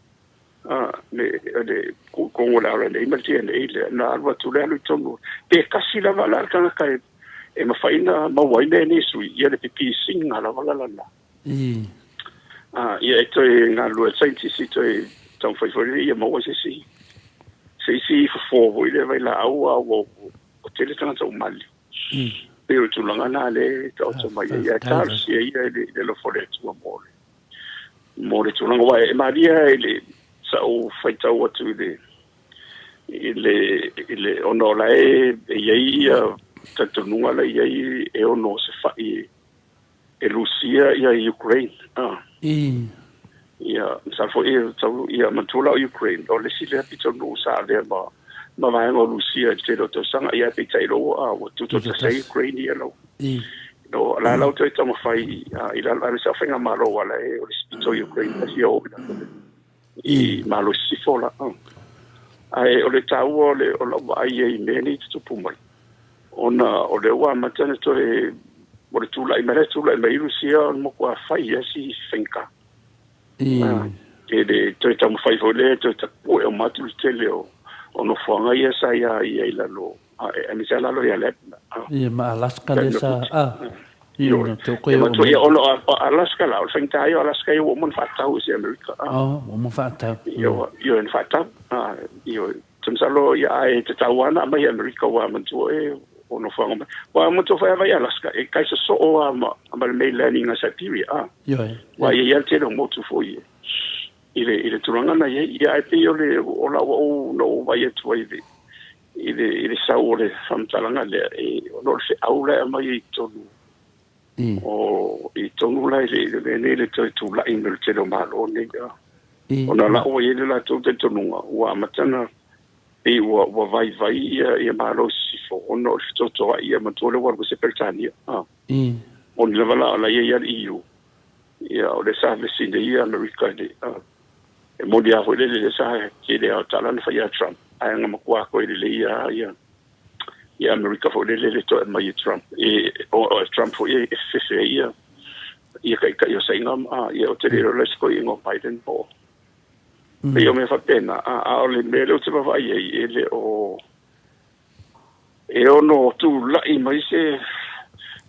Le kongo le RNA ma le DNA lea na alu atu le alu i tonu. Pe kasi lava la le tagata e e mafai ona maua ai mea nei e sui, ia le pipisiga lava la lana. Ia e toe galulue ai le saienitisi toe taumafai foi lea ia maua se isi se isi fofo foi lea vailaau a ua tele tagata ua maliliu. Pei o le tulaga lena lea e taoto mai ai, ae talosia ia i le alofa o le Atua mo le mo le tulaga aua e malie lava i le sa'u faitau atu i le i le i le ona o la e i ai ia talitonuga la e i ai e ono se fa'i e Lusia ia Ukraine a ia masalo foi e tau ia manatua la o Ukraine o le isi lea pitonuu sa avea ma ma vaega o Lusia i le tele o tausaga ia ae peitai loa ua ua tutoatasi ai Ukraine ia lau no la lau toe taumafai i lalo aemaise lava o faigamalo aua la e o le isi pito o Ukraine la e fia oo i lalo i Malo Sisifo la. Ae o le taua o le o lau vaai i ai i mea nei e tutupu mai, ona o lea ua amata ona toe o le tulai mai la e tulai mai ai Rusia o le matua fai lava si faigata. E le toe taumafai foi lea e toe tapue uma atu le tele o o nofoaga ia sa ia ia i lalo aemaise lava lalo ia Labna. Ia ma Alaska lea sa a. Ioe. E matua ia ona o Alaska la, o le faigata ia o Alaska ia ua uma ona faatau e se Amerika. Oh, ua uma faatau. Ioe, ioe na faatau. Ioe. Ou te masalo ia ae tatau lava ona aumai e Amerika aua manatua e o nofoaga mai. Aua manatua foi a vaai Alaska e kai sosoo lava ma, ma le mainland i Siberia. Ioe. Aua e i ai lava le tele o motu foi i le, i le tulaga na i ai. Ia ae pei o le, o lau au na ou vaai atu ai i le, i le, i le sau o le faamatalaga lea, e, ona o le feau la e aumai ai i totonu o, i totonu la i le, i le mea nei le toe tulai mai o le tele o Malo nei, a. Ona la ua i ai le latou talitonuga, ua amata ona pei ua, ua vaivai ia, ia Malo i sisifo, ona o le fetotoai ia matua lea ua alu ese Peretania, a. Moni lava la o la e i ai lava le EU, ia o lea sa vesi nei ia Amerika i le, a. E moni lava foi lele lea sa tele lava o tala na fai ia Trump, ae na matua toe lelei lava ia ia Amerika foi lele le toe aumai e Trump. E, o, o Trump foi e fefe ai ia ia taitai o Saina, a, ia ou te le iloa la se toeaina o Biden po o. Pei o mea faapena, a, a o le mea lea ou te vaavaai ai, e le o e ono tulai mai se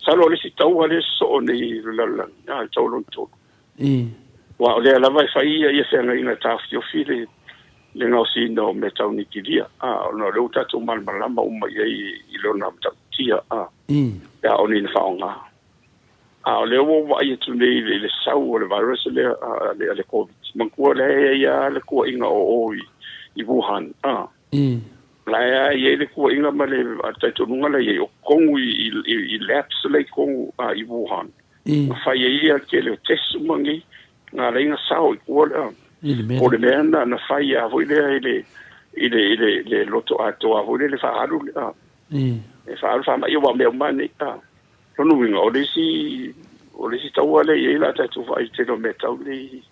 masalo o le isi taua lea e sosoo nei i le lalolagi, a, le taua lona tolu. Aua o lea lava e fai ia ia feagaiga e taofiofi le le gaosiina o mea tau nikilia, a, ona o lea ua tatou malamalama uma i ai i lona matautia, a, pe a oo nei ina faaaoga. A o lea ua ou vaai atu nei i le sau o le virus lea a le, a le Covid. Manatua lea e i ai lava le tuuaiga o o i, i Wuhan, a. La e lava e i ai le tuuaiga ma le talitonuga la e i ai, o totonu i, i, i labs la i totonu a, i Wuhan. Na fai ai ia le tele o tests uma nei, na ala ai ona sao i tua le, po o le mea na, na fai lava foi lea i le, i le, i le, le loto atoa foi lea le faaalu, a, e faaalu faamai aua o mea uma lava nei, a. Lona uiga, o le isi, o le isi taua lea e i ai la tatou vaai i le tele o mea tau nei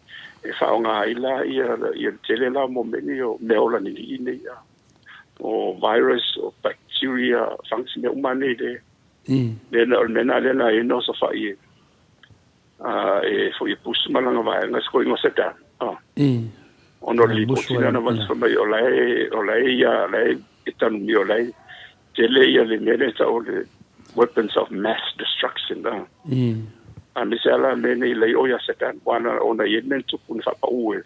e faaaoga ai la ia, ia le tele la mo mea nei o meaola lilii nei, a, o virus, o bacteria, fungus, mea uma nei le, le na, o le mea na lea na ai na osofai e, a, e foi e Bush ma lana vaega, se koiga o Saddam, a. Ona o le lipoti lea na avatu fai mai o la e, o la e ia, o la e e tanumia, o la e tele ia le mea lea e tau o le weapons of mass destruction a. Aemaise lava la mea nei lei o ia Saddam, aua na ona i ai le mea na tupu na faapau e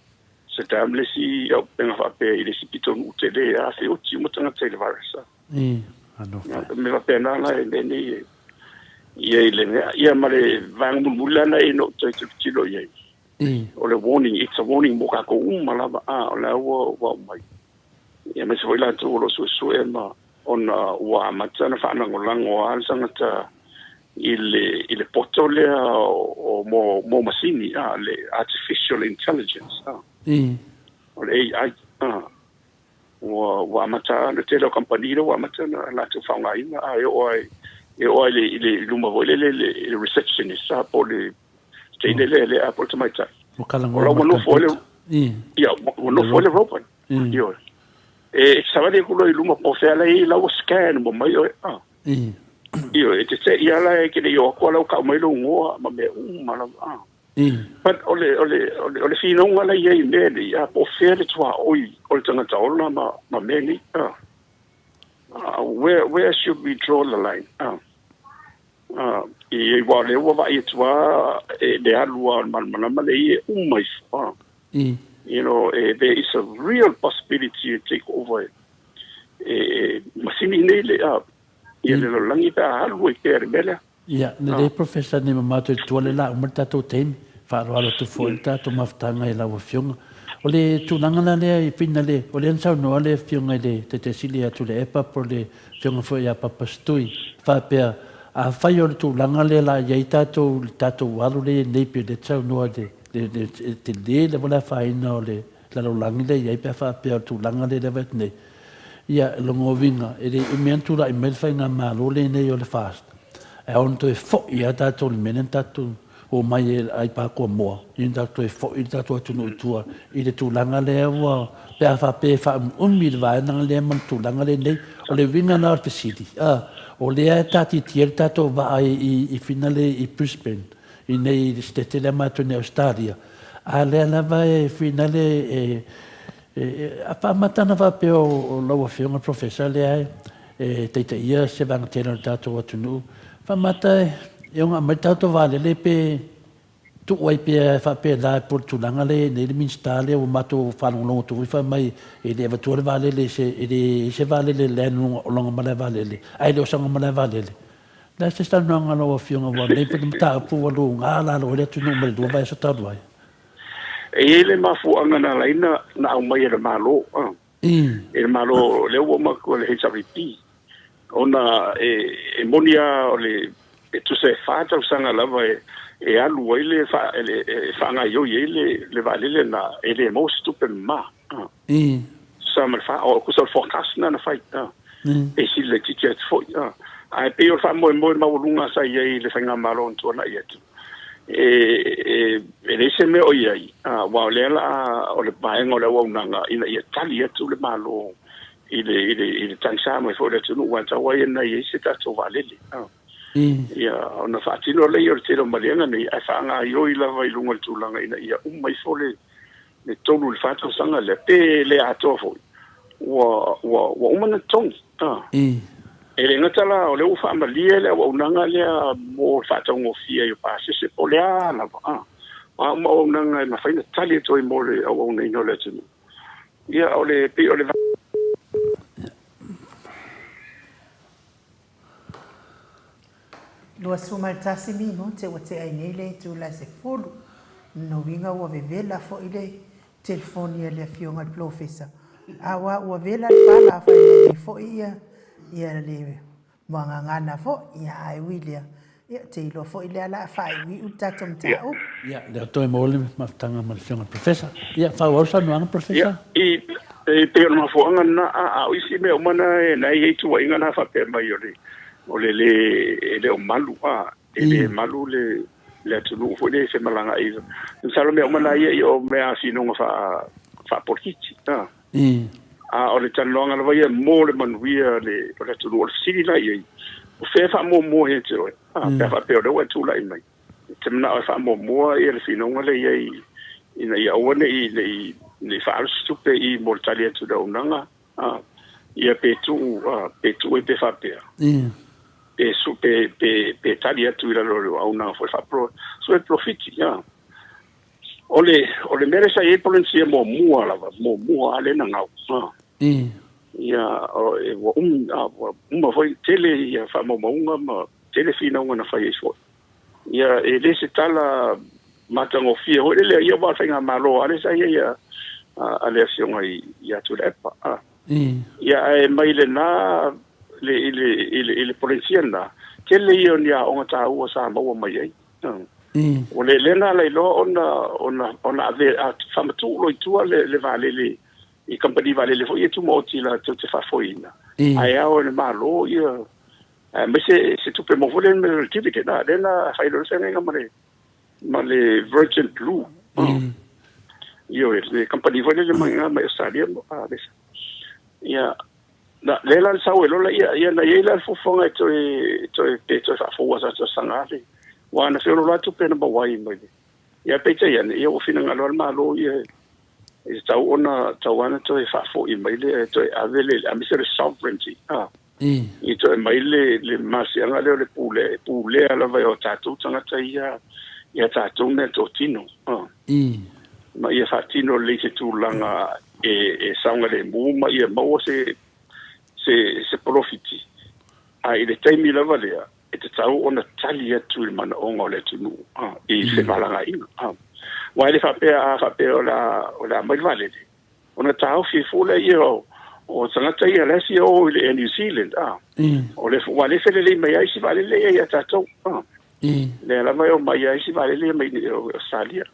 Saddam le isi auupega faapea i le isi pitonuu tele a feoti uma tagata i le virus a. Mea faapena la e mea nei e i ai le mea. Ia ma le vaega mulimuli la na e na ou toe tilotilo i ai. O le warning, it's a warning mo kākou uma lava a, o la ua ua aumai. Ia aemaise foi latou o lo o suesue ma ona ua amata ona faalagolago lava le tagata i le i le poto lea o mo mo masini a, le artificial intelligence a. O le AI a. Ua ua amata le tele o kamupani lea ua amata ona latou faaaogaina a e oo lava e oo lava i le i le i luma foi lele i le receptionist a po o le teine lea lea po o le tamaitai. Ua talanoa ma le computer. Ia, ua nofo ai le robot. Ioe. E savali atu loa i luma po o fea la e i ai la ua scan uma mai oe. Ioe, e te te i ala e te le i o atu a la ua tau mai lou igoa ma mea uma lava. But o le, o le, o le, o le finauga la e i ai i mea nei, a po o fea le tuaoi o le tagata ola ma, ma mea nei. Where, where should we draw the line? I aua o lea ua vaai atu lava e le alu lava o le malamalama lea e uma ifo. You know, there is a real possibility to take over e masini nei le ia le lalolagi pe a alu ai pea le mea lea. Ia, lelei Professor nei mamao toe tua le la uma le tatou taimi. Faaaloalo atu foi le tatou mafutaga i lau Afioga. O le tulaga la lea i Finale, o lea na saunoa le Afioga i le Taitaisili ia Tuilaepa po o le Afioga foi ia Papa Stui, faapea, afai o le tulaga lea la i ai tatou i le tatou alu lea i ai nei pei o lea e te saunoa i le tele lava le afaina o le lalolagi lea e i ai pe a faapea o le tulaga lea e vaai atu nei. Ia, lona uiga, e le i umi lava ona tulai mai le faigamalo lenei o le FAST, ae ono toe foi lava tatou i le mea lea na tatou omai ai i Pakuamoa, ia ona tatou toe foi le tatou atunuu i tua i le tulaga lea ua, pe a faapea e faaumiumi le vaega lea ma le tulaga lenei. O le uiga la o le fesili, o lea e taatitia le tatou vaa i Finale i Brisbane, i nei i le Setete lea matou nei i Ausetalia, a o lea lava e finale e faamata ana faapea o lau Afioga Professor lea e taitaia se vaega tele o le tatou atunuu, faamata e ono aumai le tatou vaalele pe tuu ai pea faapena po o le tulaga lea e i ai nei le Minisita lea ua matou faalogologo atu foi fai mai e le avatua le vaalele e leai se vaalele e land i lona malaevaalele ae le o sana malaevaalele. O le a se saunoaga a lau Afioga aua o lenei foi mataupu ua luga lalo ai le atunuu mai le 2 vaiaso talu ai. E i ai le mafuaaga na ala ai na aumai e le Malo, e le Malo lea ua uma atu le HREP, ona e moni lava o le, e tusa e fa tausaga lava e alu ai le, e faagaoioi ai le vaalele lena, e le maua se tupe mama. Tusa ma le fa, o tusa o le forecast lena na fai, e sili laitiiti atu foi. Ae pei o le faamoemoe maualuga sa i ai i le faigamalo na tuanai atu, e leai se mea o i ai, aua o lea la o le vaega o le auaunaga ina ia tali atu le Malo i le tagisa mai foi o le atunuu, aua e tatau lava ia ona i ai se tatou vaalele. Ia, ona faatino lea o le tele o maliega nei, ae faagaoioi lava i luga o le tulaga ina ia uma ifo le 3 i le 4 tausaga lea, pe le atoa foi, ua, ua, ua uma ona totogi. E le gata la, o lea ua faamalie le auaunaga lea mo le faataugofie ai o pasese po o le a lava, o a uma auaunaga e mafai ona tali atu ai mo le auaunaina o le atunuu. Ia, o le, pei o le. 21 minute ua tea ai nei le itula e 10. Lona uiga ua vevela foi le telefoni a le Afioga i le Polofesa, aua ua vela le pala fai mai nei foi ia ia le muagagana foi, ia ae ui lea, ia ou te iloa foi lea la a faaiuiu le tatou mataupu. Ia, lea toe maua le mafutaga ma le Afioga i le Professor. Ia, faaauau le saunoaga, Professor. Ia, i, e pei o le mafuaaga lena, a o isi mea uma na e i ai tuuaiga na faapea mai o le, o le lē, e le o malu, a, e le malu le, le atunuu foi lea i femalagaai. Masalo mea uma na ia, ia o mea finoga faa, faapolokiki, a. A o le talanoaga lava ia mo le manuia le, o le atunuu. O le fesili la i ai, o fea e faamuamua ia te oe, a, pe a faapea o lea ua e tulai mai? E te manao e faamuamua ia le finoga lea i ai ina ia aua ne i, ne i, ne i faaalu se tupe i mo le tali atu i le auaunaga, a, ia pe tuu, a, pe tuu ai pe faapea. Pe su, pe, pe, pe tali atu i lalo o le auaunaga foi faapro, sue polofiti, a. O le, o le mea lea sa i ai Polenisia muamua lava, muamua lava lea na gau, a. Ia, o, e, ua umi, a, ua uma foi tele ia faamaumauga ma tele finauga na fai ai foi. Ia, e le se tala matagofie foi lele, ia aua o le faigamalo lava lea sa i ai a le Afioga ia Tuilaepa. A. Ia, ae mai lena, le, i le, i le, i le Polenisia lena, tele ia o ni aoga taua sa maua mai ai. Ua le lea na ala iloa ona, ona, ona ave, a faamatuu loa i tua le, le vaalele i kamupani vaalele foi ia tumaoti latou te faafoeina. Ae ao e le Malo ia Aemaise se tupe maua foi lea mai le dividend a lea na fai loa le feagaiga ma le ma le Virgin Blue. Ioe, le kamupani foi lele mai mai Australia a le ia na lea la sau e lola ia ia na iai la le fuafuaga e toe toe pe toe faafou asa tausaga ale aua na feoloolo lava tupe na maua ai mai le ia peitai ane ia ua finagalo lava le Malo ia e tatau ona tatau lava ona toe faafoi mai le toe ave le aemaise o le sovereignty. I toe mai le masiaga lea o le pule, e pulea lava e o tatou tagata ia i a tatou meatotino, ma ia faatino lelei i se tulaga e saogalemu ma ia maua se polofiti. A i le taimi lava lea, e tatau ona tali atu i le manaoga o le atunuu i femalagaaiga. Aua e le faapea a faapea o le a aumai le vaalele, ona taofi ai fua lea o tagata ia la e fia o i le Air New Zealand, a. O le ua le felelei mai ai isi vaalele ia ia tatou, a. Lea lava e omai ai isi vaalele ia mai Australia.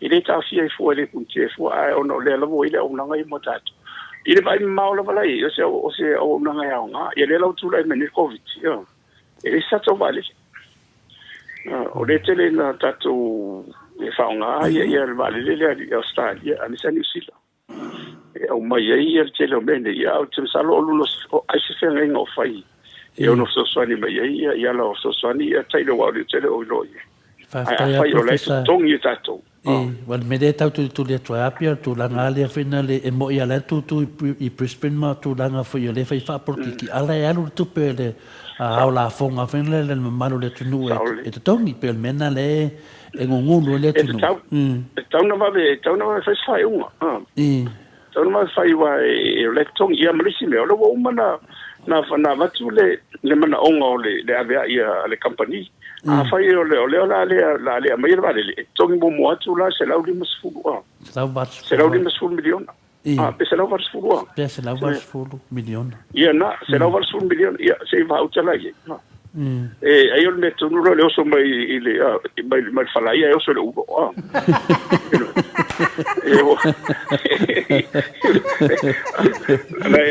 E le taofia ai fua, e le punitia ai fua, ae ona o lea lava ua i ai le auaunaga ia mo tatou. I le vaai mamao lava la i ai, o se auaunaga e aoga. Ia lea la ua tulai mai nei le Koviti, e leai se tatou vaalele. O lea e tele ina tatou e faaaoga ia le vaalele lea i Ausetalia aemaise lava Niu Sila e aumai ai le tele o mea nei. Ae ou te masalo o luna o ai se feagaiga o fai e ono fesoasoani mai ai i ala o fesoasoani ia tailo aua o le tele o iloa i ai. Ae afai o la e totogi e tatou. Ua le mea lea e tau tulituli atu ai pei o le tulaga lava lea foi na le e moni lava la e tutu i Brisbane ma tulaga foi o lea e fai faapolokiki a la e alu le tupe a le ao lafoga foi lea le mamalu o le atunuu e totogi pei o le mea lena lea e gugulu ai le atunuu. E tatau ona vave e tatau ona vave fai se faaiuga. Tatau ona vave fai aua o la e totogi. Ia ma le isi mea o lea ua uma ona avatu le manaoga o le aveai a le kamupani. Afai o lea o le a le aumaia le vaalele, e totogi muamua atu la $150, $150 miliona. Pe $180 a? Pe $180 miliona. Ia na, $180 miliona. Ia, se i faauta la i ai. E ai o le mea tonu lea o le oso mai i le mai mai le falaia e oso i le ulo.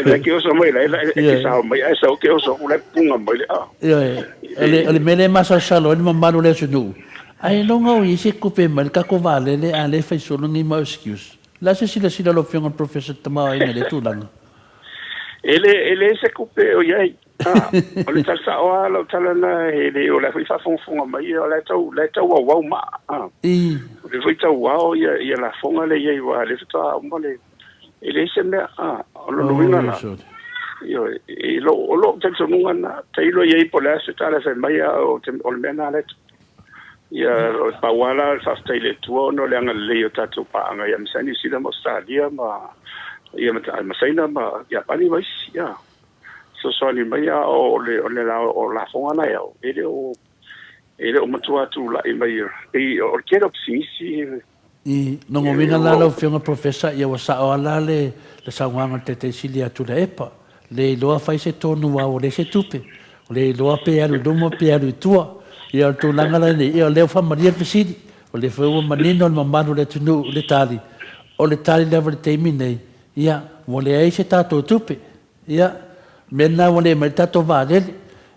La ke oso mai la e ke sao mai ai sao ke oso ku la punga mai le a. Ioe, o le mea lea e masalosalo ai le mamalu o le atunuu, ailoga o i ai se tupe mai le tatou vaalele a le fai solo ni mau excuse. O le a se silasila a lau Afioga i le Professor i le tamaoaiga i lea tulaga? E leai se tupe o i ai. O le tala sao lava lau tala lena, e le, o la e foi faafogafoga mai, o la e tau, la e tau auau maa. O lea foi tau ao ia lafoga lea i ai, aua o lea faatoa uma le, e leai se mea. O lona uiga la, ioe, i lou, o lou talitonuga lena, tailo i ai po o le a se tala e fai mai, a o le mea lena la e tupu. Ia, pau lava la le faafetai i le Atua ona o le agalelei o tatou paaga ia aemaise lava Niu Sila ma Ausetalia ma, ia ma Saina ma Iapani ma isi, ia. Fesoasoani mai a o le o le o lafoga la e ao, e le o e le o matua tulai mai pei o le tele o pisinisi. I lona uiga la lau Afioga Professor, ia ua sao lava la le saunoaga a le Taitai Sili ia Tuilaepa, le iloa fai se tonu aua ua leai se tupe, le iloa pe alu i luma pe alu i tua. Ia o le tulaga la lenei, ia o lea ua faamalie le fesili, o lea foi ua manino le mamalu o le atunuu i le tali, o le tali lava i le taimi nei, ia ua leai se tatou tupe. Ia, mea lena ua le aumai le tatou vaalele.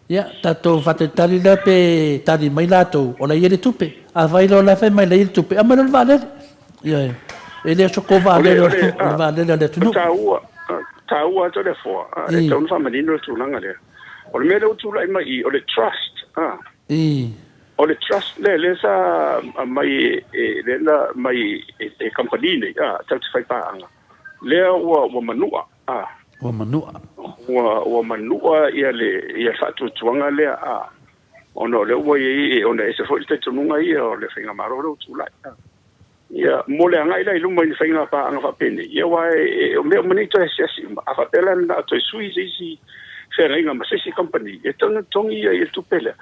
Ia, tatou faatalitali lea pe tali mai latou, o la e i ai le tupe. Afai loa o la e fai mai o la e i ai le tupe, aumai loa le vaalele. Ioe. E le o se tou vaalele, o le vaalele a le atunuu. O taua, taua atu le afoa, e tatau ona faamanino le tulaga lea. O le mea lea ua tulai mai i i, o le trust, o le trust lea, lea sa aumai e, lea na aumai e kamupani nei, tatou te faipaaga, lea ua manua. A. Ua manua. Ua manua ia le ia faatuatuaga lea a. Ona o lea ua i ai, ona e ese foi le talitonuga ia o le faigamalo lea ua tulai. Ia, mo le agai la i luma i ni faiga paaga faapenei, ia aua o mea uma nei toe asiasi uma. A faapea la na o toe sui se isi feagaiga ma se isi kamupani, e tatau ona totogi ia le tupe lea.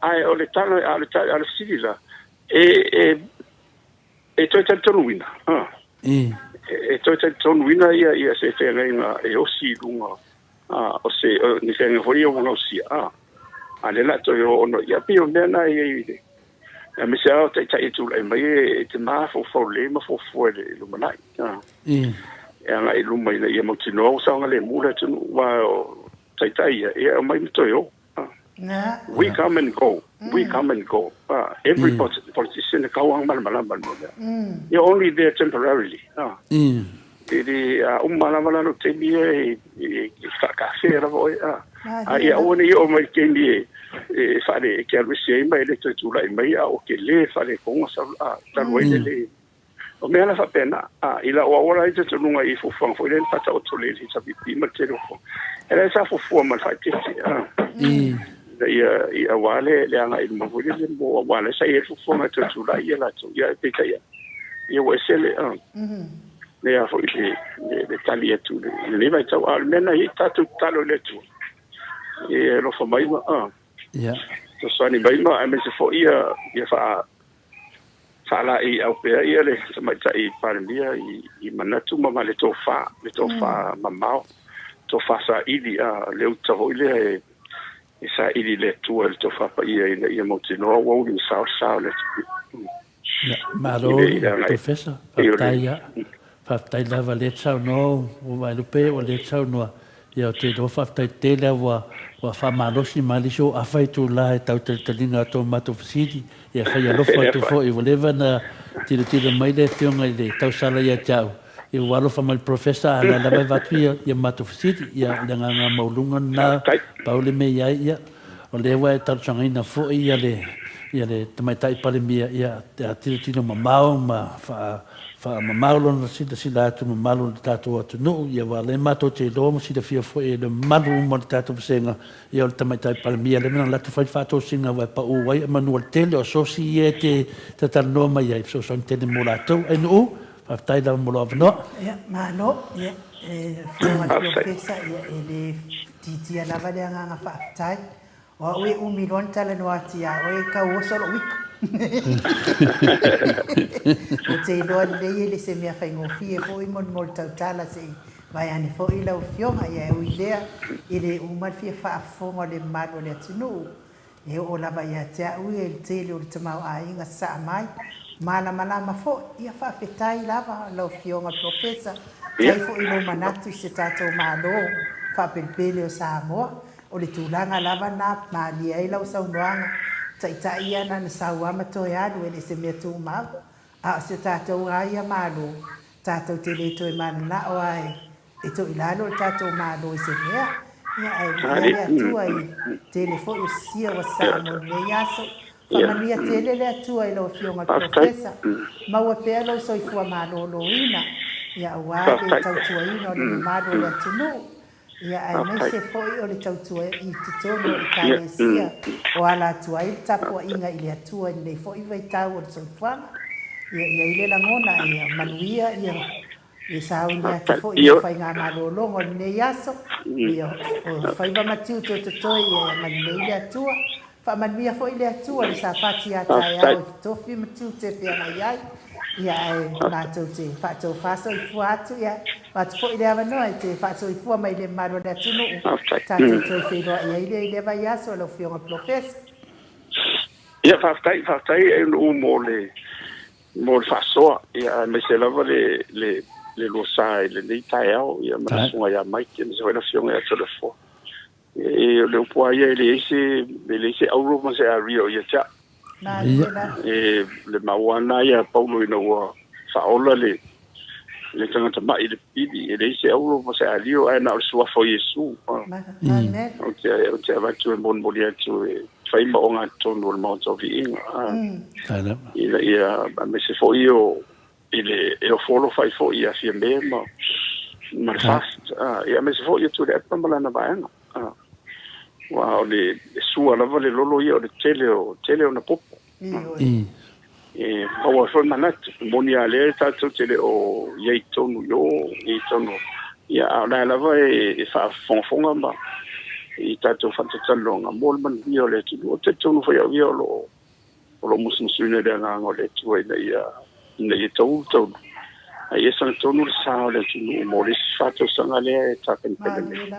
Ae o le tala, a o le fesili la, e toe talitonuina, e toe talitonuina ia se feagaiga e osi i luga o se ni feagaiga foi ia ua gausia, a lea o le a toe o ona, ia pei o mea na e i ai i le, aemaise lava o taitai e tulai mai e te mafaufau lelei ma fuafua i le lumanai, e agai i luma ina ia mautinoa ua saogalemu le atunuu, aua o taitai ia, e aumai ma toe o. We come and go. We come and go. Every politician e kau ang malamalama le mea lea. You're only there temporarily. E le a uma lava la lou taimi ia e faakafea lava oe. A ia aua ne i oo mai i le taimi e faale e te alu ese ai ma e le toe tulai mai a o tele faaletoga talu ai le le. O mea la faapena, a, i la'u auala ai talitonuga i fuafuaga foi lea na faataoto lelei i le HRPP ma le tele o fuafuaga. E leai sa fuafua ma le faaeteete, a, ina ia, i auā le, le agai i luma foi lele mo, aua la sa i ai le fuafuaga e toe tulai ia latou, ia ae peitai ane, ia ua ese le, a, le a foi le, le, le tali atu i le, i lenei vaitau. A o le mea na i ai, tatou tatalo i le Atua, e alofa mai ma, a, fesoasoani mai ma aemaise foi ia, ia faa, faalaeiau pea ia le Tamaitai Palemia i manatu ma le tofa, le tofa mamao, tofa saili, a le uta foi lea e saili i le Atua i le tofa paia ina ia mautinoa ua uli ma sao le sa o le atunuu. Malo Professor, faafetai a. Faafetai lava lea te saunoa ua Vaelupe ua lea te saunoa. Ia ou te iloa faafetai tele a ua ua faamalosi ma le isi ou afa itula e tau talitaliga atu o matou fesili. Ia fai alofa atu foi ua leva na tilotilo mai le afioga i le tausala ia te au. Ia ua alofa mai le Professor a la lava e avatu ia ia matou fesili. Ia o le agaga maualuga lena pau le mea i ai ia o lea ua e talosagaina foi ia le ia le Tamaitai Palemia ia tilotilo mamao ma faa Faamamao lona silasila atu mamalu o le tatou atunuu, ia aua o lea matou te iloa ma silafia foi e le mamalu uma o le tatou vasega, ia o le Tamaitai Palemia lea na alu atu fai le faatosina aua e pau ai manu o le tele o asosi ia e te talatalanoa mai ai, fesoasoani tele mo latou. Ainuu, faafetai lava mo lou avanoa. Ia, malo. Ia, e Afioga i le Polofesa, ia, e le itiitia lava le agaga faafetai. O au e umi loa ona talanoa atu ia oe, e tau oso lou ika. Ou te iloa lelei e le se mea faigofie foi mo le tautala se i vaeane foi lau Afioga. Ia e ui lea, e le uma le fia faafofoga o le mamalu o le atunuu. E oo lava ia te au ia i le tele o le tamaoaiga sasaa mai, malamalama foi. Ia faafetai lava lau Afioga Polofesa, tai foi lou manatu i se tatou Malo faapelepele o Samoa. O le tulaga lava na malie ai lau saunoaga, taitai ia na na sau a ma toe alu e le se mea tumau, a o se tatou a ia Malo, tatou te le toe mananao a e toi lalo le tatou Malo i se mea, ia ae viia le Atua i le tele foi o sia ua saa mo lenei aso. Faamanuia tele le Atua i lau Afioga i le Polofesa, maua pea lou soifua maloloina, ia aua le tautuaina o le mamalu o le atunuu. Ia, aemaise foi o le tautua i totonu o Ekalesia o ala atu ai le tapuaiga i le Atua i lenei foi vaitau o le soifuaga. Ia, i ai le lagona, ia manuia, ia, ia sauni atu foi i le faigamalologa o lenei aso, ia, o faiva ma tiute o totoe, ia, ia agalelei le Atua. Faamanuia foi le Atua i le sapati a taeao i tofi ma tiute e feagai ai, ia ae matou te faatofa soifua atu, ia avatu foi le avanoa e te faasoifua mai le mamalu o le atunuu, tatou toe feiloai ai lea i lea vaiaso lau Afioga Polofesa. Ia faafetai, faafetai Aunuu mo le mo le faasoa, ia aemaise lava le le le lua sa i lenei taeao, ia ma le Susuga ia Mike, aemaise foi le Afioga ia Toleafoa. E, o le upu lava ia, e leai se, e leai se auro ma se aria o ia te au. E, le mau lava lena ia a Paulo ina ua faaola le, le tagata mai i le pili, e leai se auro ma se alio, ae na o le suafa o Iesu. Ou te, ou te avatu e molimoli atu e fai ma ogatotonu o le Maota o Viiga. Ina ia, aemaise foi o, i le e ofo alofa ai foi ia Fiame ma ma le FAST ia aemaise foi ia Tuilaepa ma lana vaega aua o le e sua lava le lolo ia o le tele o tele ona popo e maua ai foi manatu e moni a lea tatou te le o i ai tonu i o i tonu ia a o la lava e faafogafoga ma i tatou faatatalanoaga mo le manuia o le atunuu. Ou te talitonu foi au ia o lo o o lo o musumusuina i le Agaga o le Atua ina ia, ina ia taulu taulu, a ia sagatonu le sa o le atunuu mo le isi faatausaga lea e tapenapena nei.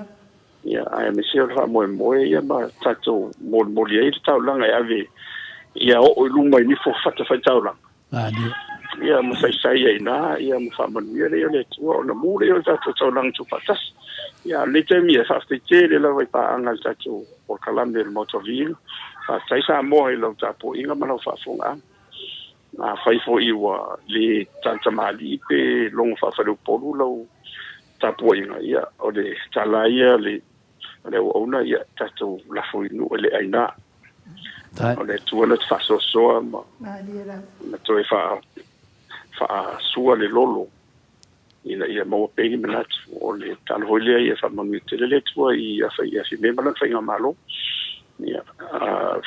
Ia, ae aemaise o le faamoemoe ia ma tatou molimoli ai le taulaga e ave ia oo i luma i nifo fatafaitaulaga. Ia ma saisai ai ina, ia ma faamanuia lea o le Atua ona mu lea o le tatou taulaga tuufaatasi. Ia, a o lenei taimi e faafetai tele lava i paaga i le tatou polokalame o le Maota o Viiga. Faafetai Samoa i lau tapuaiga ma lau faafofogaaga. Afai foi ua le talitamalii pe logo faafaleupolu lau tapuaiga, ia o le tala ia a le auauna, ia tatou lafo i nuu e le aina. O le Atua na te faasoasoa ma toe Faasua le lolo ina ia maua pea ni manatu. O le tatalo foi lea ia faamanuia tele le Atua i Afime ma lana faigamalo, ia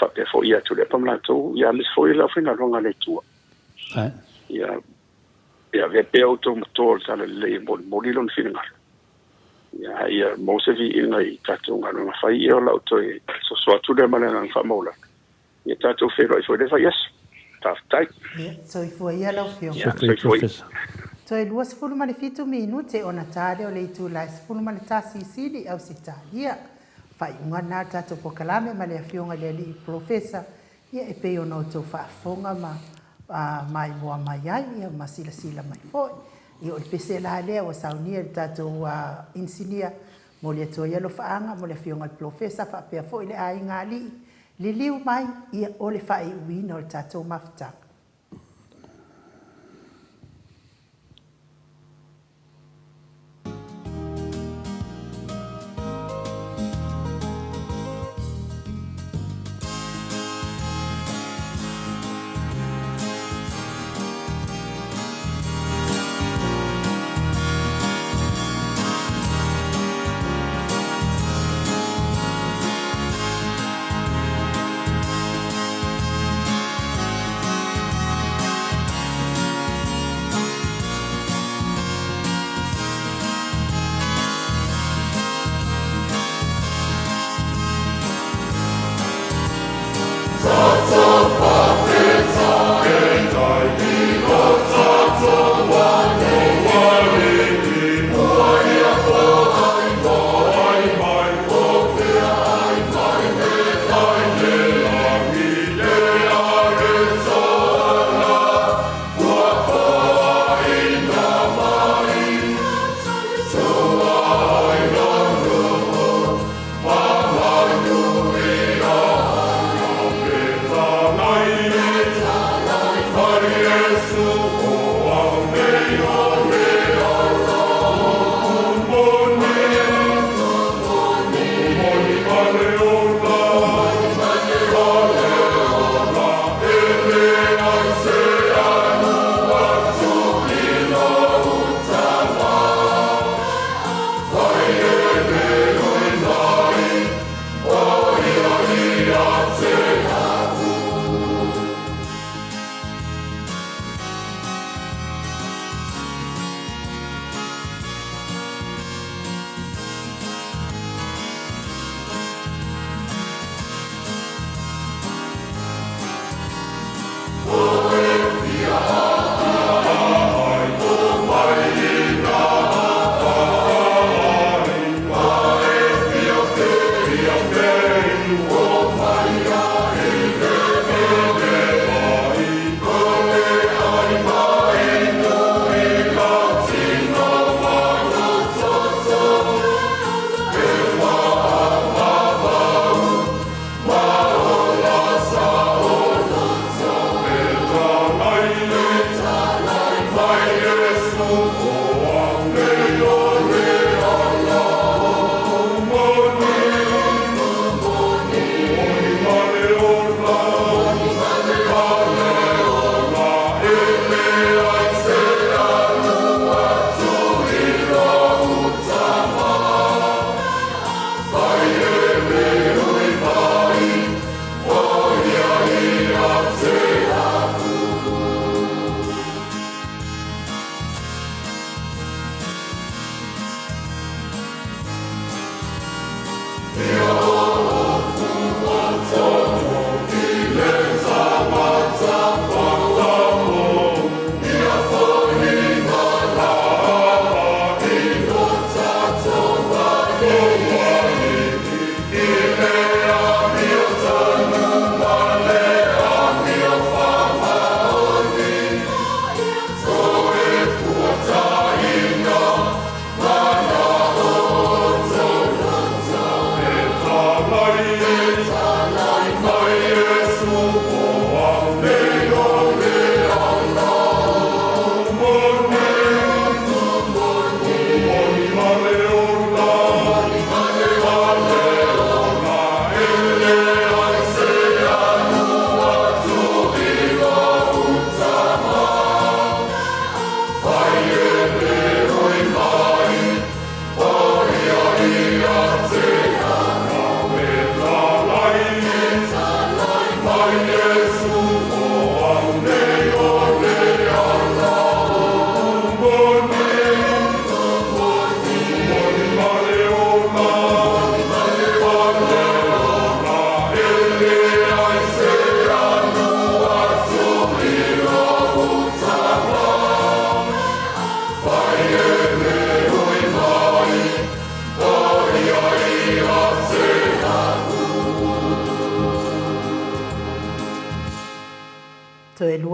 faapea foi ia Tuilaepa ma latou, ia aemaise foi le aufaigaluega a le Atua. Ia ia avea pea outou ma toa o le talalelei e molimoli lona finagalo. Ia a ia maua se viiga i tatou galuega fai, ia o lau toe soso atu lea ma le agaga faamaualalo. Ia tatou feiloai foi i le vaiaso. Faafetai. Ia, soifua ia lau Afioga. Ia, soifua ia. Toe 27 minute ona ta lea o le itula e 11 i Sini, Ausetalia. Faaiuga lena o le tatou polokalame ma le Afioga i le Alii Polofesa, ia e pei ona outou faafofoga ma maimoa mai ai, ia ma silasila mai foi. Ia o le pese la lea ua saunia e le tatou inisinia, momoli atu ai alofaaga mo le Afioga i le Polofesa faapea foi le aiga alii Liliu mai ia o le faaiuina o le tatou mafutaga.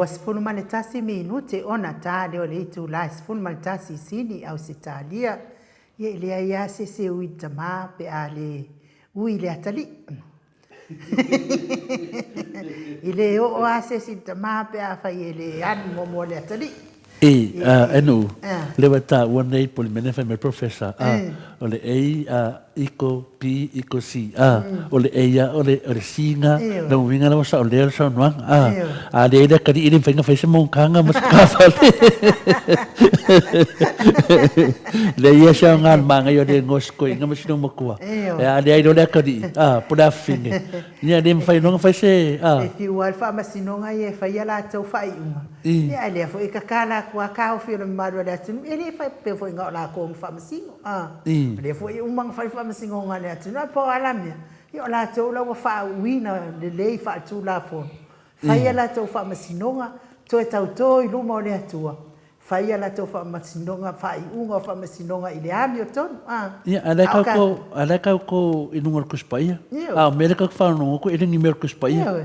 21 minute ona ta lea o le itula e 11 i Sini, Ausetalia. Ia e leai lava se isi e ui i le tama pe a le ui i le atalii. E le oo lava se isi i le tama pe afai e le alu muamua i le atalii. E, a, enu, lea ua e taua nei po o le mea lea e fai mai le Professor, a, o le A, a, iko, B, iko, C, a, o le A lava o le, o le C lena, lona uiga la ua saolea le saunoaga, a, a leai le atalii e le mafai ona fai se monotaga ma se taafale. Leai ia se aoga o le manaia o le igoa o si toeaina ma si loomatua. A leai loa le atalii, a, po o le afafine, ia e le mafai loa ona fai se, a. E fiu lava le faamasinoga ia e fai a latou faaiuga, ia a o lea foi e tatala atu lava taofi o le mamalu o le atunuu, e le faapea foi na o latou na faamasino, a. O lea foi e uma ona fai le faamasinoga a le atunuu, ae pau lava la mea, ia o latou la ua faauuina lelei faale-Tulafono, fai a latou faamasinoga, toe tauto i luma o le Atua, Fai a latou faamasinoga, faaiuga o faamasinoga i le amiotonu, a. Ia, a o la e tatou, a o la e tatou i luga o le Tusi Paia. Ioe. A o mea lea tatou te faalogologo atu, e le ni mea o le Tusi Paia. Ioe.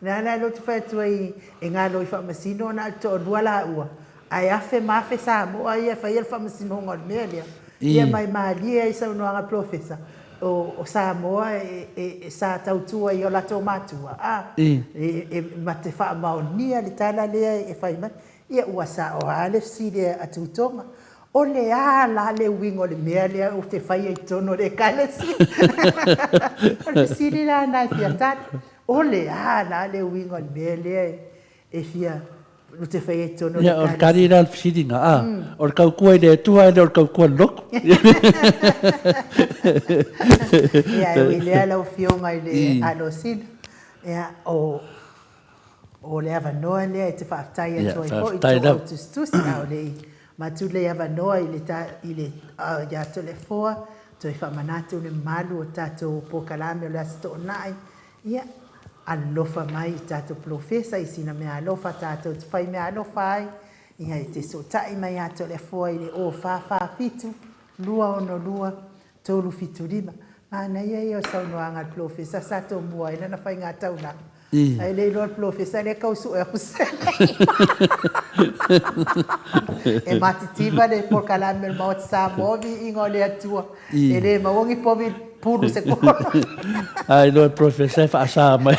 Lea la ou te fai atu ai, e galo i faamasino na o le toalua laua, ae afe ma afe Samoa ia e faia le faamasinoga o le mea lea. Ia ma e malie ai saunoaga a le polofesa, o Samoa e sa tautua i o latou matua, a. E ma te faamaonia le tala lea e fai mai. Ia ua sao lava le fesili a Tutoga, O le a la le uiga o le mea lea ou te faia i totonu o le Ekalesia? O le fesili la lena e fia tali. O le a la le uiga o le mea lea e fia ou te faia i totonu o le Ekalesia? Ia, o le tali la o le fesili lena, a, o le tautua i le Atua ae le o le tautua i le lotu. Ia, e ui i lea lau Afioga i le Alosina, ia, o O le avanoa lea e te faafetai atu ai foi i tō au tusitusi, a o le i matu lei avanoa i le i le ia Toleafoa, toe faamanatu le mamalu o tatou polokalame o le Aso Toonai, ia, alofa mai i tatou polofesa i sina meaalofa tatou te fai meaalofa ai, ia e te sootai mai ia Toleafoa i le 0447 262 375. Manaia ia o saunoaga a le polofesa sa tomua ai lana faiga taulaga. Ae le iloa le polofesa lea e tau sue atu se E matitiva le polokalame o le Maota Samoa viiga o le Atua. E le maua ni povi pulu se kolo. A iloa le polofesa e faasa mai.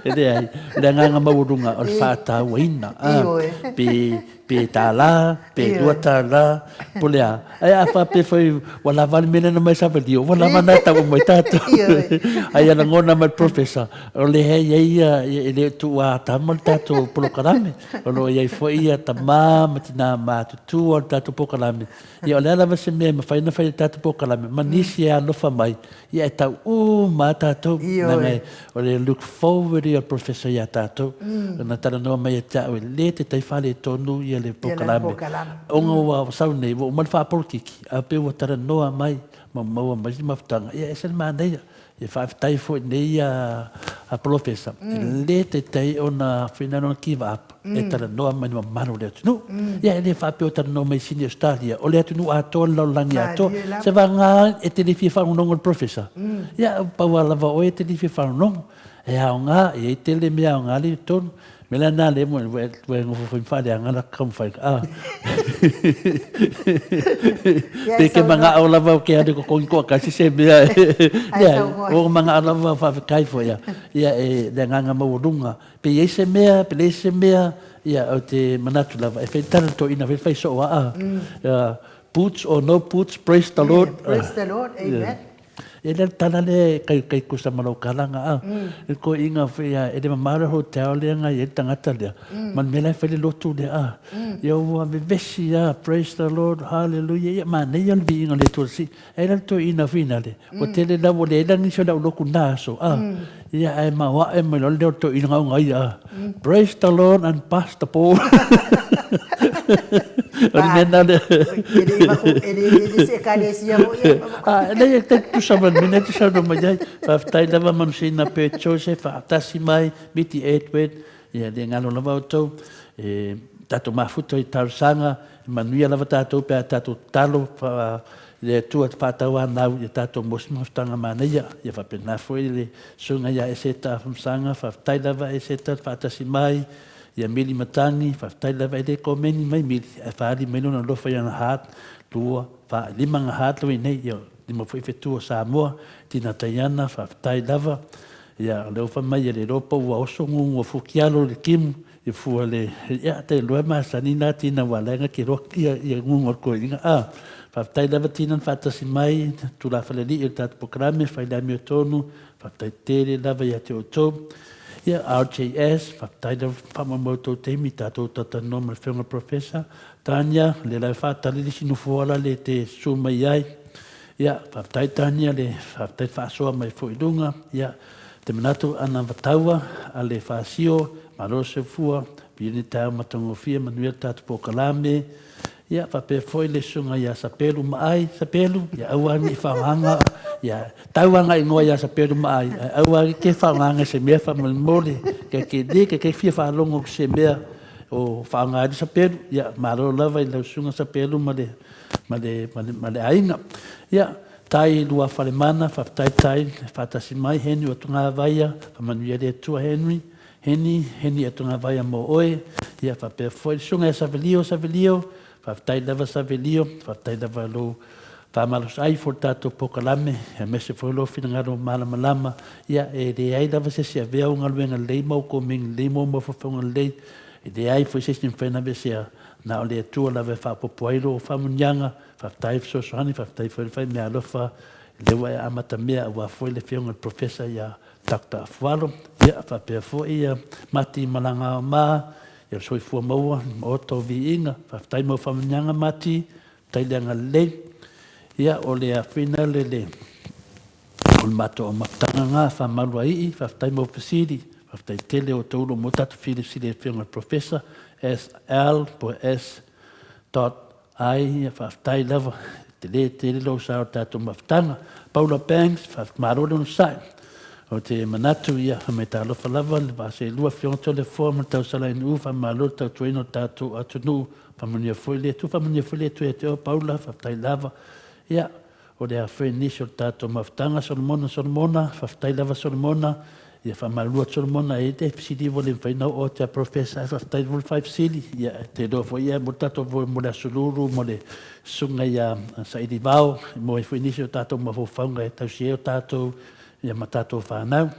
E leai, o le agaga maualuga o le faatauaina. Pe pe $1, pe $2, po o le a. Ae a faapea foi ua lava le mea lea na aumai Savalio, ua lava na tau mai tatou. Ae ia lagona mai le Professor, o lea e i ai ia, e le o tuuatama le tatou polokalame. O lo o i ai foi ia tama ma tina matutua o le tatou polokalame. Ia o le a lava se mea e mafai ona fai e le tatou polokalame ma nisi e alofa mai, Ia e tau uma lava tatou, leaga o le look forward ia o le Professor ia tatou. Na talanoa mai ia te au e le te tai faaletonu ia le polokalame, ona ua sau nei, ua uma le faapolokiki, ae pei ua talanoa mai ma maua mai se mafutaga, ia e ese le manaia. Ia faafetai foi i lenei Polofesa, e le taitai ona finagalo ona give up e talanoa mai i le mamalu o le atunuu. Ia e le faapea o talanoa mai i Sini Ausetalia, o le atunuu atoa, le lalolagi atoa. Se vagana e te le fia faalogologo i le Professor, ia pau lava lava oe e te le fia faalogologo. E aoga, e i ai tele mea aoga lea i totonu. O le mea la lena lea ua e nofo foi ma faaleaga la ta taumafaiga, a. Pe ke manao lava o ke alu i totogi toatasi se mea e, leai, o manao lava faafetai foi ia, ia e le agaga maualuga Pe i ai se mea, pe leai se mea, ia, ou te manatu lava, e fai tala le toeaina foi fai soo aa. Boots or no boots, praise the Lord. Yeah, praise the Lord, amen. E le tala lea e kai, kai kusa ma lau kalanga, a. E toeaina foi ia, e le mamao le hotel lea na i ai le tagata lea, ma le mea la e fai le lotu lea, a. Ia ua vevesi a, praise the Lord, hallelujah, ia manaia le viiga o le Atua i le E la le toeaina finale, ua tele la ua leai la nisi o le au lotu na aso, a. Ia ae maoae mai loa le leo o le toeaina gaoga ia, a. Praise the Lord and Pastor Paul. O le mea na lea. E le i maku, e le i le se ekalesia foi ia. A, leai e tutusa ma le mea lea e te saunoa mai ai. Faafetai lava Manusina Bert Joseph, faatasi mai, Miti Edward, ia le galo lava outou. E tatou mafuta i talosaga, e manuia lava tatou pe a tatou tatalo i le Atua te faatauanau i a tatou mosi mafutaga manaia. Ia faapena foi le susuga ia Eseta Afamasaga, faafetai lava Eseta le faatasi mai. Ia Mili Matani, faafetai lava e le komeni mai Mili, ae faaali mai lona alofa i ana heart, 2, 4, 5 ana heart lea ua i nei, ia, 5 foi fetu o Samoa, Tina Taiana, faafetai lava. Ia, o lea ua fai mai e le iloa po ua oso gugu a Fukialo i le timu, i fua le, ia, te iloa e masani na Tina aua o la e na te iloa ia, ia gugu a le toeaina. A, faafetai lava Tina na faatasi mai, tulafalealii o le tatou polokalame, fai le amiotonu, Faafetai tele lava ia te outou. Ia, RJS, faafetai lava faamoemoe outou taimi tatou talatalanoa ma le Afioga i le Professor. Tania, lea la e faatali le isi nofoa la le te susu mai ai. Ia, faafetai Tania le faafetai le faasoa mai foi i luga. Ia, te manatu ana vataua a le Fasio, malo le soifua, viia ni taeao matagofie, manuia le tatou polokalame. Ia, faapea foi le susuga ia Sapelu Maai. Sapelu, ia aua ne i faaaogaina, ia tau lava igoa ia Sapelu Maai, ae aua e te faaaogaina i se mea faamolemole, ke ke le ke ke fia faalogo i se mea o faaaoga ai le Sapelu. Ia, malo lava i lau susuga Sapelu ma le, ma le, ma le, ma le aiga. Ia, Tai Luafalemana, faafetai Tai, faatasi mai Henry o Togavaia, faamanuia le Atua Henry. Heni, Heni Atungavaia mo oe, ia faapea foi le susuga ia Savelio, Savelio, faafetai lava Savelio, faafetai lava lou faamalosiai foi le tatou polokalame, aemaise foi lou finagalo malamalama, ia e leai lava se isi e avea au galuega lelei ma au komeni lelei ma ou mafaufauga lelei, e leai foi se isi e mafai ona aveesea, na o le Atua lava e faaopoopo ai lou faamanuiaga, faafetai fesoasoani, faafetai foi le fai meaalofa, lea ua e amatamea aua foi le afioga i le Professor ia Doctor Afualo, ia faapea foi ia Mati Malagaoma, ia le soifua maua, maota o viiga, faafetai mo faamanuiaga Mati, faafetai le agalelei. Ia o le afina le le o le matou amataga na faamalu ai i, faafetai mo fesili, faafetai tele o outou mo tatou filifili afioga i le Professor SL po S. Ai, ia faafetai lava, e tele tele lou sao i le tatou mafutaga. Paula Banks, malo le onosai. Ou te manatu, ia, fai mai talofa lava le vaaseelua Afioga Toleafoa ma le tausala i Nu'u, faamalo le tautuaina o le tatou atunuu, faamanuia foi le Atua, faamanuia foi le Atua ia te oe Paula, faafetai lava. Ia, O le a foi nisi o le tatou mafutaga, Solomona, Solomona, faafetai lava Solomona, ia faamalulu atu Solomona, e te fesili ua le mafai ona oo atu ia Professor, ae faafetai mo le fai fesili, ia e te iloa foi ia mo le tatou mo le Aso Lulu, mo le susuga ia Saili Vao, mo ai foi nisi o tatou mafaufauga e tausi ai o tatou ia ma tatou fanau.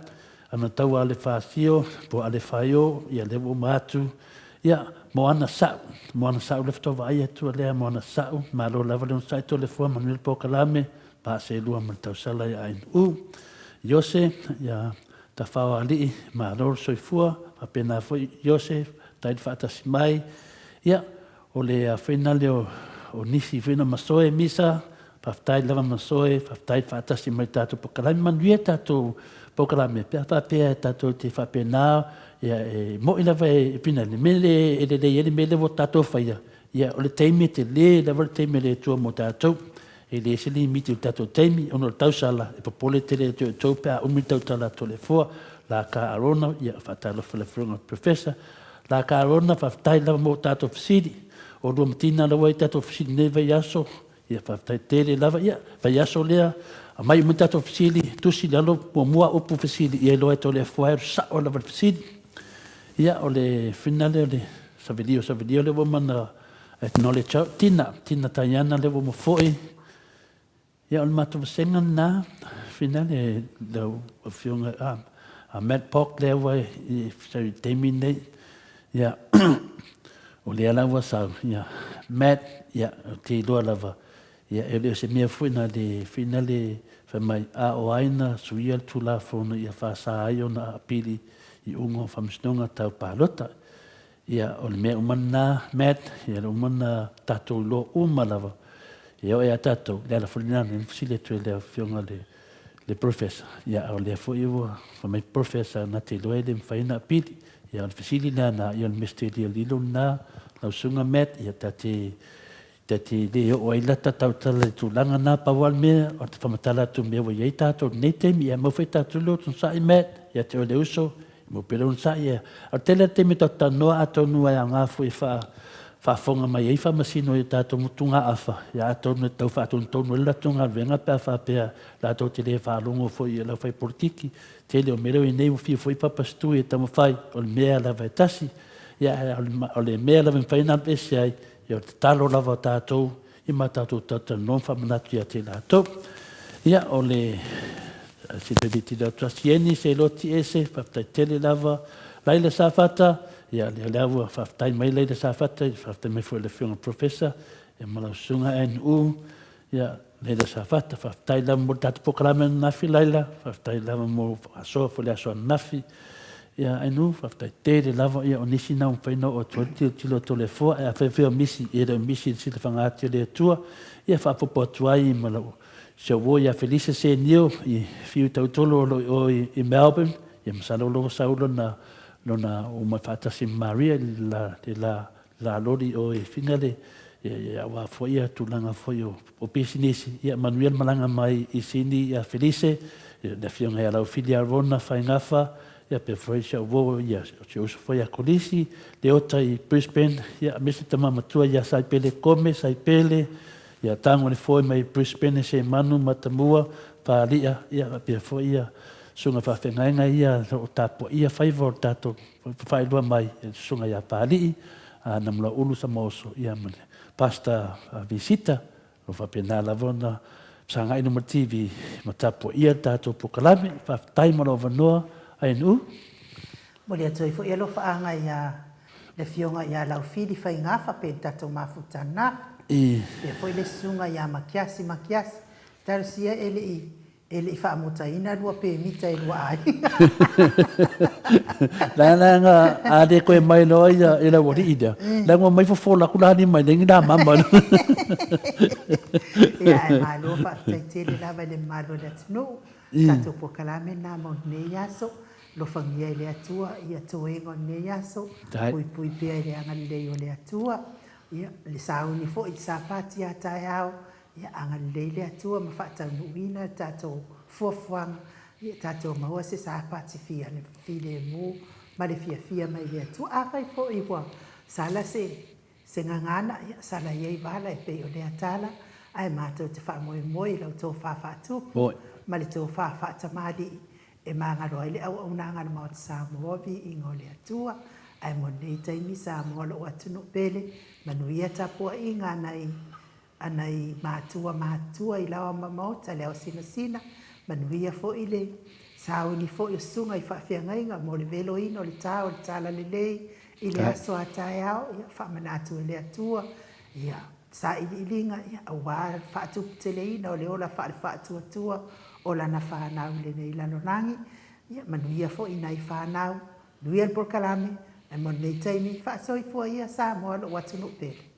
Ana tau a le Fasio, po a le Faio, ia lea ua uma atu, ia, mo ana sa'u, mo ana sa'u le faatoa vaai atu lea mo ana sa'u, malo lava le onosai Toleafoa, manuia le polokalame, paaselua ma le tausala ia Ainu'u. Iose, ia Tafaoalii, malo le soifua, faapena foi Iose, faafetai le faatasi mai. Ia, O le afena lea o nisi foi na masoe misa, faafetai lava masoe, faafetai faatasi mai tatou polokalame, manuia tatou polokalame pe a faapea tatou te faapena, ia e moi lava e pina le mea le e lelei ai le mea lea ua tatou faia, ia o le taimi e tele lava le taimi a le Atua mo tatou. E leai se limiti o le tatou taimi ona o le tausala e popole tele ia te outou pe a umi le tautala a Toleafoa, la ka Arona, ia faatalofa i le Afioga i le Professor. La ka Arona, faafetai lava mo tatou fesili. O lua matina la ua i tatou fesili nei vaiaso, ia faafetai tele lava. Ia, vaiaso lea, aumai uma tatou fesili, tusi i lalo muamua upu fesili, ia iloa e Toleafoa e alu sao lava le fesili. Ia, o le fina lea o le savelio savelio lea ua uma ona acknowledge au. Tina, Tina Taiana lea ua uma foi. Ia, o le matou vasega lena, fina le lau afioga a, a Matt Pock lea ua i le taimi lenei. Ia, o lea la ua sau, ia, Matt, ia, ou te iloa lava, ia, e le o se mea foi na le fina le fai mai, a o ai na suia le Tulafono ia faasa ai ona apili i iuga o Faamasinoga Tau Palota. Ia, o le mea uma lena, Matt, ia le uma na tatou iloa uma lava, ia oo ia tatou, le ala foi lena na fesili atu ai le afioga le, le professor, ia a o lea foi ua fai mai professor na te iloa e le mafai ona apili. Ia o le fesili lena, ia o le mestelia lilo lena, lau susuga Matt, ia ta te, ta te le oo ai la ta tautala i le tulaga lena, pau lava le mea, o te faamatala atu i mea ua i ai tatou i lenei taimi, ia mau foi tatou le onosai Matt, ia te oe le uso, Mo pele onosai ia. A o le tele o taimi tatou talanoa atonu e aoga foi e faa faafofoga mai ai faamasino i o tatou motugaafa, ia atonu e tau faatonutonu ai le latou galuega pe a faapea latou te le faalogo foi i le aufai polokiki. Tele o mea lea ua i ai nei ua fiu foi Papa Stui e taumafai, o le mea lava e tasi. Ia, ae o le mea lava e mafai ona alu ese ai, ia o le tatalo lava o tatou i ma tatou talatalanoa ma faamanatu ia te i latou. Ia, o le se tilotilo atu a Sieni, se iloa ese, faafetai tele lava. Laila Safata, ia, lea lea ua faafetai mai Laila Safata, faafetai mai foi i le Afioga i le Professor, ia ma lau Susuga NU, Ia, Laila Safata, faafetai lava mo le tatou polokalame ananafi Laila, faafetai lava mo faasoa foi le aso ananafi. Ia, Ainu, faafetai tele lava, ia o nisi na ua mafai ona oo atu ai le tilotilo a Toleafoa, ae afai foi o misi, e le o misi i le silafaga atu e le Atua, ia faaopoopo atu ai ma lau si au uo ia Felisa Senio i Fiu Tautolo o lo o i o i Melbourne, ia masalo o lo o sau lona lona omai faatasi ma Maria i le la la loli o i Finale, ia aua foi ia tulaga foi o pisinisi, ia manuia le malaga mai i Sini ia Felise, ia le afioga ia Laufili Arona Faigafa, ia pea foi si au uo ia si ou uso foi ia Kolisi, Leota i Brisbane, ia aemaise le tama matua ia Saipele Kome Saipele, ia Tago le Foe mai Brisbane Semanu Matamua Faali'a, ia faapea foi ia susuga faafeagaiga ia o lo o tapuaia faiva o le tatou faailoa mai e le Susuga ia Papalii, Namulau'ulu Samaoso, ia ma le Pastor Visita, o lo o faapena lava ona fesagai i luma o le TV ma tapuaia le tatou polokalame. Faafetai mo lou avanoa ANU. Momoli atu ai foi alofaaga ia le Afioga ia Laufili Faigafa pe le tatou mafuta na. Faapea foi le Susuga ia Makiasi Makiasi. Talosia e le i E le i faamotaina lua pemita e lua aiga. Leaga a le toe mai loa ia i lau alii lea, leaga ua mai fofola atu la lima e leai ni lamama. Ia ae malo faafetai tele lava i le mamalu o le atunuu, tatou polokalame lena mo lenei aso. Alofagia e le Atua ia toega o lenei aso, puipui pea i le agalelei o le Atua. Ia le sauni foi i le Sapati a taeao, Ia agalelei le Atua ma faataunuuina le tatou fuafuaga, ia tatou maua se sapati filemu ma le fiafia mai le Atua. Afai foi ua sala se se gagana, ia sala ia i vala e pei o lea tala, ae matou te faamoemoe i lau tofa faatupu ma le tofa faatamalii e magalo ai le auaunaga a le Maota Samoa, viiga o le Atua. Ae mo lenei taimi Samoa lou atunuu pele, manuia tapuaiga a nai a nai matua matutua i laoa ma maota le ao sinasina, manuia foi le sauni foi o susuga i faafeagaiga mo le veloina o le ta o le talalelei i le aso a taeao, ia faamanatu e le Atua ia sailiiliga ia aua le faatuputeleina o le ola faale-faatuatua o lana fanau i lenei lalolagi, ia manuia foi i nai fanau, manuia le polokalame, ae mo lenei taimi, faasoifua ia Samoa lou atunuu pele.